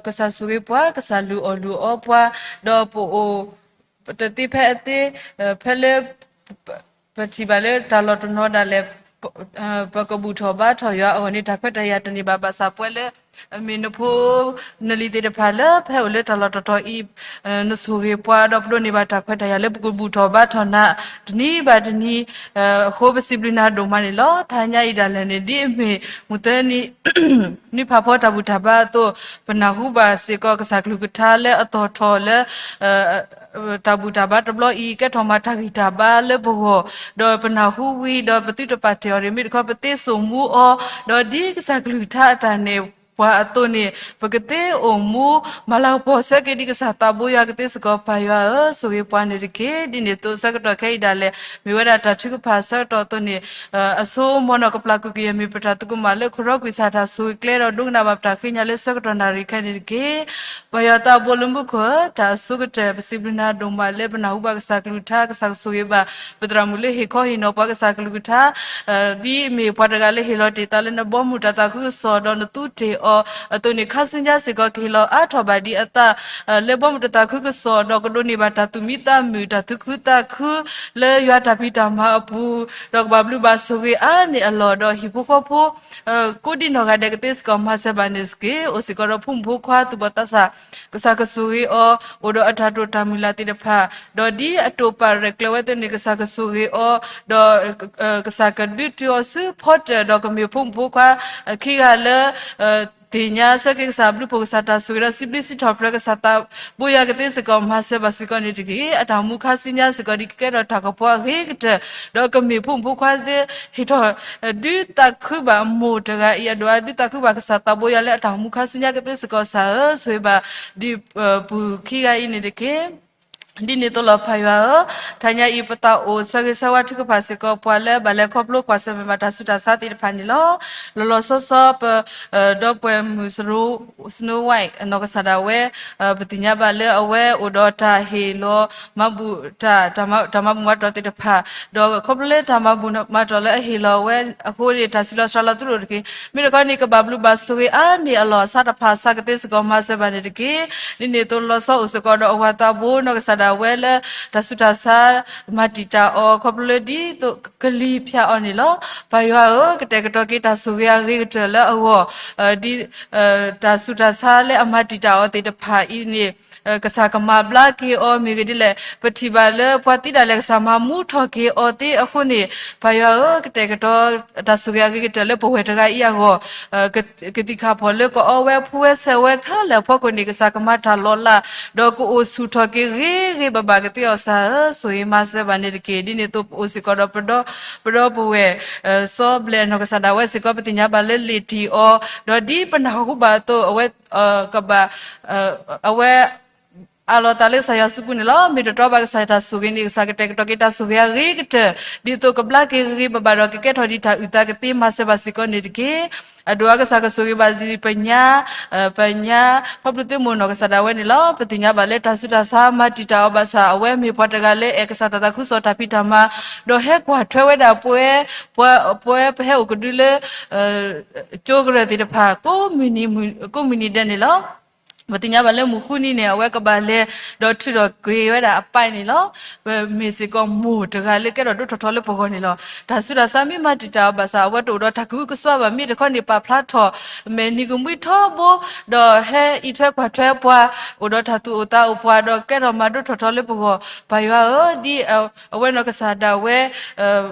ကစၢ်ဆိၣ်ဂ့ၤပှၤ, ကစၢ်လုၢ်အီၣ်လုၢ်အီပှၤ, ဒီးပအိၣ် တသ့ဖဲအသ့, ဖဲလၢ ပထံၣ်ဘၣ်လၢတၢ်လီၢ်တနီၤဒၣ်လဲာ် ပကဘူၣ်ထီၣ်ဘါထီၣ်ယွၤအဂီၢ်န့ၣ် တၢ်ခွဲးတၢ်ယာ်တန့ၢ်ဘၣ်ဘၣ်ဆၣ် ပှဲၤလၢ မ့ၢ်နဖိ နလံၤသ့ၣ်တဖၣ်လၢ ဖဲအိၣ်လၢတၢ်လီၢ်တတီၤအံၤ နဆိၣ်ဂ့ၤပှၤဒီးပဒိးန့ၢ်ဘၣ်တၢ်ခွဲးတၢ်ယာ်လၢ ပကဘူၣ်ထီၣ်ဘါထီၣ်နၤ တနံၤဘၣ်တနံၤ အဃိပစံးဘျုးနၤဒိၣ်မးန့ၣ်လီၤ. တဟါညါအံၤဒၣ်လဲာ်န့ၣ် ဒ်အမ့ၢ်မုၢ်သၢနံၤ နွံဖးဖီတၢ်ဘူၣ်တၢ်ဘါအသိး ပနၢ်ဟူဘၣ်စ့ၢ်ကီးကစၢ်ကလုၢ်ကထါလၢအသီၣ်ထီၣ်လၢ တၢ်ဘူၣ်တၢ်ဘါတဘျီအံၤ ကဲထီၣ်မၤတၢ်ဂံၢ်တၢ်ဘါလၢပဂီၢ်, ဒီးပနၢ်ဟူဝံၤ ဒီးပသုတပာ်တ့ၢ်အီၤတဂ့ၤ, မ့ၢ်တခီပသ့စိာ်မူအီၤ, ဒီးဒ်ကစၢ်ကလုၢ်ကထါအတၢ်နဲၣ်ပှၤအသိးန့ၣ် ပကသ့အိၣ်မူ မၤလၤကပီၤဆၢက့ၤဒ်ကစၢ်သးဘိယွၤကသ့စ့ၢ်ကီး ပၢ်ယွၤဧၢ, ဆိၣ်ဂ့ၤပှၤန့ၣ်တက့ၢ်. ဒ်န့ၣ်အသိးဆၢကတီၢ်ခဲအံၤဒၣ်လဲာ် မ့ၢ်ဝဲဒၣ်တၢ်ထုကဖၣ်ဆၢကတီၢ်အသိးန့ၣ် အဆိ မ်နီၢ်ကပျၢ်ကွံာ်ကယဲၢ် မ့ၢ်ပတၢ်သကိးမးလၢ ခိၣ်ရီကွံာ်စၢ်တၢ်ဆိၣ်ဂ့ၤကျဲဒီး ဒိကနၣ်ဘၣ်ပတၢ်ဃ့ညါလၢဆၢကတီၢ်နၣ်ရံၣ်ခဲအံၤန့ၣ်တက့ၢ်. ပၢ်ယွၤသးဘိလၢမူခိၣ်ဧၢ, တၢ်အဆိကတၢၢ် ပစံးဘျုးနၤဒိၣ်မးလၢပနၢ်ဟူဘၣ်ကစၢ်ကလုၢ်ကထါ, ကစၢ်ကဆိၣ်ဂ့ၤဘၣ် ပသရၣ်မုၣ်လၢဟ့ၣ်ခီဟ့ၣ်နီၤပှၤကစၢ်ကလုၢ်ကထါ ဒ်အမ့ၢ်ပှၤတဂၤလၢဟ့ၣ်လီၤတ့ၢ်သးလၢနဘီမုၢ်တၢ်သးခုကစီၣ် ဒီးနသူတ့ၢ်အီၤအသိးန့ၣ် ခါဆူညါစ့ၢ်ကီး ကဟ့ၣ်လီၤအါထီၣ်ဘၣ်ဒံးအသး လၢဘီမုၢ်တၢ်သးခုကစီၣ် ဒီးကဒိးန့ၢ်ဘၣ်တၢ်သူၣ်မံသးမုာ် တၢ်သူၣ်ခုသးခု လၢယွၤတၢ်ဖံးတၢ်မၤအပူၤ, ဒီးကဘၣ်ဘျုးဘၣ်ဆိၣ်ဂ့ၤအါန့ၢ်အလီၢ် ဒီးဟံၣ်ဖိဃီဖိ ကိးဒံနီၢ်ဂၤဒဲးကသ့စ့ၢ်ကီး မၤစၢၤဘၣ်န့ၣ်တက့ၢ်. အိၣ်စ့ၢ်ကီးဒီးဖိမုၣ်ဖိခွါသူၣ်ဘီၣ်သးစၢ် ကစၢ်ကဆိၣ်ဂ့ၤအီၤ အိၣ်ဒီးအတၢ်တိာ်တၢ်မုၢ်လၢ်သ့ၣ်တဖၣ်, ဒီးဒ်အတိာ်ပာ်ရဲၣ်ကျဲၤဝဲသ့ၣ်န့ၣ် ကစၢ်ကဆိၣ်ဂ့ၤအီၤ, ဒီး ကစၢ်ကဒုးတုၤအီၤဆူဖီတၢၣ် ဒီးကမ့ၢ်ဖိမုၣ်ဖိခွါ ခံဂၤလၢ သ့ၣ်ညါဆၢက့ၤကစၢ်ဘျုးဖှိၣ် ကစၢ်တၢ်ဆိၣ်ဂ့ၤဒီး စံးဘျုးစံးထီၣ်ပတြၢၤကစၢ်သးဘိယွၤကသ့စ့ၢ်ကီး မၤစၢၤဘၣ်စ့ၢ်ကီးန့ၣ်တက့ၢ်. အတၢ်မူခါဆူညါစ့ၢ်ကီး ဒ်ကကဲထီၣ်တၢ်ကပီၤအဂ့ၤကတၢၢ်, ဒီးကမ့ၢ်ဖိမုၣ်ဖိခွါသ့ၣ် ဟ့ၣ်ထီၣ် ဒုးသးခုဘၣ်မိၢ်တဂၤအံၤ အဒိၣ်အဒုးသးခုဘၣ်ကစၢ်သးဘိယွၤလၢအတၢ်မူခါဆူညါကသ့စ့ၢ်ကီး ကစၢ်ဧၢ, ဆိၣ်ဂ့ၤဘၣ်ဒ်ပှၤခံဂၤအံၤန့ၣ်တက့ၢ်. ဒ်န့ၣ်အသိးလီၤ ပၢ်ယွၤဧၢ, တဟါညါအံၤ ပသးအိၣ်ဆၢဂ့ၤဆၢဝါထုကဖၣ်စ့ၢ်ကီး ပှၤလၢဘၣ်လဲၤခီဖျိကွၢ်ဆၢၣ်မဲာ်ဘၣ်တၢ်ဆူးတၢ်ဆါသ့ၣ်တဖၣ်န့ၣ်လီၤ. လီၤလီၤဆီဆီ ပ ဒီပုၢ်ဝဲၢ်မုၣ် Snow White နီၢ်ကစၢ်ဒၣ်ဝဲ ပသ့ၣ်ညါဘၣ်လၢအဝဲအိၣ်ဒီးတၢ်ဟ့ၣ်လီၤ မၤဘူၣ်တၢ် တၢ်မၤဘူၣ်မၤတီၢ်သ့ၣ်တဖၣ်, ဒီးခီဖျိလၢတၢ်မၤဘူၣ်မၤတီၢ်လၢအဟ့ၣ်လီၤဝဲအဃိန့ၣ် တၢ်စံးလီၤစှၤလီၤသုတအိၣ်တက့ၢ်. မ့ၢ်တခီန့ၣ် ကဘၣ်ဘျုးဘၣ်ဆိၣ်ဂ့ၤအါန့ၢ်အလီၢ် အဆါတဖၣ်ဆါကသ့စ့ၢ်ကီး မၤစၢၤဘၣ်န့ၣ်တက့ၢ်. ဒ်န့ၣ်အသိးလီၤဆီအိၣ်စ့ၢ်ကီးဒီးအဝၤသးဘိနီၢ်ကစၢ်ဒၣ်ဝဲလၢ တၢ်ဆူးတၢ်ဆါ မၤတံာ်တာ်အီၤ ခီဖျိလၢဒ်သိးကလံၤဖၠးအီၤန့ၣ်လီၤ. ပၢ်ယွၤဧၢ, ကတဲာ်ကတီၤက့ၤတၢ်ဆိၣ်ဂ့ၤအဂ့ၤကတၢၢ်လၢအဂီၢ်, ဒ် တၢ်ဆူးတၢ်ဆါလၢအမၤတံာ်တာ်အီၤသ့ၣ်တဖၣ်အံၤန့ၣ် ကစၢ်ကမၤဘျါက့ၤအီၤ မ့ၢ်ဂ့ၤဒ်လဲၣ် ပထံၣ်ဘၣ်လၢပှၤသံဒၣ်လဲာ် ကစၢ်မၤမူထီၣ်က့ၤအီၤသ့အဃိန့ၣ် ပၢ်ယွၤဧၢ, ကတဲာ်ကတီၤ တၢ်ဆိၣ်ဂ့ၤအဂ့ၤကတၢၢ်လၢပဝဲၢ်တဂၤအံၤအဂီၢ် ကသံၣ်ခၣ်ဖီၣ်လၢကအီဝဲဖှူဝဲဆဲးဝဲခဲလၢာ်အဖီခိၣ်န့ၣ် ကစၢ်ကမၤတၢ်လီၤလး ဒီးကအိၣ်ဆူၣ်ထီၣ်က့ၤဂ့ၤဂ့ၤဘၣ်ဘၣ်ကသ့အီၤ ကစၢ်ဧၢ, ဆိၣ်ဂ့ၤမၤစၢၤဘၣ်န့ၣ်တက့ၢ်. ဒ်န့ၣ်အသိးပအိၣ်စ့ၢ်ကီးဒီး ပဒီပုၢ်ဝဲၢ် စီၤဘျဲၣ်နီၢ်ကစၢ်ဒၣ်ဝဲစ့ၢ်ကီး ပသ့ၣ်ညါဘၣ်လၢလ့ၣ်တံၢ်အီၤ ဒီးဒ်ပနၢ်ဟူဘၣ်အသိး အဝဲ ကဘၣ် အဝဲ အးလီၤသးလၢကစၢ်ယွၤစုပူၤန့ၣ်လီၤ. မ့ၢ်တတီဘၣ်ကစၢ်ယွၤတၢ်ဆိၣ်ဂ့ၤန့ၣ် ကစၢ်ကတဲာ်ကတီၤက့ၤတၢ်ဆိၣ်ဂ့ၤအဂ့ၤကတၢၢ် ဒ်သိးကဘျါက့ၤဂ့ၤဂ့ၤဘၣ်ဘၣ်ဒီး ကကဲထီၣ်ဒ်တၢ်အုၣ်သးကသ့ မၤစၢၤဘၣ်စ့ၢ်ကီးန့ၣ်တက့ၢ်. အဒိၣ်အါကစၢ်ကဆိၣ်ဂ့ၤဘၣ်ဒ်ပညါ ပညါ ဖီဘျုးသုမိၢ်နီၢ်ကစၢ်ဒၣ်ဝဲန့ၣ်လီၤ. ပသ့ၣ်ညါဘၣ်လၢတၢ်ဆူးတၢ်ဆါမၤတံာ်တာ်အီၤဘၣ်ဆၣ် အဝဲမ့ၢ်ပှၤတဂၤလၢအဲၣ်ကစၢ်တၢ်သးခုကစီၣ်တၢ်ဖံးတၢ်မၤ ဒီးဟဲကွၢ်ထွဲဝဲဒၣ်ပှၤ ပှၤ ပှၤပဟဲအိၣ်ကဒုလၢ ကၠိကရၢၢ်သ့ၣ်တဖၣ် ကိးမုၢ်နံၤဒဲးန့ၣ်လီၤ. ပသ့ၣ်ညါဘၣ်လၢမုၢ်ဃုနံၤန့ၣ် အဝဲကဘၣ်လဲၤဒီးထုးထီၣ်က့ၤဝဲဒၣ်အပၢ်န့ၣ်လီၤ. မ့ၢ်စ့ၢ်ကီးမိၢ်တဂၤလၢကဲထီၣ်ဒိၣ်ထီၣ်ထီလၢပဂီၢ်န့ၣ်လီၤ. တၢ်ဆူးတၢ်ဆါမ့ၢ်မၤတံာ်တာ်အီၤဘၣ်ဆၣ် အဝဲတအိၣ်ဒီးတၢ်ကအုကစွါဘၣ် မ့ၢ်တခီန့ၣ် ပာ်ဖျါထီၣ် မဲာ်နံၤကမှံထီဘိ ဒီးဟဲအံးထွဲကွၢ်ထွဲပှၤ အိၣ်ဒီးတၢ်သူၣ်အိၣ်သးအိၣ်ပှၤ ဒီးကဲထီၣ်မၤဒိၣ်ထီၣ်ထီလၢပဂီၢ် ပၢ်ယွၤဧၢ, ဒ်အဝဲနီၢ်ကစၢ်ဒၣ်ဝဲ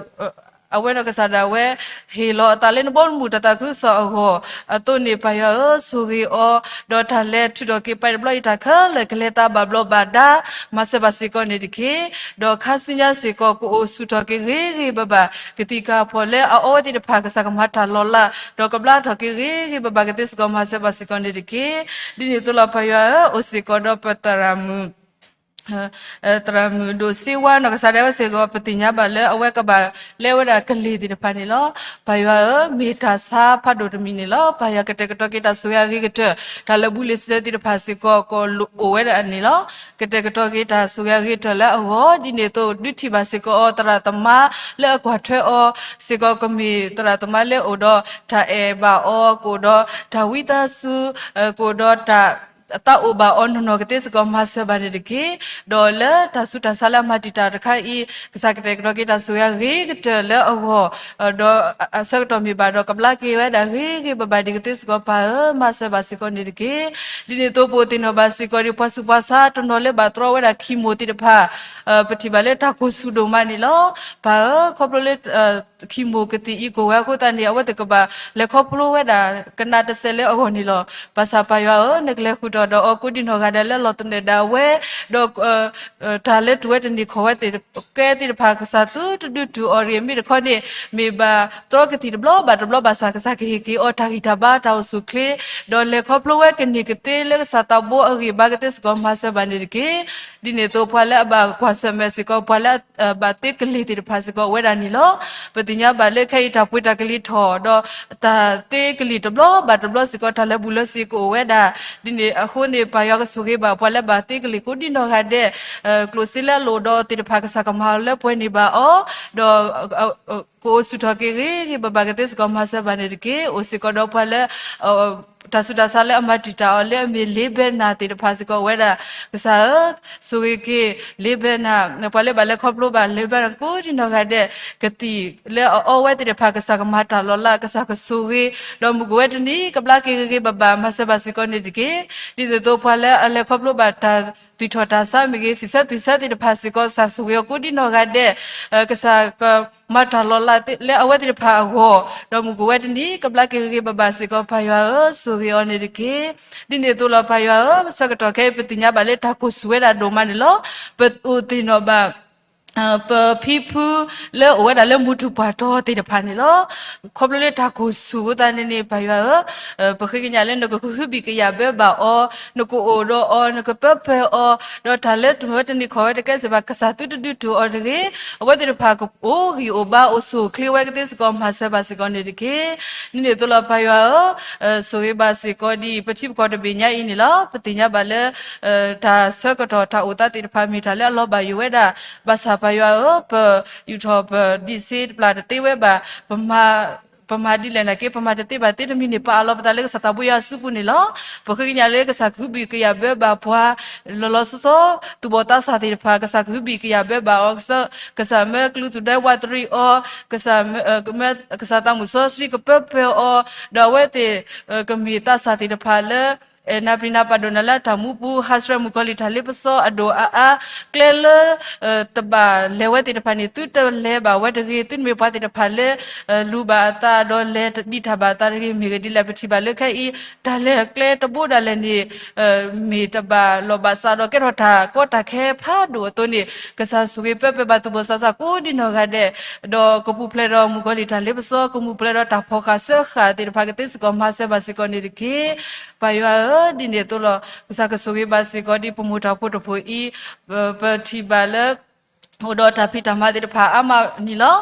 အဝဲနီၢ်ကစၢ်ဒၣ်ဝဲ ဟ့ၣ်လီၤအသးလၢနဘီမုၢ်တၢ်သးခုကစီၣ်အဂီၢ် အသိးန့ၣ် ပၢ်ယွၤဧၢ, ဆိၣ်ဂ့ၤအီၤ, ဒီးတၢ်လဲၤထုးထီၣ်က့ၤပၢ်တဘျီအံၤ တၢ်ခဲလၢာ်ကလဲၤသးဘၣ်ဘျီးဘၣ်ဒါ မၤစၢၤဘၣ်စ့ၢ်ကီးန့ၣ်တက့ၢ်. ဒီးခါဆူညါစ့ၢ်ကီး ကအိၣ်ဆူၣ်ထီၣ်က့ၤဂ့ၤဂ့ၤဘၣ်ဘၣ် ကသံၣ်ကၢ်ဖီၣ်လၢအအီဝဲသ့ၣ်တဖၣ် ကစၢ်ကမၤတၢ်လီၤလး ဒီးကဘျါထီၣ်က့ၤဂ့ၤဂ့ၤဘၣ်ဘၣ်ကသ့စ့ၢ်ကီး မၤစၢၤဘၣ်စ့ၢ်ကီးန့ၣ်တက့ၢ်. ဒ်န့ၣ်အသိးလီၤ ပၢ်ယွၤဧၢ, အိၣ်စ့ၢ်ကီးဒီးပသရၣ်မုၣ် သရၣ်မုၣ်ဒိၣ်စ့ဝါနီၢ်ကစၢ်ဒၣ်ဝဲစ့ၢ်ကီး ပသ့ၣ်ညါဘၣ်လၢအဝဲကဘၣ်လဲဝဲဒၣ်ကလံၤသ့ၣ်တဖၣ်န့ၣ်လီၤ. ပၢ်ယွၤဧၢ, မ့ၢ်တၢ်ဆါဖးဒိၣ်တမံၤန့ၣ်လီၤ. ပၢ်ယွၤကတဲာ်ကတီၤက့ၤတၢ်ဆိၣ်ဂ့ၤအဂ့ၤကတၢၢ်, တၢ်လၢာ်ဘူၣ်လံာ်စၢၤသ့ၣ်တဖၣ်စ့ၢ်ကီး ကအိၣ်ဝဲဒၣ်န့ၣ်လီၤ. ကတဲာ်ကတီၤက့ၤတၢ်ဆိၣ်ဂ့ၤအဂ့ၤကတၢၢ်လၢအဂီၢ် ဒ်န့ၣ်အသိး ဒုးထံၣ်ဘၣ်စ့ၢ်ကီးအီၤ သရၣ်သမါလၢအကွၢ်ထွဲအီၤစ့ၢ်ကီး ကမ့ၢ်သရၣ်သမါလၢအိၣ်ဒီးတၢ်အဲၣ်ဘၣ်အီၤ, ကအိၣ်ဒီးတၢ်ဝံသးစူၤ, ကအိၣ်ဒီးတၢ် သးအိၣ်ဘၣ်အီၤနီၢ်နီၢ်ကသ့စ့ၢ်ကီးမၤစၢၤဘၣ်န့ၣ်တက့ၢ်. ဒီးလၢတၢ်ဆူးတၢ်ဆါလၢအမၤတံာ်တာ်တခါအံၤ ကစၢ်ကတဲာ်ကတီၤက့ၤတၢ်ဆိၣ်ဂ့ၤအဂ့ၤကတၢၢ်လၢအဂီၢ်, ဒီးအဆၢကတီၢ်မ့ၢ်ဘၣ်ဒီး ကဘျါက့ၤဝဲဒၣ်ဂ့ၤဂ့ၤဘၣ်ဘၣ်ဒံးကသ့စ့ၢ်ကီး ပၢ်ဧၢ, မၤစၢၤဘၣ်စ့ၢ်ကီးန့ၣ်တက့ၢ်. ဒ်န့ၣ်အသိး ပအိၣ်သ့ၣ်နီၣ်ဘၣ်စ့ၢ်ကီးဒီး ပှၤဆူးပှၤဆါတနီၤလၢဘၣ်တြီဝဲဒၣ် chemo သ့ၣ်တဖၣ် ပထံၣ်ဘၣ်လၢတၢ်ကိၢ်ဆူၣ်ဒိၣ်မးန့ၣ်လီၤ. ပၢ်ဧၢ, ခီဖျိလၢ chemo ကသံၣ်အံၤကိၢ်ဝဲအဃိသတးန့ၣ် အဝဲသ့ၣ်ကဘၣ်လဲၤခီဖျိဝဲဒၣ် ကနၣ်တစဲးလၢအဂီၢ်န့ၣ်လီၤ. ဘၣ်ဆၣ်ပၢ်ယွၤဧၢ, နကလဲၤဃုာ်ထီၣ်ဒီးအီၤကိးဒံနီၢ်ဂၤဒဲးလၢလီၤသနၢၣ်ဒၣ်ဝဲ, ဒီး တၢ်လၢတုၤဝဲတန့ၢ်ခီၣ်ဝဲသ့ၣ်ကဲသ့ၣ်တဖၣ် ကစၢ်သုတဒုးတုၤအီၤတဂ့ၤ. မ့ၢ်တခီန့ၣ် မ့ၢ်ဘၣ်တြီကသံၣ်တဘျီဘၣ်တဘျီဘၣ်ဆၣ် ကစၢ်ကဟ့ၣ်က့ၤအီၤတၢ်ဂံၢ်တၢ်ဘါ တၢ်အိၣ်ဆူၣ်အိၣ်ချ့, ဒီးလဲၤခီဖျိဝဲကန့ၢ်ကသ့လၢကစၢ်သးဘိအဂံၢ်ဘါကသ့စ့ၢ်ကီး မၤစၢၤဘၣ်န့ၣ်တက့ၢ်. ဒ်န့ၣ်အသိး ပှၤလၢအဘၣ်ကွၢ်ဆၢၣ်မဲာ်စ့ၢ်ကီး ပှၤလၢအဘၣ်သ့ကလံၤသ့ၣ်တဖၣ်စ့ၢ်ကီး အိၣ်ဝဲဒၣ်န့ၣ်လီၤ. ပသ့ၣ်ညါဘၣ်လၢခဲအံၤ တၢ်ပှ့ၤတၢ်ကလံၤထီၣ် ဒီးတၢ်သ့ကလံၤတဘျီဘၣ်တဘျီစ့ၢ်ကီး တၢ်လၢာ်ဘူၣ်လၢာ်စ့ၤကအိၣ်ဝဲဒၣ်. ဒ်န့ၣ်အဃိန့ၣ် ပၢ်ယွၤကဆိၣ်ဂ့ၤဘၣ် ပှၤလၢဘၣ်သ့ကလံၤကိးဒံနီၢ်ဂၤဒဲး, ကျိၣ်စ့လၢအလိၣ်ဒီးသ့ၣ်တဖၣ် ကစၢ်ကမၤလၢပှဲၤန့ၢ်ဘၣ်အီၤ, ဒီး ကအိၣ်ဆူၣ်ထီၣ်က့ၤဂ့ၤဂ့ၤဘၣ်ဘၣ်ကသ့စ့ၢ်ကီး မၤစၢၤဘၣ်န့ၣ်တက့ၢ်. အိၣ်စ့ၢ်ကီးဒီးပှၤလၢ တၢ်ဆူးတၢ်ဆါလၢအမၤတံာ်တာ်အီၤလၢအမ့ၢ် လ့ဘဲနၤ သ့ၣ်တဖၣ်စ့ၢ်ကီး အိၣ်ဝဲဒၣ်. ကစၢ်ဧၢ, ဆိၣ်ဂ့ၤက့ၤ လ့ဘဲနၤ, ပှၤလၢဘၣ်လဲၤခီဖျိဘၣ် လ့ဘဲနၤ ကိးဒံနီၢ်ဂၤဒဲး, ကသံၣ်လၢအအီဝဲသ့ၣ်တဖၣ် ကစၢ်ကမၤတၢ်လီၤလး ကစၢ်ကဆိၣ်ဂ့ၤ, ဒီးမုၢ်ကဝဲတနံၤ ကဘျါက့ၤဂ့ၤဂ့ၤဘၣ်ဘၣ် မၤစၢၤဘၣ်စ့ၢ်ကီးန့ၣ်တက့ၢ်. ဒ်န့ၣ်အသိး ပှၤလၢအလဲၤခီဖျိဘၣ်တၢ်သွံၣ်ထီၣ်တၢ်ဆါမ့ၢ်ဂ့ၤ စံးဆၢသွံၣ်ဆၢသ့ၣ်တဖၣ်စ့ၢ်ကီး ကစၢ်ဆိၣ်ဂ့ၤအီၤကိးဒံနီၢ်ဂၤဒဲး, ကစၢ်ကမၤတၢ်လီၤလးလၢအဝဲသ့ၣ်တဖၣ်အဂီၢ်, ဒီးမုၢ်ကဝဲတနံၤ ကဘျါက့ၤဂ့ၤဂ့ၤဘၣ်ဘၣ်စ့ၢ်ကီး ပၢ်ယွၤဧၢ, ဆိၣ်ဂ့ၤအီၤန့ၣ်တက့ၢ်. ဒ်န့ၣ်အသိးလီၤ ပၢ်ယွၤဧၢ, ဆၢကတီၢ်ခဲအံၤ ပသ့ၣ်ညါဘၣ်လၢတၢ်ကိၢ်ဆူၣ်ဝဲဒၣ်ဒိၣ်မးန့ၣ်လီၤ. ပအိၣ်သ့ၣ်နီၣ်ဘၣ် ပဖံဖုလၢအိၣ်ဝဲဒၣ်လၢမူထူၣ်ပှၢ်တီၤသ့ၣ်တဖၣ်န့ၣ်လီၤ. ခီဖျိလၢတၢ်ကိၢ်ဆူၣ်အဃိသတးန့ၣ်န့ၣ် ပၢ်ယွၤဧၢ, ပဃ့ကညးလၢနကကဟုဘံၣ်ကယာ်ဘၢဘၣ်အီၤ, နကအိၣ်ဒီးအီၤ, နကပၢပၢအီၤ, ဒီးတၢ်လၢတုၤဝဲတန့ၢ်ခီၣ်ဝဲတကဲစ့ၢ်ဘၣ် ကစၢ်သုတဒုးတုၤအီၤတဂ့ၤ. အဝဲသ့ၣ်တဖၣ်ကအိၣ်ဂံၢ်အိၣ်ဘါအိၣ်ဆူၣ်အိၣ်ချ့ဝဲကသ့စ့ၢ်ကီး မၤစၢၤဘၣ်စ့ၢ်ကီးန့ၣ်တက့ၢ်. ဒ်န့ၣ်အသိးလီၤ ပၢ်ယွၤဧၢ, ဆိၣ်ဂ့ၤဘၣ်စ့ၢ်ကီးဒ်ပထံပကီၢ်တဘ့ၣ်ညါအံၤန့ၣ်လီၤ. ပသ့ၣ်ညါဘၣ်လၢ တၢ်ဆၢကတီၢ်တၢ်အိၣ်သးသ့ၣ်တဖၣ် မ့ၢ်တၢ်လၢအလီၤဘၣ်ယိၣ်ဝဲဒၣ်, ဘၣ်ဆၣ်ပၢ်ယွၤဧၢ, ပယူာ်ထီၣ်ပဒံးစ့တပျၢ်တသ့ဝဲဘၣ်, ပမၤဒ်လဲၣ်နာ်က့ ပမၤတသ့ဘၣ်သ့တမံၤန့ၣ် ပအးလီၤပသးလၢကစၢ်သးဘိယွၤအစုပူၤန့ၣ်လီၤ. ပဃ့ကညးလၢကစၢ်ကဟုဘံၣ်ကယာ်ဘၢဘၣ်ပှၤ လီၤလီၤဆီဆီ သူၣ်ဘီၣ်သးစၢ်သ့ၣ်တဖၣ် ကစၢ်ကဟုဘံၣ်ကယာ်ဘၢဘၣ်အီၤ, ကစၢ်မၢကလူးသူၣ်ဒဲဝးတရံးအီၤ, ကစၢ်မၢ ကမၢ ကစၢ်သးမုၣ်စီဆှံကပၢပၢအီၤ, ဒီးအဝဲသ့ၣ် ကမ့ၢ်သးစၢ်သ့ၣ်တဖၣ်လၢ နၢ်ပျံၤနၢ်ပာ်ဒိၣ်နၤလၢအတၢ်မူပူၤ, ဟးဆှဲးမုၣ်ကီၤလံၢ်တၢ်လ့ပစီအဒိၣ်အအါ, ကျဲလၢ တဘၣ်လဲၤဝဲသ့ၣ်တဖၣ်န့ၣ် သုတလဲၤဘၣ်ဝဲတဂ့ၤ, သုတမ့ၢ်ပှၤသ့ၣ်တဖၣ်လၢ လူၤဘၣ်အသးဒီးလဲၤဒံးတၢ်ဘၣ်အသးတဂ့ၤ. မ့ၢ်ဂ့ၢ်ဒ်လဲၣ် ပထံၣ်ဘၣ်လၢခဲအံၤ တၢ်လဲၤကျဲတဘိဒၣ်လဲာ်န့ၣ် မ့ၢ်တဘၣ်လီၢ်ဘၣ်စးဒီး ကဲထီၣ်တၢ်ကီတၢ်ခဲဖးဒိၣ်အသိးန့ၣ် ကစၢ်ဆိၣ်ဂ့ၤပၢပၢဘၣ်သူၣ်ဘီၣ်သးစၢ်ကိးဒံနီၢ်ဂၤဒဲး, ဒီးကပူၤဖျဲးဒီးမုၣ်ကီၤလံၢ်တၢ်လ့ပစီ, ကပူၤဖျဲးဒီးတၢ်ဖီၣ်ဃာ်စၢဃာ်သ့ၣ်တဖၣ် ကသ့စ့ၢ်ကီးမၤစၢၤဘၣ်စ့ၢ်ကီးန့ၣ်တက့ၢ်. ပၢ်ယွၤဧၢ, ဒ်န့ၣ်အသိးလီၤ ကစၢ်ကဆိၣ်ဂ့ၤဘၣ်စ့ၢ်ကီးဒ်ပမိၢ်တၢ်ဖိတဖိးအံၤ, ပထံၣ်ဘၣ်လၢ အိၣ်ဒီးတၢ်ဖံးတၢ်မၤသ့ၣ်တဖၣ်အါမးန့ၣ်လီၤ.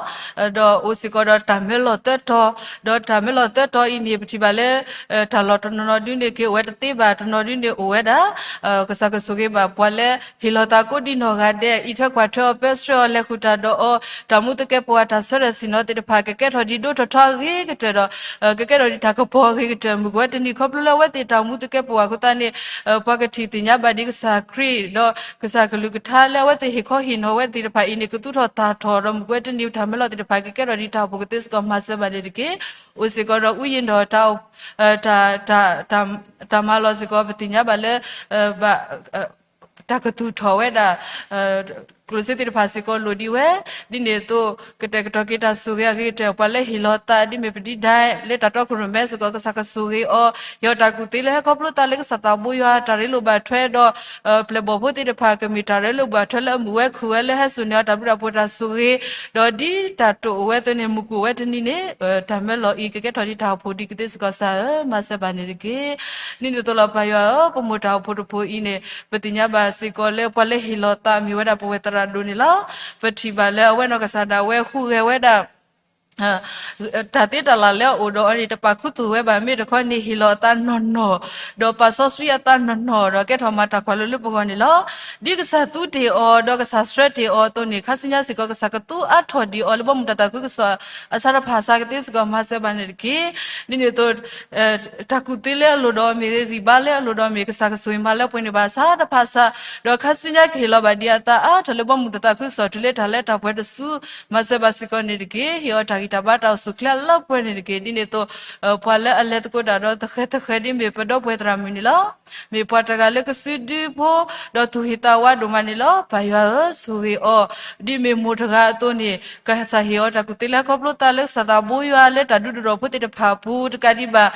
ဒီးအိၣ်စ့ၢ်ကီးဒီးတၢ်မၢလီၤသၢတီၤ, ဒီးတၢ်မၢလီၤသၢတီၤအံၤန့ၣ် ပထံၣ်ဘၣ်လၢ တၢ်လီၢ်တနီၤနီၤဒုန့ၣ်က့ၤအိၣ်ဝဲတသ့ဘၣ်, တနီၤဒုန့ၣ်အိၣ်ဝဲဒၣ်. ကစၢ်ကဆိၣ်ဂ့ၤဘၣ်ပှၤလၢဟ့ၣ်လီၤသးကိးဒံနီၢ်ဂၤဒဲး, အံးထွဲကွၢ်ထွဲအီၤ, ပၢဆှၢအီၤ, လဲၤဃုာ်တၢ်ဒီးအီၤ, တၢ်မူသကဲးပဝး တၢ်ဆၢထၢၣ်ဆ့ၣ်နီၤသ့ၣ်တဖၣ် ကကဲထီၣ်ဒ်ဒိထီၣ်ထီအဂ့ၤကတၢၢ်ဒီး ကကဲထီၣ်ဒ်တၢ်ကပီၤအဂ့ၤကတၢၢ်. မုၢ်ကဝဲတနံၤခီဖျိလၢအဝဲသ့ၣ်တၢ်မူသကဲးပဝးအဃိသတးန့ၣ် ပှၤကထံၣ်သ့ၣ်ညါဘၣ်ဒ်ကစၢ်ခရံာ် ဒီးကစၢ်ကလုၢ်ကထါလၢအဝဲသ့ၣ်ဟ့ၣ်ခီဟ့ၣ်နီၤဝဲသ့ၣ်တဖၣ်အံၤန့ၣ် ကသူၣ်ထီၣ်သၣ်ထီၣ်ဒီး မုၢ်ကဝဲတနံၤ တၢ်မၢလီၤသ့ၣ်တဖၣ်ကကဲထီၣ်ဒ်တၢ်အိၣ်ဖှိၣ်ကသ့စ့ၢ်ကီး မၤစၢၤဘၣ်န့ၣ်တက့ၢ်. အိၣ်စ့ၢ်ကီးဒီး ဥယျာဉ်တော် တၢ် တၢ်မၤလီၤစ့ၢ်ကီး ပသ့ၣ်ညါဘၣ်လၢ တၢ်ကသူၣ်ထီၣ်ဝဲဒၣ် ကျိၣ်စ့သ့ၣ်တဖၣ်စ့ၢ်ကီးလိၣ်ဒံးဝဲ, ဒ်န့ၣ်အသိး ကတဲာ်ကတီၤက့ၤတၢ်ဆိၣ်ဂ့ၤအဂ့ၤကတၢၢ် ပှၤလၢဟ့ၣ်လီၤသး ဒ်မ့ၢ်ပဒံဒၣ် လၢတၢ်တီခိၣ်ရိၣ်မဲစ့ၢ်ကီး ကစၢ်ကဆိၣ်ဂ့ၤအီၤ, ဟ့ၣ်အီၤတၢ်ကူၣ်သ့လၢဟဲခီဖျိသးလၢကစၢ်သးဘိယွၤ တၢ်ရ့လိာ်ဘၣ်ထွဲဒီး ပျဲၢ်ဘီၣ်ဖိသ့ၣ်တဖၣ် ကမ့ၢ်တၢ်ရ့လိာ်ဘၣ်ထွဲလၢအမုာ်ဝဲခုၣ်ဝဲလၢဟဲစိာ်န့ၢ်အီၤတၢ်ဘျုးတၢ်ဖှိၣ်တၢ်ဆိၣ်ဂ့ၤ, ဒီးဒ်တၢ်တိာ်အိၣ်ဝဲအသိးန့ၣ် မုၢ်ကူၣ်ဝဲတနံၤန့ၣ် တၢ်မၢလီၤအံၤ ကကဲထီၣ်ဒံးတၢ်အိၣ်ဖှိၣ်ဒံးကသ့စ့ၢ်ကီး ကစၢ်ဧၢ မၤစၢၤဘၣ်န့ၣ်တက့ၢ်. ဒ်န့ၣ်အသိးလီၤ ပၢ်ယွၤဧၢ, ပမိၢ်တၢ်အိၣ်ဖှိၣ်တဖှိၣ်အံၤန့ၣ် ပသ့ၣ်ညါဘၣ်စ့ၢ်ကီးလၢ ပှၤလၢဟ့ၣ်လီၤသးမ့ၢ်ဝဲဒၣ်ပဝဲသရၣ်ဒိၣ်န့ၣ်လီၤ. ပထံၣ်ဘၣ်လၢအဝဲနီၢ်ကစၢ်ဒၣ်ဝဲဟူးဂဲၤဝဲဒၣ် တၢ်သ့တၢ်လၢ်လၢအအိၣ်ဒီးအီၤန့ၣ် တပာ်ခူသူၣ်ဝဲဘၣ် မ့ၢ်တခီန့ၣ် ဟ့ၣ်လီၤအသးနီၢ်နီၢ်, ဒီးပာ်စီဆှံအသးနီၢ်နီၢ် ဒီးကဲထီၣ်မၤတၢ်ကွၢ်လိလၢပဂီၢ်န့ၣ်လီၤ. ဒ်ကစၢ်သူတ့ၢ်အီၤ ဒီးကစၢ်ဆှၢတ့ၢ်အီၤအသိးန့ၣ် ခါဆူညါစ့ၢ်ကီး ကစၢ်ကသူအါထီၣ်ဒံးအီၤလၢဘီမုၢ်တၢ်သးခုကစီၣ် အဆၣ်တဖၣ်ဆးကသ့စ့ၢ်ကီး မၤစၢၤဘၣ်န့ၣ်တက့ၢ်. ဒ်န့ၣ်အသိး တၢ်ကူၣ်သ့လၢအလိၣ်ဒီးအီၤမ့ၢ်ဂ့ၤ, ဂံၢ်ဘါလၢအလိၣ်ဒီးအီၤမ့ၢ်ဂ့ၤ, ကစၢ်ကဆိၣ်ဂ့ၤမၤလၢပှဲၤန့ၢ်ဘၣ်ဆၣ်တဖၣ်ဆၣ်, ဒီးခါဆူညါကဟ့ၣ်လီၤဘၣ်ဒံးအသးအါထီၣ်လၢဘီမုၢ်တၢ်သးခုကစီၣ် တုၤလၢတၢ်လၢတၢ်ပှဲၤတစု မၤစၢၤဘၣ်စ့ၢ်ကီးန့ၣ်တက့ၢ်. ဟ့ၣ်အီၤတၢ်ဂံၢ်တၢ်ဘါတၢ်အိၣ်ဆူၣ်အိၣ်ချ့လၢပှဲၤန့ၣ်တက့ၢ်. ဒ်န့ၣ်အသိး ပှၤလၢအလဲၤသကိးတၢ်ဒီးသဃဲၤသဃဲၤ ဒ်မ့ၢ်ပဒီပုၢ်ဝဲၢ်သရၣ်မုၣ်န့ၣ်လီၤ. မ့ၢ်ပှၤတဂၤလၢကစုဒုဖိ ဒီးသူၣ်ဟ့ၣ်သးဝါဒိၣ်မးန့ၣ်လီၤ. ပၢ်ယွၤဧၢ, ဆိၣ်ဂ့ၤအီၤ, ဒ်မ့ၢ်မိၢ်တဂၤအသိးန့ၣ် ကစၢ်ဟ့ၣ်အီၤတၢ်ကူၣ်သ့လၢခီဖျိသးလၢကစၢ်သးဘိယွၤလၢတၢ်ဒုးဒိၣ်ထီၣ်ဖိသ့ၣ်တဖၣ်အပူၤ တကးဒံးဘၣ်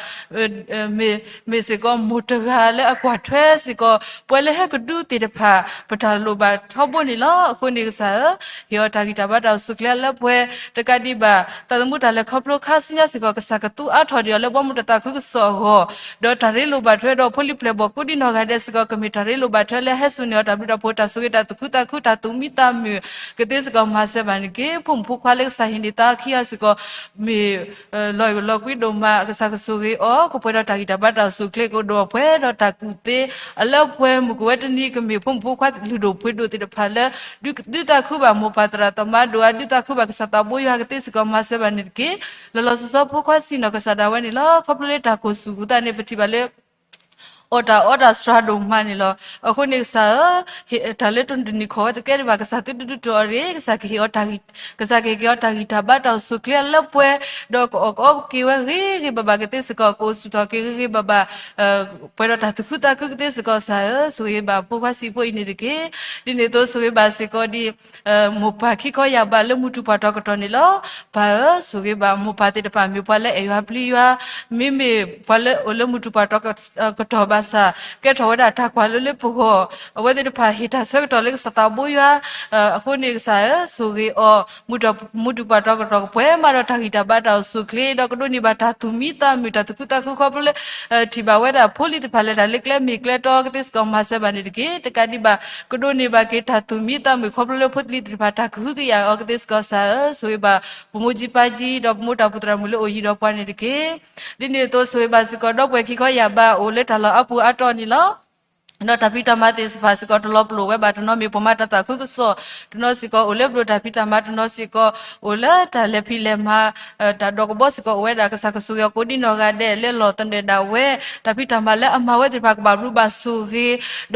မ့ၢ်စ့ၢ်ကီးမိၢ်တဂၤလၢအကွၢ်ထွဲစ့ၢ်ကီး ပှၤလၢဟဲကဒုသ့ၣ်တဖၣ် ပတၢ်လိၣ်ဘၣ်ထီဘိန့ၣ်လီၤ. အဃိန့ၣ်ကစၢ်ဧၢ, ဟ့ၣ်အီၤတၢ်ဂံၢ်တၢ်ဘါတၢ်အိၣ်ဆူၣ်အိၣ်ချ့လၢပှဲၤ တကးဒံးဘၣ် သးသမူတၢ်လဲၤခီဖျိခါဆူညါစ့ၢ်ကီး ကစၢ်ကသူအါထီၣ်ဒံးအီၤလၢဘီမုၢ်တၢ်သးခုကစီၣ်အဂီၢ်, ဒီးတၢ်ရ့လိာ်ဘၣ်ထွဲဒီးဖိလံၤပျဲၢ်ဘီၣ်ကိးဒံနီၢ်ဂၤဒဲးစ့ၢ်ကီး ကမ့ၢ်တၢ်ရ့လိာ်ဘၣ်ထွဲလၢဟဲစိာ်န့ၢ်အီၤတၢ်ဘျုးတၢ်ဖှိၣ်တၢ်ဆိၣ်ဂ့ၤတၢ်သူၣ်ခုသးခုတၢ်သူၣ်မံသးမုာ်ကသ့စ့ၢ်ကီး မၤစၢၤဘၣ်န့ၣ်တက့ၢ်. ဖိမုၣ်ဖိခွါလၢကစၢ်ဟ့ၣ်န့ၢ်သါခံဂၤစ့ၢ်ကီး မ့ၢ် လီၤအဲၣ်လီၤကွံဒိၣ်မး ကစၢ်ကဆိၣ်ဂ့ၤအီၤ ကပှဲၤဒီးတၢ်ဂံၢ်တၢ်ဘါတၢ်အိၣ်ဆူၣ်အိၣ်ချ့ ကအိၣ်ဒီးပှဲၤဒီးတၢ်ကူၣ်သ့ အလၢပှဲၤ မုၢ်ကဝဲတနံၤ ကမ့ၢ်ဖိမုၣ်ဖိခွါလုၢ်ဒိၣ်ပှ့ၤဒိၣ်သ့ၣ်တဖၣ်လၢ ဒုးသးခုဘၣ်မိၢ်ပၢ်သရၣ်သမါဒိၣ်ဧါ ဒုးသးခုဘၣ်ကစၢ်သးဘိယွၤကသ့စ့ၢ်ကီး မၤစၢၤဘၣ်န့ၣ်တက့ၢ်. လီၤလီၤဆီဆီဖိခွါဆံးနီၢ်ကစၢ်ဒၣ်ဝဲန့ၣ်လီၤ. ခီဖျိလၢတၢ်ကိၢ်ဆူၣ်အဃိသတးန့ၣ် ပထံၣ်ဘၣ်လၢ အီၣ်တၢ်အီတၢ်စှၤဒိၣ်မးန့ၣ်လီၤ. အဃိန့ၣ်ကစၢ်ဧၢ, တၢ်လၢတနံၤခီၣ်ဝဲတကဲဒံးဘၣ် ကစၢ်သုတဒုးတုာ်အီၤတဂ့ၤ, ကစၢ်ကဟ့ၣ်အီၤတၢ်ဂံၢ်, ကစၢ်ကဟ့ၣ်က့ၤအီၤတၢ်ဂံၢ်တၢ်ဘါတၢ်အိၣ်ဆူၣ်အိၣ်ချ့အလၢပှဲၤ, ဒီးကအီၣ်ကအီက့ၤဝဲဂ့ၤဂ့ၤဘၣ်ဘၣ်ကသ့စ့ၢ်ကီး ကအိၣ်ဆူၣ်ထီၣ်က့ၤဂ့ၤဂ့ၤဘၣ်ဘၣ် ပှဲၤဒီးတၢ်သူၣ်ခုသးခုကသ့စ့ၢ်ကီး ကစၢ်ဧၢ, ဆိၣ်ဂ့ၤဘၣ်ဖိခွါဆံးဖိအံၤန့ၣ်တက့ၢ်. ဒ်န့ၣ်အသိးဆိၣ်ဂ့ၤဘၣ်စ့ၢ်ကီးဒ် မိၢ်ပၢ်ခံခီယာ်ဘးလၢမုၢ်တူၢ်ပှၢ်ထီၣ်ကတီၢ်န့ၣ်လီၤ. ပၢ်ဧၢ, ဆိၣ်ဂ့ၤဘၣ်မိၢ်ပၢ်သ့ၣ်တဖၣ် မ့ၢ်ပှၤလၢအဲၣ်ယွၤပျံၤယွၤ, မ့မ့ၢ်ပှၤလၢအိၣ်လၢမုၢ်တူၢ်ပှၢ်ထီၣ်ကတီၢ်ဘၣ်ဆၣ် ကဲထီၣ်ဝဲဒၣ်တၢ်ကွၢ်လိလၢပဂီၢ်, အဝဲသ့ၣ်တဖၣ်ဟ့ၣ်တၢ်ဆၢကတီၢ်လၢကစၢ်သးဘိယွၤ အဃိန့ၣ်ကစၢ်ဧၢ, ဆိၣ်ဂ့ၤအီၤ, မုၢ်တူၢ်ပှၢ်ထီၣ်ကတီၢ်ကပှဲၤမးဒီး တၢ်ဂံၢ်တၢ်ဘါတၢ်အိၣ်ဆူၣ်အိၣ်ချ့ ဒီးကဒိးန့ၢ်ဘၣ်တၢ်သူၣ်မံသးမုာ် တၢ်သူၣ်ခုသးခုခီဖျိလၢ ထံၣ်ဘၣ်ဝဲဒၣ်ဖိလံၤသ့ၣ်တဖၣ်လၢတၢ်လၢကျဲမ့ၢ်ကျဲတီကသ့စ့ၢ်ကီး မၤစၢၤဘၣ်န့ၣ်တက့ၢ်. တကးဒံးဘၣ် ကဒိးန့ၢ်ဘၣ်က့ၤတၢ်သူၣ်မံသးမုာ်ခီဖျိလၢဖိလံၤသ့ၣ်တဖၣ် တၢ်ကဟုကယာ်အီၤကသ့စ့ၢ်ကီး ကစၢ်ဧၢ, ဆိၣ်ဂ့ၤဘၣ် ပမိၢ်ကၠံပၢ်ကၠံ ဒီးပမိၢ်တၢ်အိၣ်ဖှိၣ်သရၣ်မုၣ်လၢအိၣ်ယံၤဒီးပှၤန့ၣ်တက့ၢ်. ဒ်န့ၣ်အသိးဆိၣ်ဂ့ၤဘၣ်စ့ၢ်ကီး ဒီပုၢ်ဝဲၢ်ခံခီယာ်ဘး အိၣ်လၢတၢ်လီၢ်အါပူၤအါတီၢ်န့ၣ်လီၤ. ဒီးတၢ်ဖံးတၢ်မၤသ့ၣ်တဖၣ်စ့ၢ်ကီး တလီၤပလိာ်ဝဲဘၣ်, တနီၤမ့ၢ်ပှၤမၤတၢ်သးခုကစီၣ်, တနီၤစ့ၢ်ကီးအိၣ်လၢပဒိၣ်တၢ်ဖံးတၢ်မၤ, တနီၤစ့ၢ်ကီးအိၣ်လၢတၢ်လဲၤဖံးလဲၤမၤ တၢ်ဒီးကဘီစ့ၢ်ကီးအိၣ်ဝဲဒၣ်, ကစၢ်ကဆိၣ်ဂ့ၤအီၤကိးဒံနီၢ်ဂၤဒဲးလၢလီၢ်သနၢၣ်ဒၣ်ဝဲ, တၢ်ဖံးတၢ်မၤလၢအမၤဝဲသ့ၣ်တဖၣ်ကဘၣ်ဘျုးဘၣ်ဆိၣ်ဂ့ၤ, ဒီ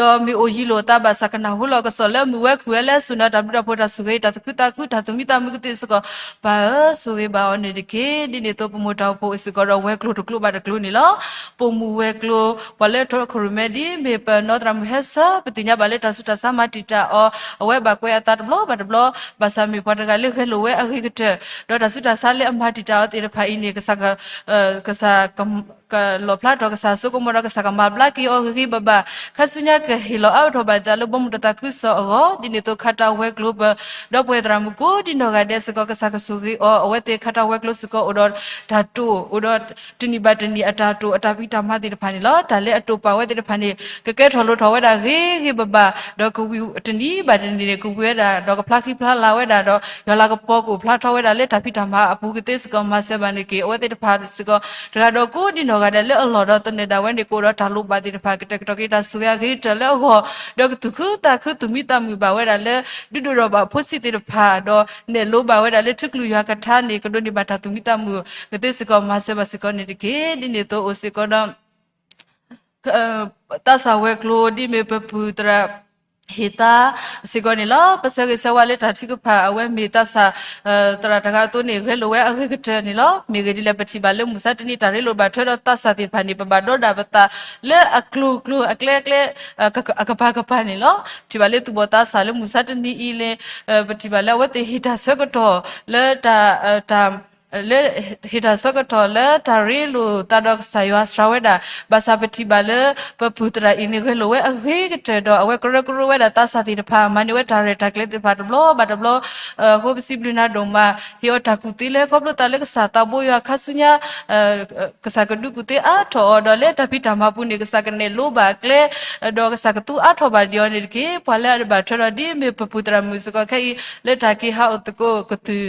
းမ့ၢ်အိၣ်ယံၤလိာ်သးဘၣ်ဆၣ် ကနၢ်ဟူလီၤကစီၣ်လၢအမုာ်ဝဲခုၣ်ဝဲလၢအစိၤန့ၣ် တၢ်ဘျုးတၢ်ဖှိၣ်တၢ်ဆိၣ်ဂ့ၤ တၢ်သူၣ်ခုသးခု တၢ်သူၣ်မံသးမုာ်ကသ့စ့ၢ်ကီး ပၢ်ဧၢ, ဆိၣ်ဂ့ၤဘၣ်အီၤန့ၣ်တက့ၢ်. ဒ်န့ၣ်အသိးပမိၢ်တၢ်အိၣ်ဖှိၣ်စ့ၢ်ကီးဒီးဝဲၤကျိၤတကျိၤဘၣ်တကျိၤန့ၣ်လီၤ. ပိာ်မုၣ်ဝဲၤကျိၤ ပှၤလၢတီခိၣ်ရိၣ်မဲဒ်မ့ၢ်ပနီၢ်သရၣ်မုၣ်ဟဲဆၢ ပသ့ၣ်ညါဘၣ်လၢတၢ်ဆူးတၢ်ဆါမၤတံာ်တာ်အီၤ, အဝဲဘၣ်ကွဲးအသးတဘျီဘၣ်တဘျီ, ဘၣ်ဆၣ်မ့ၢ်ပှၤတဂၤလၢဂဲၤလိာ်ဝဲအဂ့ၤကတၢၢ်, ဒီးတၢ်ဆူးတၢ်ဆါလၢအမၤတံာ်တာ်အီၤသ့ၣ်တဖၣ်အံၤန့ၣ် ကစၢ် ကလီၣ်ဖျါထီၣ် ကစၢ်ဆိကမိၣ်ဒီးကစၢ်ကမၤဘျါက့ၤအီၤဂ့ၤဂ့ၤဘၣ်ဘၣ်, ခါဆူညါကဟ့ၣ်လီၤအါထီၣ်ဘၣ်သးလၢဘီမုၢ်တၢ်သးခုကစီၣ်အဂီၢ်, ဒ်န့ၣ်အသိးခါတၢ်ဝဲၤကျိၤပ ဒီပုၢ်ဝဲၢ်သရၣ်မုၣ်ကိးဒံနီၢ်ဂၤဒဲးစ့ၢ်ကီး ကစၢ်ကဆိၣ်ဂ့ၤအီၤ, အဝဲသ့ၣ်ခါတၢ်ဝဲၤကျိၤစ့ၢ်ကီးအိၣ်ဒီးတၢ်တိာ်, အိၣ်ဒီးတနံၣ်ဘၣ်တနံၣ်အတၢ်တိာ် အတၢ်ဖံးတၢ်မၤသ့ၣ်တဖၣ်န့ၣ်လီၤ. တၢ်လၢအတိာ်ပာ်ဝဲသ့ၣ်တဖၣ်န့ၣ် ကကဲထီၣ်လိၣ်ထီၣ်ဝဲဒၣ်ဂ့ၤဂ့ၤဘၣ်ဘၣ်, ဒီးကဝံၤတနံၣ်ဘၣ်တနံၣ်န့ၣ် ကဝံၤဝဲဒၣ် ဒီးကဖျါဃံဖျါလၤဝဲဒၣ်ဒီး ယွၤလၤကပီၤကအိၣ်ဖျါထီၣ်ဝဲဒၣ်လၢတၢ်ဖံးတၢ်မၤအပူၤကသ့စ့ၢ်ကီး မၤစၢၤဘၣ်န့ၣ်တက့ၢ်. အဝဲသ့ၣ်တဖၣ်စ့ၢ်ကီး တဂၤဒီးကိးဒံနီၢ်ဂၤဒဲးလၢအလီၢ်ဒီးသနၢၣ်ဒၣ်ဝဲန့ၣ် ကအိၣ်ဒီးတၢ်လိၣ်ဘၣ်သ့ၣ်တဖၣ် ကတဲာ်ကတီၤက့ၤတၢ်ဆိၣ်ဂ့ၤအဂ့ၤကတၢၢ်လၢအဂီၢ်, ဒီးကသူၣ်ခုသးခုသူၣ်မံသးမုာ်ဘၣ်ဝဲဒၣ်လၢ ဒုးဒိၣ်ထီၣ်ဘၣ်ဖိဆံးသ့ၣ်တဖၣ် ဒီးနဲၣ်လိဘၣ်ဝဲဒၣ်လၢထံကလုၢ်ယွၤကထါန့ၣ် ကဒိးန့ၢ်ဘၣ်တၢ်သူၣ်မံသးမုာ်ကသ့စ့ၢ်ကီး မၤစၢၤဘၣ်စ့ၢ်ကီးန့ၣ်တက့ၢ်. ဒ်န့ၣ်အသိးအိၣ်စ့ၢ်ကီးဒီး သးစၢ်ဝဲၤကျိၤ ဒ်မ့ၢ်ပပုၢ်သရၣ် ဟ့ၣ်သါစ့ၢ်ကီးန့ၣ်လီၤ. ပဆၢဂ့ၤဆၢဝါလၢတၢ်ထုကဖၣ် အဝဲမ့ၢ်သးစၢ် သရၣ်တဂၤအသိးန့ၣ် ဂဲၤလိာ်ဝဲအဂ့ၤကတၢၢ်န့ၣ်လီၤ. မ့ၢ်ဂ့ၢ်ဒ်လဲၣ် ပထံၣ်ဘၣ်လၢမုၢ်မဆါတနံၤ တၢ်ရ့လိာ်ဘၣ်ထွဲဒီးသးစၢ်သ့ၣ်တဖၣ်န့ၣ် ပဘၣ်ဒီဒၣ်ပသးလၢအကျိၤကျိၤအကျဲအကျဲ အကပၤကပၤန့ၣ်လီၤ. ပထံၣ်ဘၣ်လၢသူၣ်ဘီၣ်သးစၢ်လၢမုၢ်မဆါတနံၤအံၤန့ၣ် ပထံၣ်ဘၣ်လၢအဝဲသ့ၣ်ဟ့ၣ်တၢ်ဆၢကတီၢ်လၢတၢ် လၢဟ့ၣ်တၢ်ဆၢကတီၢ်လၢတၢ်ရ့လိာ်သးဒီးကစၢ်ယွၤစှၤဝဲဒၣ်, ဘၣ်ဆၣ်ပထံၣ်ဘၣ်လၢ ပပုၢ်သရၣ်အံၤန့ၣ် ဂဲၤလိာ်ဝဲအဂ့ၤကတၢၢ်ဒီး အဝဲကရၢကရိဝဲဒၣ်သးစၢ်သ့ၣ်တဖၣ် မၤန့ၢ်ဝဲတၢ်ရဲၣ်တၢ်ကျဲၤသ့ၣ်တဖၣ်တဘျီဘၣ်တဘျီ, အဃိပစံးဘျုးနၤဒိၣ်မး, ဟ့ၣ်အီၤတၢ်ကူၣ်သ့လၢခီဖျိသးလၢကစၢ်သးဘိယွၤခါဆူညါ ကစၢ်ကဒုးကူၣ်သ့အါထီၣ်အီၤဒီးလၢတၢ်ဖံးတၢ်မၤပူၤန့ၣ် ကစၢ်ကနဲၣ်လိဘၣ်အကျဲ ဒီးကစၢ်ကသူအါထီၣ်ဘၣ်ဒံးအီၤန့ၣ်တက့ၢ်. ပှၤလၢအတဘၣ်ထွဲဒီးဒ်မ့ၢ်ပပုၢ်သရၣ်မုၣ်စ့ၢ်ကီးခဲအံၤ လၢတၢ်က့ၤဟးအိၣ်သကိးကတုၢ်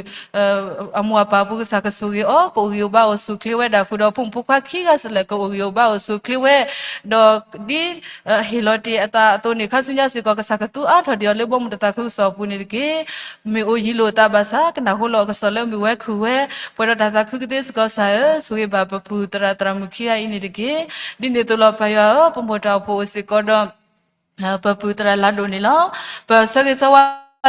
အမိၢ်အပၢ်အပူၤ ကစၢ်ကဆိၣ်ဂ့ၤအီၤ ကအိၣ်ဂံၢ်အိၣ်ဘါအိၣ်ဆူၣ်ချ့ဝဲဒၣ်ဃုာ်ဒီး ဖိမုၣ်ဖိခွါခံဂၤစ့ၢ်ကီး ကအိၣ်ဂံၢ်အိၣ်ဘါအိၣ်ဆူၣ်ချ့ဝဲ, ဒီးဒ် ဟ့ၣ်လီၤတ့ၢ်အသးအသိးန့ၣ် ခါဆူညါစ့ၢ်ကီး ကစၢ်ကသူအါထီၣ်ဒံးအီၤလၢဘီမုၢ်တသးခုကစီၣ်အပူၤန့ၣ်တက့ၢ်. မ့ၢ်အိၣ်ယံၤလိာ်အသးဘၣ်ဆၣ် ကနၢ်ဟူလီၤအကစီၣ်လၢမုၢ်ဝဲခုၣ်ဝဲ, ပှဲၤဒီးတၢ်သးခုကသ့စ့ၢ်ကီး ကစၢ်ဧၢ, ဆိၣ်ဂ့ၤဘၣ်ပပုၢ်သရၣ်သရၣ်မုၣ်ခံဂၤအံၤန့ၣ်တက့ၢ်. ဒ်န့ၣ်အသိးလီၤ ပၢ်ယွၤဧၢ, ပမိၢ်တၢ်အိၣ်ဖှိၣ်အိၣ်စ့ၢ်ကီးဒီး ပပုၢ်သရၣ်လၤဒိၣ်န့ၣ်လီၤ. ပဆၢဂ့ၤဆၢဝါ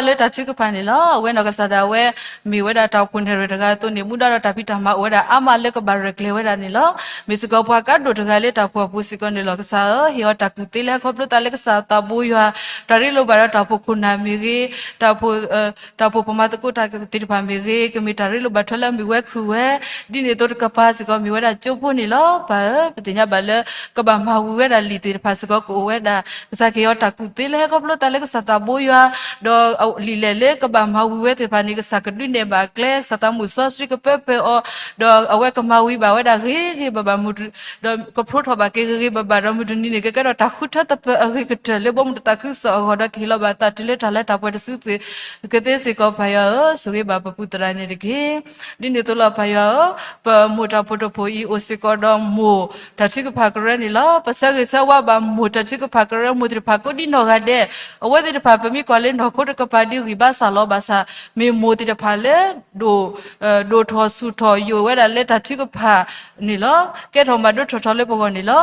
လၢတၢ်ထုကဖၣ်န့ၣ်လီၤ. အဝဲနီၢ်ကစၢ်ဒၣ်ဝဲ မ့ၢ်ဝဲဒၣ်တၢ်အိၣ်ဖှိၣ်နဲၣ်ရွဲၣ်တဂၤအသိးန့ၣ် မူဒါဒီးတၢ်ဖံးတၢ်မၤအိၣ်ဝဲဒၣ်အါမးလၢကဘၣ်ရဲၣ်ကျဲၤဝဲဒၣ်န့ၣ်လီၤ. မ့ၢ်စ့ၢ်ကီးပှၤကါဒိၣ်တဂၤလၢတၢ်ဖှီၣ်အပူၤစ့ၢ်ကီးန့ၣ်လီၤ. ကစၢ်ဧၢ, ဟ့ၣ်အီၤတၢ်ကူၣ်သ့လၢခီဖျိသးလၢကစၢ်သးဘိယွၤ တၢ်ရ့လိာ်ဘၣ်ဒီးတၢ်အိၣ်ဖှိၣ်ခိၣ်နၢ်မ့ၢ်ဂ့ၤ, တၢ်အိၣ်ဖှိၣ် တၢ်အိၣ်ဖှိၣ်ပှၤမၤသကိးတၢ်သ့ၣ်တဖၣ်မ့ၢ်ဂ့ၤ, ကမ့ၢ်တၢ်ရ့လိာ်ဘၣ်ထွဲလၢအမ့ၢ်ဝဲခုၣ်ဝဲ, ဒ်န့ၣ်အသိးတကပၤစ့ၢ်ကီး မ့ၢ်ဝဲဒၣ်ကၠိဖိန့ၣ်လီၤ. ပၢ်ဧၢ, ပသ့ၣ်ညါဘၣ်လၢ ကဘၣ်မၤဝံၤဝဲဒၣ်လံာ်သ့ၣ်တဖၣ်စ့ၢ်ကီးကအိၣ်ဝဲဒၣ်, ကစၢ်ကဟ့ၣ်အီၤတၢ်ကူၣ်သ့လၢခီဖျိသးလၢကစၢ်သးဘိယွၤ, ဒီးလံာ်လဲၢ်လၢကဘၣ်မၤဝံၤဝဲသ့ၣ်တဖၣ်န့ၣ် ကစၢ်ကဒုးနဲၣ်ဘၣ်အကျဲ, ကစၢ်သးမုၢ်စီဆှံကပၢပၢၢ်အီၤ, ဒီးအဝဲကမၤဝံၤဘၣ်ဝဲဒၣ်ဂ့ၤဂ့ၤဘၣ်ဘၣ်မုၢ် ဒီးကဖျိထီၣ်ဘၣ်က့ၤဂ့ၤဂ့ၤဘၣ်ဘၣ်ဒီး မုၢ်တနံၤန့ၣ် ကကဲထီၣ်တၢ်ဃုထၢသပၢၤအဂ့ၤကတၢၢ် လၢဘီမုၢ်တသးခုကစီၣ်အဂီၢ်ဒီး ကဟ့ၣ်လီၤဘၣ်သးတုၤလၢတၢ်လၢတၢ်ပှဲၤတစုကသ့စ့ၢ်ကီး ပၢ်ယွၤဧၢ, ဆိၣ်ဂ့ၤဘၣ်ပပုၢ်သရၣ်န့ၣ်တက့ၢ်. ဒ်န့ၣ်အသိးလီၤ ပၢ်ယွၤဧၢ, ပမိၢ်တၢ်ဖှီၣ်တဖှီၣ်အံၤ အိၣ်စ့ၢ်ကီးဒီးမိၢ်တၢ်ထုကဖၣ်ကရၢန့ၣ်လီၤ. ပဆၢဂ့ၤဆၢဝါဘၣ်မိၢ်တၢ်ထုကဖၣ်ကရၢ မိၢ်သ့ၣ်တဖၣ်ကိးဒံနီၢ်ဂၤဒဲး, အဝဲသ့ၣ်တဖၣ် ပမ့ၢ်ကွၢ်လၢနီၢ်ခိတကပၤဒ်ဂံၢ်ဘါစၢ်လီၤဘၣ်ဆၣ်, မ့ၢ်မိၢ်သ့ၣ်တဖၣ်လၢ ဒိၣ်ထီၣ်ဆူၣ်ထီၣ်ယိာ်ဝဲဒၣ်လၢတၢ်ထုကဖၣ်န့ၣ်လီၤ. ကဲထီၣ်မၤဒိၣ်ထီၣ်ထီလၢပဂီၢ်န့ၣ်လီၤ.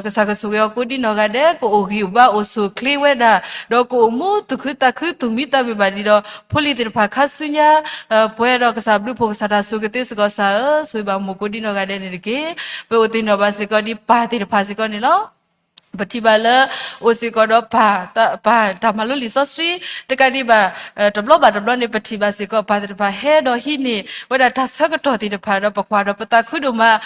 ကစၢ်ကဆိၣ်ဂ့ၤအီၤကိးဒံနီၢ်ဂၤဒဲး ကအိၣ်ဂံၢ်အိၣ်ဘါအိၣ်ဆူၣ်ချ့ဝဲဒၣ်, ဒီးကအိၣ်မူသူၣ်ခုသးခုသူၣ်မံသးမုာ်ဘၣ်ဒံးဒီး ဖိလံၤသ့ၣ်တဖၣ်ခါဆူညါ ပှဲၤဒီးကစၢ်ဘျုးဖှိၣ်ကစၢ်တၢ်ဆိၣ်ဂ့ၤကသ့စ့ၢ်ကီး ကစၢ်ဧၢ, ဆိၣ်ဂ့ၤဘၣ်မိၢ်ကိးဒံနီၢ်ဂၤဒဲးန့ၣ်တက့ၢ်. ပအိၣ်သ့ၣ်နီၣ်ဘၣ်စ့ၢ်ကီးဒ်ပၢ်သ့ၣ်တဖၣ်စ့ၢ်ကီးန့ၣ်လီၤ. ပထံၣ်ဘၣ်လၢ အိၣ်စ့ၢ်ကီးဒီးပၢ် ပၢ်တၢ်မၤလိလံာ်စီဆှံ တကးဒံးဘၣ် တဘျီဘၣ်တဘျီန့ၣ် ပထံၣ်ဘၣ်စ့ၢ်ကီး ပၢ်သ့ၣ်တဖၣ် ဟဲဒီးဟံးန့ၢ်ဝဲဒၣ်တၢ်ဆၢကတီၢ်သ့ၣ်တဖၣ်ဒီး ပကွၢ်ဒီးပသးခုဒိၣ်မး.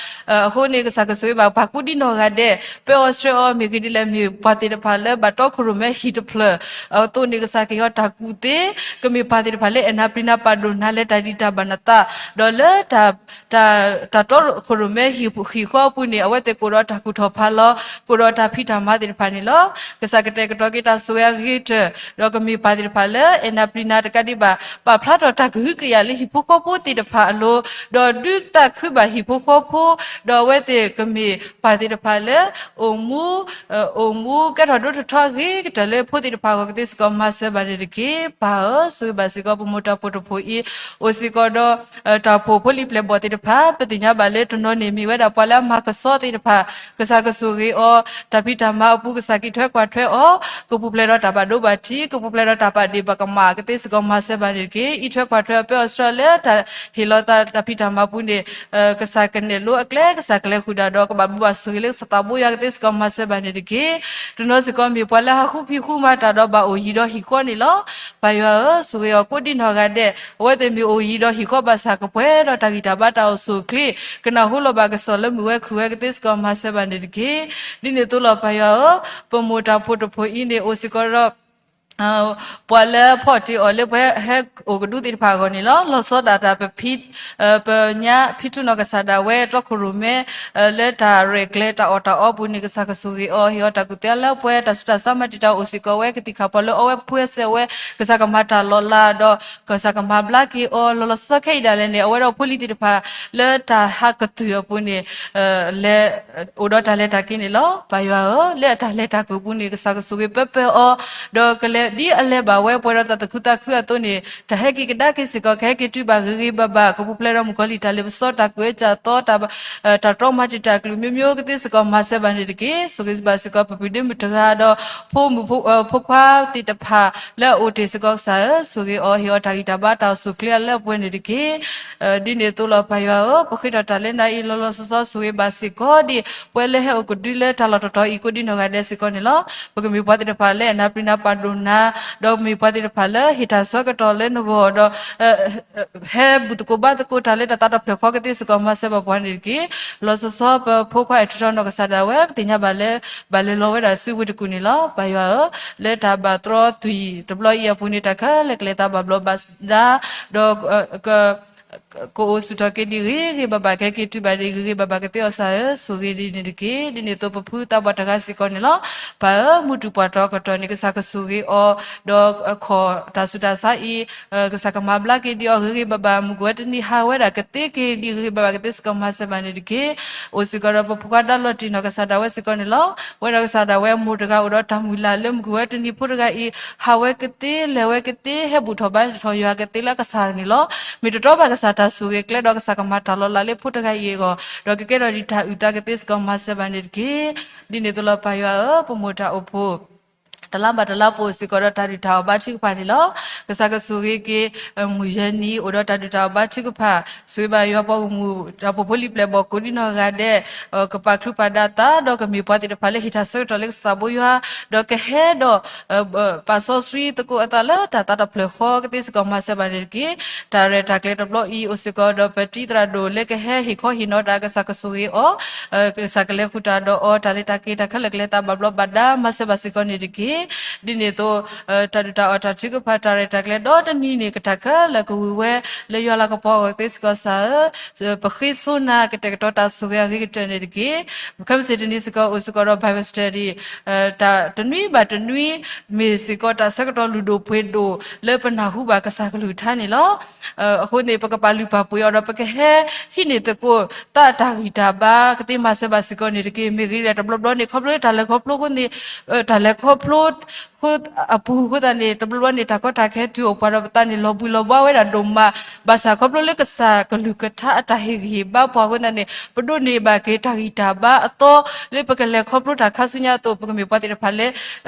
အဃိန့ၣ် ကစၢ်ကဆိၣ်ဂ့ၤဘၣ်ပၢ်ကိးဒံနီၢ်ဂၤဒဲး ပၢအီၤဆှၢအီၤ မ့ၢ်ဂ့ၢ်ဒ်လဲၣ် မ့ၢ်ပှၤသ့ၣ်တဖၣ်လၢဘၣ်တီခိၣ်ရိၣ်မဲဟံၣ်တဖျၢၣ်အသိးန့ၣ် ကစၢ်ကဟ့ၣ်အီၤတၢ်ကူၣ်သ့, ကမ့ၢ်ပၢ်သ့ၣ်တဖၣ်လၢအဲၣ်နၤပျံၤနၤပာ်ဒိၣ်နၤလၢတၢ်ဒံးတၢ်ဘၣ်နသး, ဒီးလၢ တၢ် တၢ်တီခိၣ်ရိၣ်မဲဟံၣ်ဃီအပူၤန့ၣ် အဝဲသ့ၣ်ကအိၣ်ဒီးတၢ်ကူၣ်ထီၣ်ဖးလီၤ, ကအိၣ်ဒီးတၢ်ဖံးတၢ်မၤသ့ၣ်တဖၣ်န့ၣ်လီၤ. ကစၢ်ကတဲာ်ကတီၤက့ၤတၢ်ဆိၣ်ဂ့ၤအဂ့ၤကတၢၢ်, ဒီးကမ့ၢ်ပၢ်သ့ၣ်တဖၣ်လၢအဲၣ်နၤပျံၤနၤတကးဒံးဘၣ် ပာ်ဖျါထီၣ်တၢ်ကဟုကယာ်လၢဟံၣ်ဖိဃီဖိသ့ၣ်တဖၣ်အလိၤ, ဒီးဒုးသးခုဘၣ်ဟံၣ်ဖိဃီဖိ, ဒီးအဝဲသ့ၣ်ကမ့ၢ်ပၢ်သ့ၣ်တဖၣ်လၢ အိၣ်မူ အိၣ်မူကဲထီၣ်ဒိၣ်ထီၣ်ထီအဂ့ၤကတၢၢ်လၢဖိသ့ၣ်တဖၣ်အဂီၢ်ကသ့စ့ၢ်ကီး မၤစၢၤဘၣ်န့ၣ်တက့ၢ်. ပၢ်ဧၢ, ဆိၣ်ဂ့ၤဘၣ်စ့ၢ်ကီးပမိၢ်တၢ်ဖှီၣ်တဖှီၣ်အံၤ, အိၣ်စ့ၢ်ကီးဒီး တၢ်ဖှီၣ်ဖိလံၤပျဲၢ်ဘီၣ်သ့ၣ်တဖၣ်, ပသ့ၣ်ညါဘၣ်လၢတနီၤန့ၣ်မ့ၢ်ဝဲဒၣ်ပှၤလၢအမၤကဆှီသ့ၣ်တဖၣ်, ကစၢ်ကဆိၣ်ဂ့ၤအီၤ, တၢ်ဖံးတၢ်မၤအပူၤ ကစၢ်ကအံးထွဲကွၢ်ထွဲအီၤ, ကပူၤဖျဲးဒီးတၢ်ဘၣ်ဒိဘၣ်ထံး, ကပူၤဖျဲးဒီးတၢ်ဘၣ်ဒ့ၣ်ဘၣ်ကမၣ်ကသ့စ့ၢ်ကီး မၤစၢၤဘၣ်န့ၣ်တက့ၢ်. အံးထွဲကွၢ်ထွဲအပၢအီၤဆှၢလၢတၢ်ဟ့ၣ်လီၤသးတၢ်ဖံးတၢ်မၤပူၤန့ၣ် ကစၢ်ကနဲၣ်လိအကျဲ ကစၢ်ကလဲၤဃုာ်ဒီး ကဘၣ်ဘျုးဘၣ်ဆိၣ်ဂ့ၤလၢကစၢ်သးဘိယွၤကသ့စ့ၢ်ကီး မၤစၢၤဘၣ်န့ၣ်တက့ၢ်. တနီၤစ့ၢ်ကီးမ့ၢ်ပှၤလၢဟးဃုဖံးဃုမၤတၢ်ဒီးဘၣ်အိၣ်ယံၤဒီးဟံၣ်ဃီန့ၣ်လီၤ. ပၢ်ယွၤဧၢ, ဆိၣ်ဂ့ၤအီၤကိးဒံနီၢ်ဂၤဒဲး, အဝဲသ့ၣ်မ့ၢ်အိၣ်ယံၤဒီးဟံၣ်ဃီဘၣ်ဆၣ် ကပှဲၤဒီးတၢ်ဂံၢ်တၢ်ဘါတၢ်အိၣ်ဆူၣ်အိၣ်ချ့, ကနၢ်ဟူလီၤဘၣ်ကစီၣ်လၢမုၢ်ဝဲခုၣ်ဝဲကသ့စ့ၢ်ကီး မၤစၢၤဘၣ်န့ၣ်တက့ၢ်. ဒ်န့ၣ်အသိးလီၤ ပၢ်ယွၤဧၢ, ပမိၢ်တၢ်ဖှီၣ်တဖှီၣ်အံၤန့ၣ် အိၣ်စ့ၢ်ကီးဒီး ပှၤလၢဖီၣ်တ့ၢ်အီၤလၢပှၤဟဲအိၣ်ကဒူသ့ၣ်တဖၣ်အဂီၢ်န့ၣ်လီၤ. လီၤဆီဒၣ်တၢ်ပဖံ ပညါဖံထူနီၢ်ကစၢ်ဒၣ်ဝဲ တီခိၣ်ရိၣ်မဲ လၢတၢ်ရဲၣ်ကျဲၤတၢ်အီၣ်တၢ်အီအပူၤန့ၣ် ကစၢ်ကဆိၣ်ဂ့ၤအီၤ ဟ့ၣ်အီၤတၢ်ကူၣ်သ့လၢပှဲၤ တၢ်ဆူးတၢ်ဆါမၤတံာ်တာ်အိၣ်စ့ၢ်ကီးဝဲ ကသံၣ်ခၣ်ပီၤလၢအီဝဲပှဲၤစဲးဝဲ ကစၢ်ကမၤတၢ်လီၤလးဒီး ကစၢ်ကမၤဘျါက့ၤအီၤ လီၤလီၤဆီဆီခဲအံၤဒၣ်လဲာ်န့ၣ် အဝဲဒီးဖိလံၤသ့ၣ်တဖၣ် လၢတၢ်ဟးကတုၢ်အပူၤန့ၣ် လဲၤ အိၣ်ဒီးတၢ်လဲၤတၢ်က့ၤန့ၣ်လီၤ. ပၢ်ယွၤဧၢ, လၢအတၢ်လဲၤတၢ်က့ၤအပူၤန့ၣ် ကစၢ်ကဆိၣ်ဂ့ၤပၢပၢအီၤ, ဒီးကလဲၤ ဒ်အလဲၤဘၣ်ဝဲပှဲၤဒီးတၢ်သူၣ်ခုသးခုအသိးန့ၣ် တၢ်ဟဲက့ၤကဒါက့ၤစ့ၢ်ကီး ကဟဲက့ၤတုၤဘၣ်ဂ့ၤဂ့ၤဘၣ်ဘၣ် ကပူၤဖျဲးဒီးမုၣ်ကီၤလံၢ်တၢ်လ့ပစီ တၢ်ကွဲးစၢ်သီ တၢ် တၢ်တြီမၤတံာ်တာ် ကလုာ်မျိုးမျိုးကသ့စ့ၢ်ကီး မၤစၢၤဘၣ်န့ၣ်တက့ၢ်. ဆိၣ်ဂ့ၤဘၣ်စ့ၢ်ကီး ပပုၢ်ဒ့မုၣ်တဂၤဒီး ဖိမုၣ်ဖိခွါသ့ၣ်တဖၣ်လၢအအိၣ်တ့ၢ်စ့ၢ်ကီး ကစၢ်ဧၢ, ဆိၣ်ဂ့ၤအီၤ ဟ့ၣ်အီၤတၢ်ဂံၢ်တၢ်ဘါတၢ်အိၣ်ဆူၣ်အိၣ်ချ့အလၢအပှဲၤန့ၣ်တက့ၢ်. ဒ်န့ၣ်အသိးလီၤ ပၢ်ယွၤဧၢ, ပဃ့ထီၣ်တၢ်လၢနၤအံၤ လီၤလီၤဆီဆီ ဆိၣ်ဂ့ၤဘၣ်စ့ၢ်ကီးဒံး ပှၤလၢဟဲအိၣ်ကဒုလၢတၢ်လီၢ်တတီၤအံၤ ကိးဒံနီၢ်ဂၤဒဲးစ့ၢ်ကီးန့ၣ်လီၤ. ပကမ့ၢ်ပှၤသ့ၣ်တဖၣ်လၢအနၢ်ပျံၤနၢ်ပာ်ဒိၣ်နၤ, ဒီးပမ့ၢ်ပှၤသ့ၣ်တဖၣ်လၢဟ့ၣ်တၢ်ဆၢကတီၢ်လၢနဂီၢ်ဒီး ဟဲဘူၣ်သကိးဘါသကိးတၢ်လၢတၢ်သးတဖျၢၣ်ဃီကသ့စ့ၢ်ကီး မၤစၢၤဘၣ်ပှၤန့ၣ်တက့ၢ်. လီၤဆီဆီ ပဖိခွါအဲၣ်ထံထီၣ်နီၢ်ကစၢ်ဒၣ်ဝဲ ပသ့ၣ်ညါဘၣ်လၢ ဘၣ်လဲၤလီၤဝဲဒၣ်ဆူဝ့ၢ်တကူၣ်န့ၣ်လီၤ. ပၢ်ယွၤဧၢ, လၢတၢ်ဘၣ်တြီသွံၣ်တဘျီအံၤအပူၤန့ၣ် တၢ်ခဲလၢာ်ကလဲၤသးဘၣ်ဘျီးဘၣ်ဒါ, ဒီး ကအိၣ်ဆူၣ်ထီၣ်က့ၤဒံးဂ့ၤဂ့ၤဘၣ်ဘၣ် ကဟဲက့ၤတုၤဘၣ်ဒံးဂ့ၤဂ့ၤဘၣ်ဘၣ်ကသ့အီၤ ကစၢ်ဧၢ, ဆိၣ်ဂ့ၤဒ်န့ၣ်တက့ၢ်. ဒ်န့ၣ်အသိး ပဖုသးပှၢ်တဂၤစ့ၢ်ကီးန့ၣ်လီၤ. ပၢ်ဧၢ, မုၢ်တူၢ်ပှၢ်တီကတီၢ်န့ၣ် ကစၢ်ကဆိၣ်ဂ့ၤအီၤ, ဒီးခီၣ်တၢ်ဆူးတၢ်ဆါအံၤ ကစၢ်ကမၤဘျါက့ၤဒံးအီၤဂ့ၤဂ့ၤဘၣ်ဘၣ်, မုၢ်ကဝဲၤတနံၤဟးဝဲဒၣ်ကသ့က့ၤဒံးဂ့ၤဂ့ၤဘၣ်ဘၣ်ကသ့စ့ၢ်ကီး မၤစၢၤဘၣ်န့ၣ်တက့ၢ်. အိၣ်စ့ၢ်ကီးဒီးပဖိခွါဒါလီၤတံၢ်နီၢ်ကစၢ်ဒၣ်ဝဲစ့ၢ်ကီးန့ၣ်လီၤ. ဝဲဒီးကစၢ်ဒၣ်ဝဲအမိၢ်တဂၤအိၣ်ဒီးတၢ်မုၢ်လၢ်လၢမုၢ်ကဝဲၤတနံၤဖိတဂၤအံၤ ဟးဝဲကသ့လဲၤဝဲကသ့ ဟဲဘူၣ်ထီၣ်ဘါထီၣ်ယွၤကသ့လၢအကစၢ်န့ၣ်လီၤ. မ့ၢ်တတီဘၣ်ကစၢ်တၢ်ဆိၣ်ဂ့ၤကျဲဒီးကစၢ်ကမၤတၢ်လီၤလးလၢဖိတဂၤအံၤအဂီၢ်, ဒီးကကဲထီၣ်ဒံးတၢ်အုၣ်သးကသ့စ့ၢ်ကီး မၤစၢၤဘၣ်န့ၣ်တက့ၢ်. ဒ်န့ၣ်အသိးလီၤ ပၢ်ယွၤဧၢ, ပမိၢ်တၢ်အိၣ်ဖှိၣ် တလါဘၣ်တလါပအိၣ်စ့ၢ်ကီးဒီးတၢ်ဒုၣ်တၢ်အီၣ်ဘါထုကဖၣ်န့ၣ်လီၤ. ကစၢ်ကဆိၣ်ဂ့ၤက့ၤ မုၢ်ယဲၢ်နံၤအိၣ်ဒီးတၢ်ဒုၣ်တၢ်အီၣ်ဘါထုကဖၣ်, ဆိၣ်ဂ့ၤဘၣ်ယွၤပှၤဂီၢ်မုၢ် တၢ်အိၣ်ဖှိၣ်ဖိလံၤပျဲၢ်ဘီၣ်ကိးဒံနီၢ်ဂၤဒဲး ကပာ်ချုးပာ်ဒၣ်သး ဒီးကမ့ၢ်ပှၤသ့ၣ်တဖၣ်လၢဟ့ၣ်တၢ်ဆၢကတီၢ်လၢကစၢ်သးဘိယွၤ, ဒီးကဟဲဒီး ပာ်စီဆှံသကိးအသးလၢတၢ်သးတဖျၢၣ်ဃီကသ့စ့ၢ်ကီး မၤစၢၤဘၣ်န့ၣ်တက့ၢ်. တၢ်ရဲၣ်တၢ်ကျဲၤတဘျီအံၤ အိၣ်စ့ၢ်ကီးဒီးပတံၤသရၣ်ဒိၣ်လၢကဟဲဟ့ၣ်ခီဟ့ၣ်နီၤတၢ် ကစၢ်ကဆိၣ်ဂ့ၤအီၤ, ကစၢ်ကလဲၤဃုာ်တၢ်ဒီးအီၤ တၢ်လဲၤတၢ်က့ၤတၢ်ခဲလၢာ်ကလဲၤသးဘၣ်ဘျီးဘၣ်ဒါ မၤစၢၤဘၣ်စ့ၢ်ကီးန့ၣ်တက့ၢ်. ဒ်န့ၣ်အသိး တၢ်ဒုၣ်တၢ်အီၣ်တၢ်ထုကဖၣ် တၢ်ရဲၣ်တၢ်ကျဲၤဒီတနံၤန့ၣ် ကတၢ်ခဲလၢာ်ကဝံၤဝဲလၢယွၤလၤကပီၤအဂီၢ်ကသ့စ့ၢ်ကီး ကစၢ်ဧၢ, ပဃ့ဆိနၤ ကတဲာ်ကတီၤတၢ်ဆိၣ်ဂ့ၤအဂ့ၤကတၢၢ်န့ၣ်တက့ၢ်. ခဲမုၢ်ဆ့ၣ်တနံၤစ့ၢ်ကီး အိၣ်စ့ၢ်ကီးဒီး Bible study တၢ်တနွံဘၣ်တနွံ မ့ၢ်စ့ၢ်ကီးတၢ်ဆၢကတီၢ်လုၢ်ဒိၣ်ပှ့ၤဒိၣ်လၢပနၢ်ဟူဘၣ်ကစၢ်ကလုၢ်ကထါန့ၣ်လီၤ. အဃိန့ၣ် ပကပာ်လုၢ်ပာ်ပှ့ၤအီၤဒီး ပကဟဲဟံးန့ၢ်သကိးသးတၢ်ဂံၢ်တၢ်ဘါ ကသ့မၤစၢၤဘၣ်စ့ၢ်ကီးန့ၣ်တက့ၢ်. မ့ၢ်ဂ့ၤဒ်လဲၣ် တဘျီဘျီန့ၣ် ခီဖျိလၢတၢ်လဲၤခီဖျိအဃိန့ၣ် တၢ်လဲၤခီဖျိ အပူၤအဃိသတးန့ၣ် တဘျီဘျီန့ၣ် တၢ်ကီတၢ်ခဲတုၤအိၣ်ပှၤဒီးပသးန့ၣ် လီၤဘှံးလီၤဘှါဝဲဒၣ်ဒိၣ်မး, ဘၣ်ဆၣ်ခီဖျိလၢကစၢ်ကလုၢ်ကထါအတၢ်ဟ့ၣ်ဂံၢ်ဟ့ၣ်ဘါပှၤအဃိသတးန့ၣ် ပဒိးန့ၢ်ဘၣ်က့ၤတၢ်ဂံၢ်တၢ်ဘါအသီ လၢပကလဲၤခီဖျိတၢ်ခါဆူညါအသိး ပကမ့ၢ်ပှၤသ့ၣ်တဖၣ်လၢ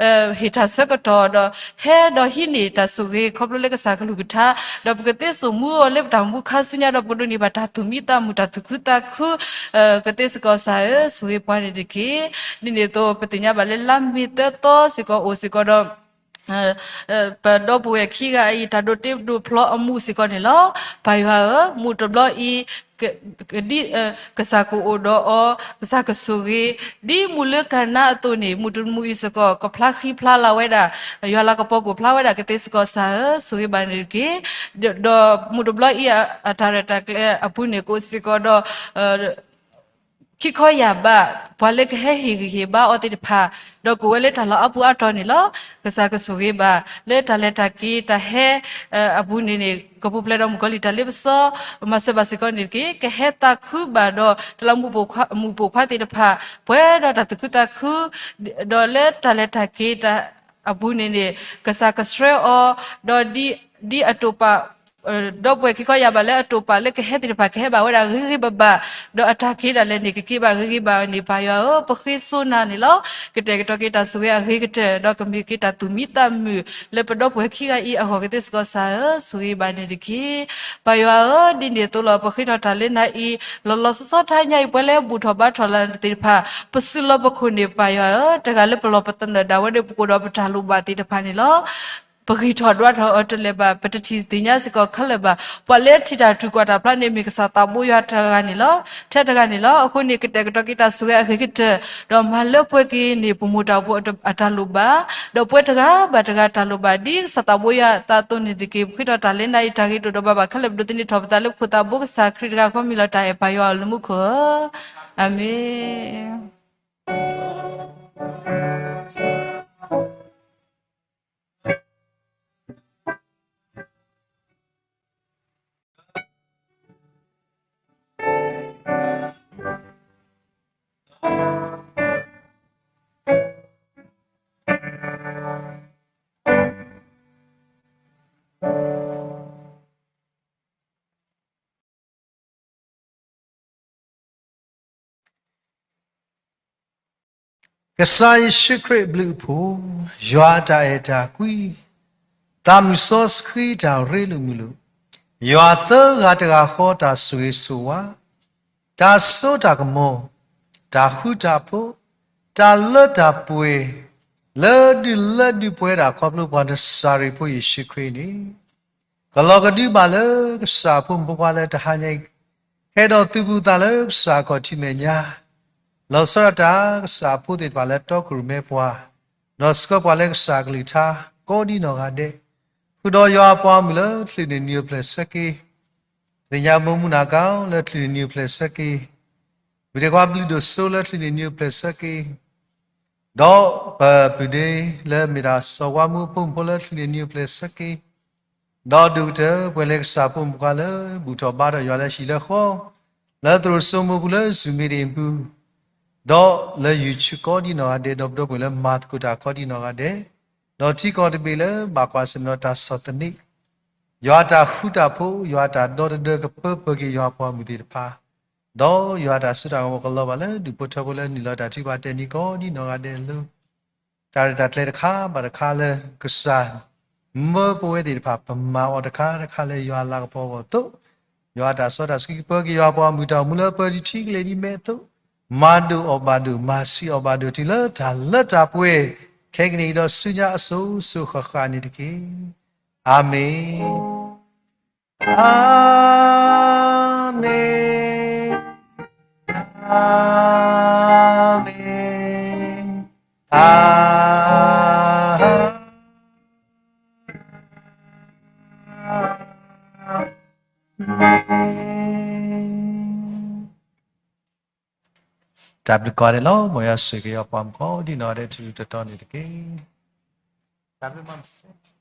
ဟ့ၣ်တၢ်ဆၢကတီၢ်ဒီး ဟဲဒီးဟံးန့ၢ်တၢ်ဆိၣ်ဂ့ၤခီဖျိလၢကစၢ်ကလုၢ်ကထါ, ဒီးပကသ့စိာ်မူအီၤလၢပတၢ်မူခါဆူညါဒီး ပကဒိးန့ၢ်ဘၣ်တၢ်သူၣ်မံသးမုာ် တၢ်သူၣ်ခုသးခု ကသ့စ့ၢ်ကီး ကစၢ်ဧၢ ဆိၣ်ဂ့ၤပှၤန့ၣ်တက့ၢ်. ဒ်န့ၣ်အသိး ပသ့ၣ်ညါဘၣ်လၢလါမ့ၤသၢသီစ့ၢ်ကီးအိၣ်စ့ၢ်ကီးဒီး ပဒီပုၢ်ဝဲၢ်ခံဂၤအံၤ တၢ်ဒိးတ့ဒိးဖျီအမူးစ့ၢ်ကီးန့ၣ်လီၤ. ပၢ်ယွၤဧၢ, မူးတဘျီအံၤ ဒ် ကစၢ်ကအိၣ်ဒီးအီၤ, ကစၢ်ကဆိၣ်ဂ့ၤ, ဒ်မူးလၢကၤနါအသိးန့ၣ် မူးတမူးအံၤစ့ၢ်ကီး ကဖျါဃံဖျါလၤဝဲဒၣ်, ယွၤလၤကပီၤကအိၣ်ဖျါဝဲဒၣ်ကသ့စ့ၢ်ကီး ကစၢ်ဧၢ, ဆိၣ်ဂ့ၤဘၣ်န့ၣ်တက့ၢ်. ဒီးမူးတဘျီအံၤ အတၢ်ရဲၣ်တၢ်ကျဲၤအပူၤန့ၣ် ကအိၣ်စ့ၢ်ကီးဒီး ခံခီယာ်ဘး ပှၤလၢကဟဲဟ့ၣ်ဂံၢ်ဟ့ၣ်ဘါအီၤသ့ၣ်တဖၣ်, ဒီးကအိၣ်ဝဲလၢတၢ်လီၢ်အါပူၤအါတီၤန့ၣ်လီၤ. ကစၢ်ကဆိၣ်ဂ့ၤဘၣ် လၢတၢ်လဲၤတၢ်က့ၤတၢ်ဟဲအပူၤန့ၣ်န့ၣ် ကပူၤဖျဲးဒီးမုၣ်ကီၤလံၢ်တၢ်လ့ပစီ မၤစၢၤဘၣ်စ့ၢ်ကီးန့ၣ်တက့ၢ်. ကဟဲသးခုဘၣ်ဒီး တလးမူးပိာ်ခွါသ့ၣ်တဖၣ် ပှဲၤဒီးတၢ်သူၣ်ခုသးခု, ဒီးလၢတၢ်လဲၤတၢ်က့ၤတၢ်အပူၤန့ၣ်န့ၣ် ကစၢ်ကဆှၢအီၤ, ဒီးဒ်အတိာ်ပာ် ဒီပုၢ်ဝဲၢ်ခံခီယာ်ဘးလၢအတိာ်ပာ်လၢကဟဲသ့ၣ်တဖၣ် ကဟဲဘၣ်ဝဲဒၣ်ဂ့ၤဂ့ၤဘၣ်ဘၣ်, ဒီးအတၢ်က့ၤဒၣ်လဲာ်န့ၣ် ကက့ၤဘၣ်ဂ့ၤဂ့ၤဘၣ်န့ၣ် ပၢ်ယွၤဧၢ, ပဃ့ဆိနၤန့ၣ်လီၤ. ကတဲာ်ကတီၤက့ၤတၢ်ဆိၣ်ဂ့ၤအဂ့ၤကတၢၢ် ဒီးကမ့ၢ်က့ၤတၢ်သူၣ်မံသးမုာ် လၢပဒီပုၢ်ဝဲၢ်ခံဂၤအံၤအဂီၢ်ကသ့စ့ၢ်ကီး ကစၢ်ဧၢ, ဆိၣ်ဂ့ၤဘၣ်န့ၣ်တက့ၢ်. ပၢ်ယွၤဧၢ, ဒ်န့ၣ်အသိးလီၤ ပဃ့ထီၣ်တၢ်လၢနၤအံၤ လီၤလီၤဆီဆီတဟါညါအံၤ ပှၤလၢဘူၣ်ထီၣ်ဘါထီၣ်လၢသ့ၣ်တဖၣ် ပစုလီၢ်ပခိၣ်န့ၣ် ပၢ်ယွၤဧၢ, တဂၤလၢပလီၢ်ပသနၢၣ်ဒၣ်ဝဲဒီး ပကအိၣ်ဒီးပတၢ်လိၣ်ဘၣ်သ့ၣ်တဖၣ်န့ၣ်လီၤ. ပဂံၢ်ထီၣ်ဒွးထီၣ်အီၤတလဲၤဘၣ်, ပတထံၣ်သ့ၣ်ညါစ့ၢ်ကီးခဲလၢာ်ဘၣ်. ပှၤလၢထံၣ်တၢ်ထုကီၢ်တၢ်ဖျါန့ၣ် မ့ၢ်ကစၢ်သးဘိယွၤတဂၤန့ၣ်လီၤ, ထဲတဂၤန့ၣ်လီၤ. အဃိန့ၣ် ကတဲာ်ကတီၤက့ၤတၢ်ဆိၣ်ဂ့ၤအဂ့ၤကတၢၢ် ဒီးမၤလၢပှဲၤက့ၤန့ၢ် ပမိၢ်တၢ်အိၣ်ဖှိၣ်အတၢ်လိၣ်ဘၣ်, ဒီးပှဲၤတဂၤဘၣ်တဂၤတၢ်လိၣ်ဘၣ် ဒ်ကစၢ်သးဘိယွၤအသးအသိးန့ၣ်တက့ၢ်. ပဃ့ထီၣ်တၢ်လၢနၤအံၤ တၢ်ဂ့ၤတအိၣ်ဒီးဘၣ်ဘၣ်ခဲလၢာ် ပဒိးသန့ၤထီၣ်ပသးလၢပခိၣ်သးဘိကစၢ်ခရံာ်တဂၤဃီ မ့ၢ်လီၤတၢ်အဲၣ်ပၢ်ယွၤအလၢမူခိၣ်ဧၢ, အၤမ့ၣ်. ကစၢ်ယ့ၣ်ၡူးခရံာ်အဘျုးအဖှိၣ်, ယွၤအတၢ်အဲၣ်တၢ်ကွံ, သးမုၢ်စီဆှံတၢ်ရ့လိာ်မုာ်လိာ်, ယွၤသၢဂၤတဂၤဃီတၢ်ဆိၣ်ဂ့ၤဆိၣ်ဝါ, တၢ်စိတၢ်ကမီၤ, တၢ်ဃူတၢ်ဖိး, တၢ်လၢတၢ်ပှဲၤ, လၢဒုးလၢဒုးပှဲၤဒၣ်ခီဖျိပှၤ နစၤရ့းဖိယ့ၣ်ၡူးခရံာ်န့ၣ် ကလီၤကဒုဘၣ်လၢကစၢ်အဖိမုၣ်ဖိခွါလၢတဟါညါအံၤ, ဟဲဒီးသုးဘူးသးလၢကစၢ်အခီၣ်ထံးမဲာ်ညါ, လီၤဆီဒၣ်တၢ်ကစၢ်အဖိသ့ၣ်တဖၣ်လၢတီကရူၢ်မဲပှၤ, ဒီးဆှၢပှၤလၢကစၢ်အကလုၢ်ကထါ ကိးဒ်နီၢ်ဂၤဒဲး, ဃုာ်ဒီးယွၤအပှၤမုၣ်လၢချုးန့ၢ်နံၤအိၣ်ဖျဲၣ်ဆၢက့ၤ, သ့ၣ်ညါဘိမုၢ်နၤကါလၢချုးန့ၢ်နံၤအိၣ်ဖျဲၣ်ဆၢက့ၤ, ပူၤဒ့ခွါဘျုးဒိၣ်စိလၢချုးန့ၢ်နံၤအိၣ်ဖျဲၣ်ဆၢက့ၤ ဒီးပၢ်ပုၢ်ဒ့လၢမ့ၢ်ဒၣ်စီၤဝါမူအဖိမုၣ်ဖိလၢချုးန့ၢ်နံၤအိၣ်ဖျဲၣ်ဆၢက့ၤ, ဒီးဒိၣ်ကတၢၢ်ပှဲၤလၢကစၢ်ဖိမုၣ်ခွါလၢဘူၣ်ထီၣ်ဘါထီၣ်ယွၤလၢဟံၣ်လၢဃီ, လၢသရိာ်စိမိၤပူၤလၢစူၢ်မ့ၢ်တ့ၢ်ပူၤ, ဒီးလၢ YouTube ကိးဒ်နီၢ်ဂၤဒဲး, ဒီးပဒီပုၢ်ဝဲၢ်လၢမၤသကိးတၢ်ကိးဒ်နီၢ်ဂၤဒဲး, ဒီးထံကီၢ်တဘ့ၣ်လၢဘၣ်ကွၢ်ဆၢၣ်မဲာ်ဒီးတၢ်ဆီၣ်သနံး ယွၤအတၢ်ဃူတၢ်ဖိး, ယွၤအတၢ်ဒီတဒၢကပၢပှဲၤက့ၤယွၤအပှၤမုၣ်သ့ၣ်တဖၣ်, ဒီးယွၤအတၢ်စိတၢ်ကမီၤကလီၤဘၣ်လၢဒူၣ်ဖိထၢဖိလၢနုာ်လီၤတၢ်ထုကဖၣ်တဲာ်န့ၢ်ကိးဒ်နီၢ်ဂၤဒဲးအလိၤ, တၢ်ရဲၣ်တၢ်ကျဲၤတခါဘၣ်တခါလၢကစၢ် မၢပဝဲသ့ၣ်တဖၣ် ပမၤအီၤတခါတခါလၢယွၤအလၤကပီၤအဂီၢ်အသိး, ယွၤအတၢ်စီတၢ်ဆှံကပၢက့ၤယွၤအပှၤမုၣ်တၢ်အိၣ်မူလၢပၢၤဒံးထံကလဲၤဒ်မဲအသိး, မၤဒိၣ်အီၣ်ဘၣ်ဒိၣ်, မၤဆံးအီၣ်ဘၣ်ဒိၣ်တုၤလၢတၢ်လၢတၢ်ပှဲၤ, ခဲကနံၣ်အံၤဒီးဆူညါအစိၤစိၤဃၣ်ဃၣ်န့ၣ်တက့ၢ်. အၤမ့ၣ်, အၤမ့ၣ်, အၤမ့ၣ်, အၤမ့ၣ်. တၢ်ဘျုးကိးဂၤဒဲးလီၤ. မ်ယွၤဆိၣ်ဂ့ၤက့ၤယွၤပှၤမုၣ်ကိးဒ်နီၢ်ဂၤဒဲး တၢ်ထူးတၢ်တီၤန့ၣ်တက့ၢ်. တၢ်ဘျုးမၤစၢၤ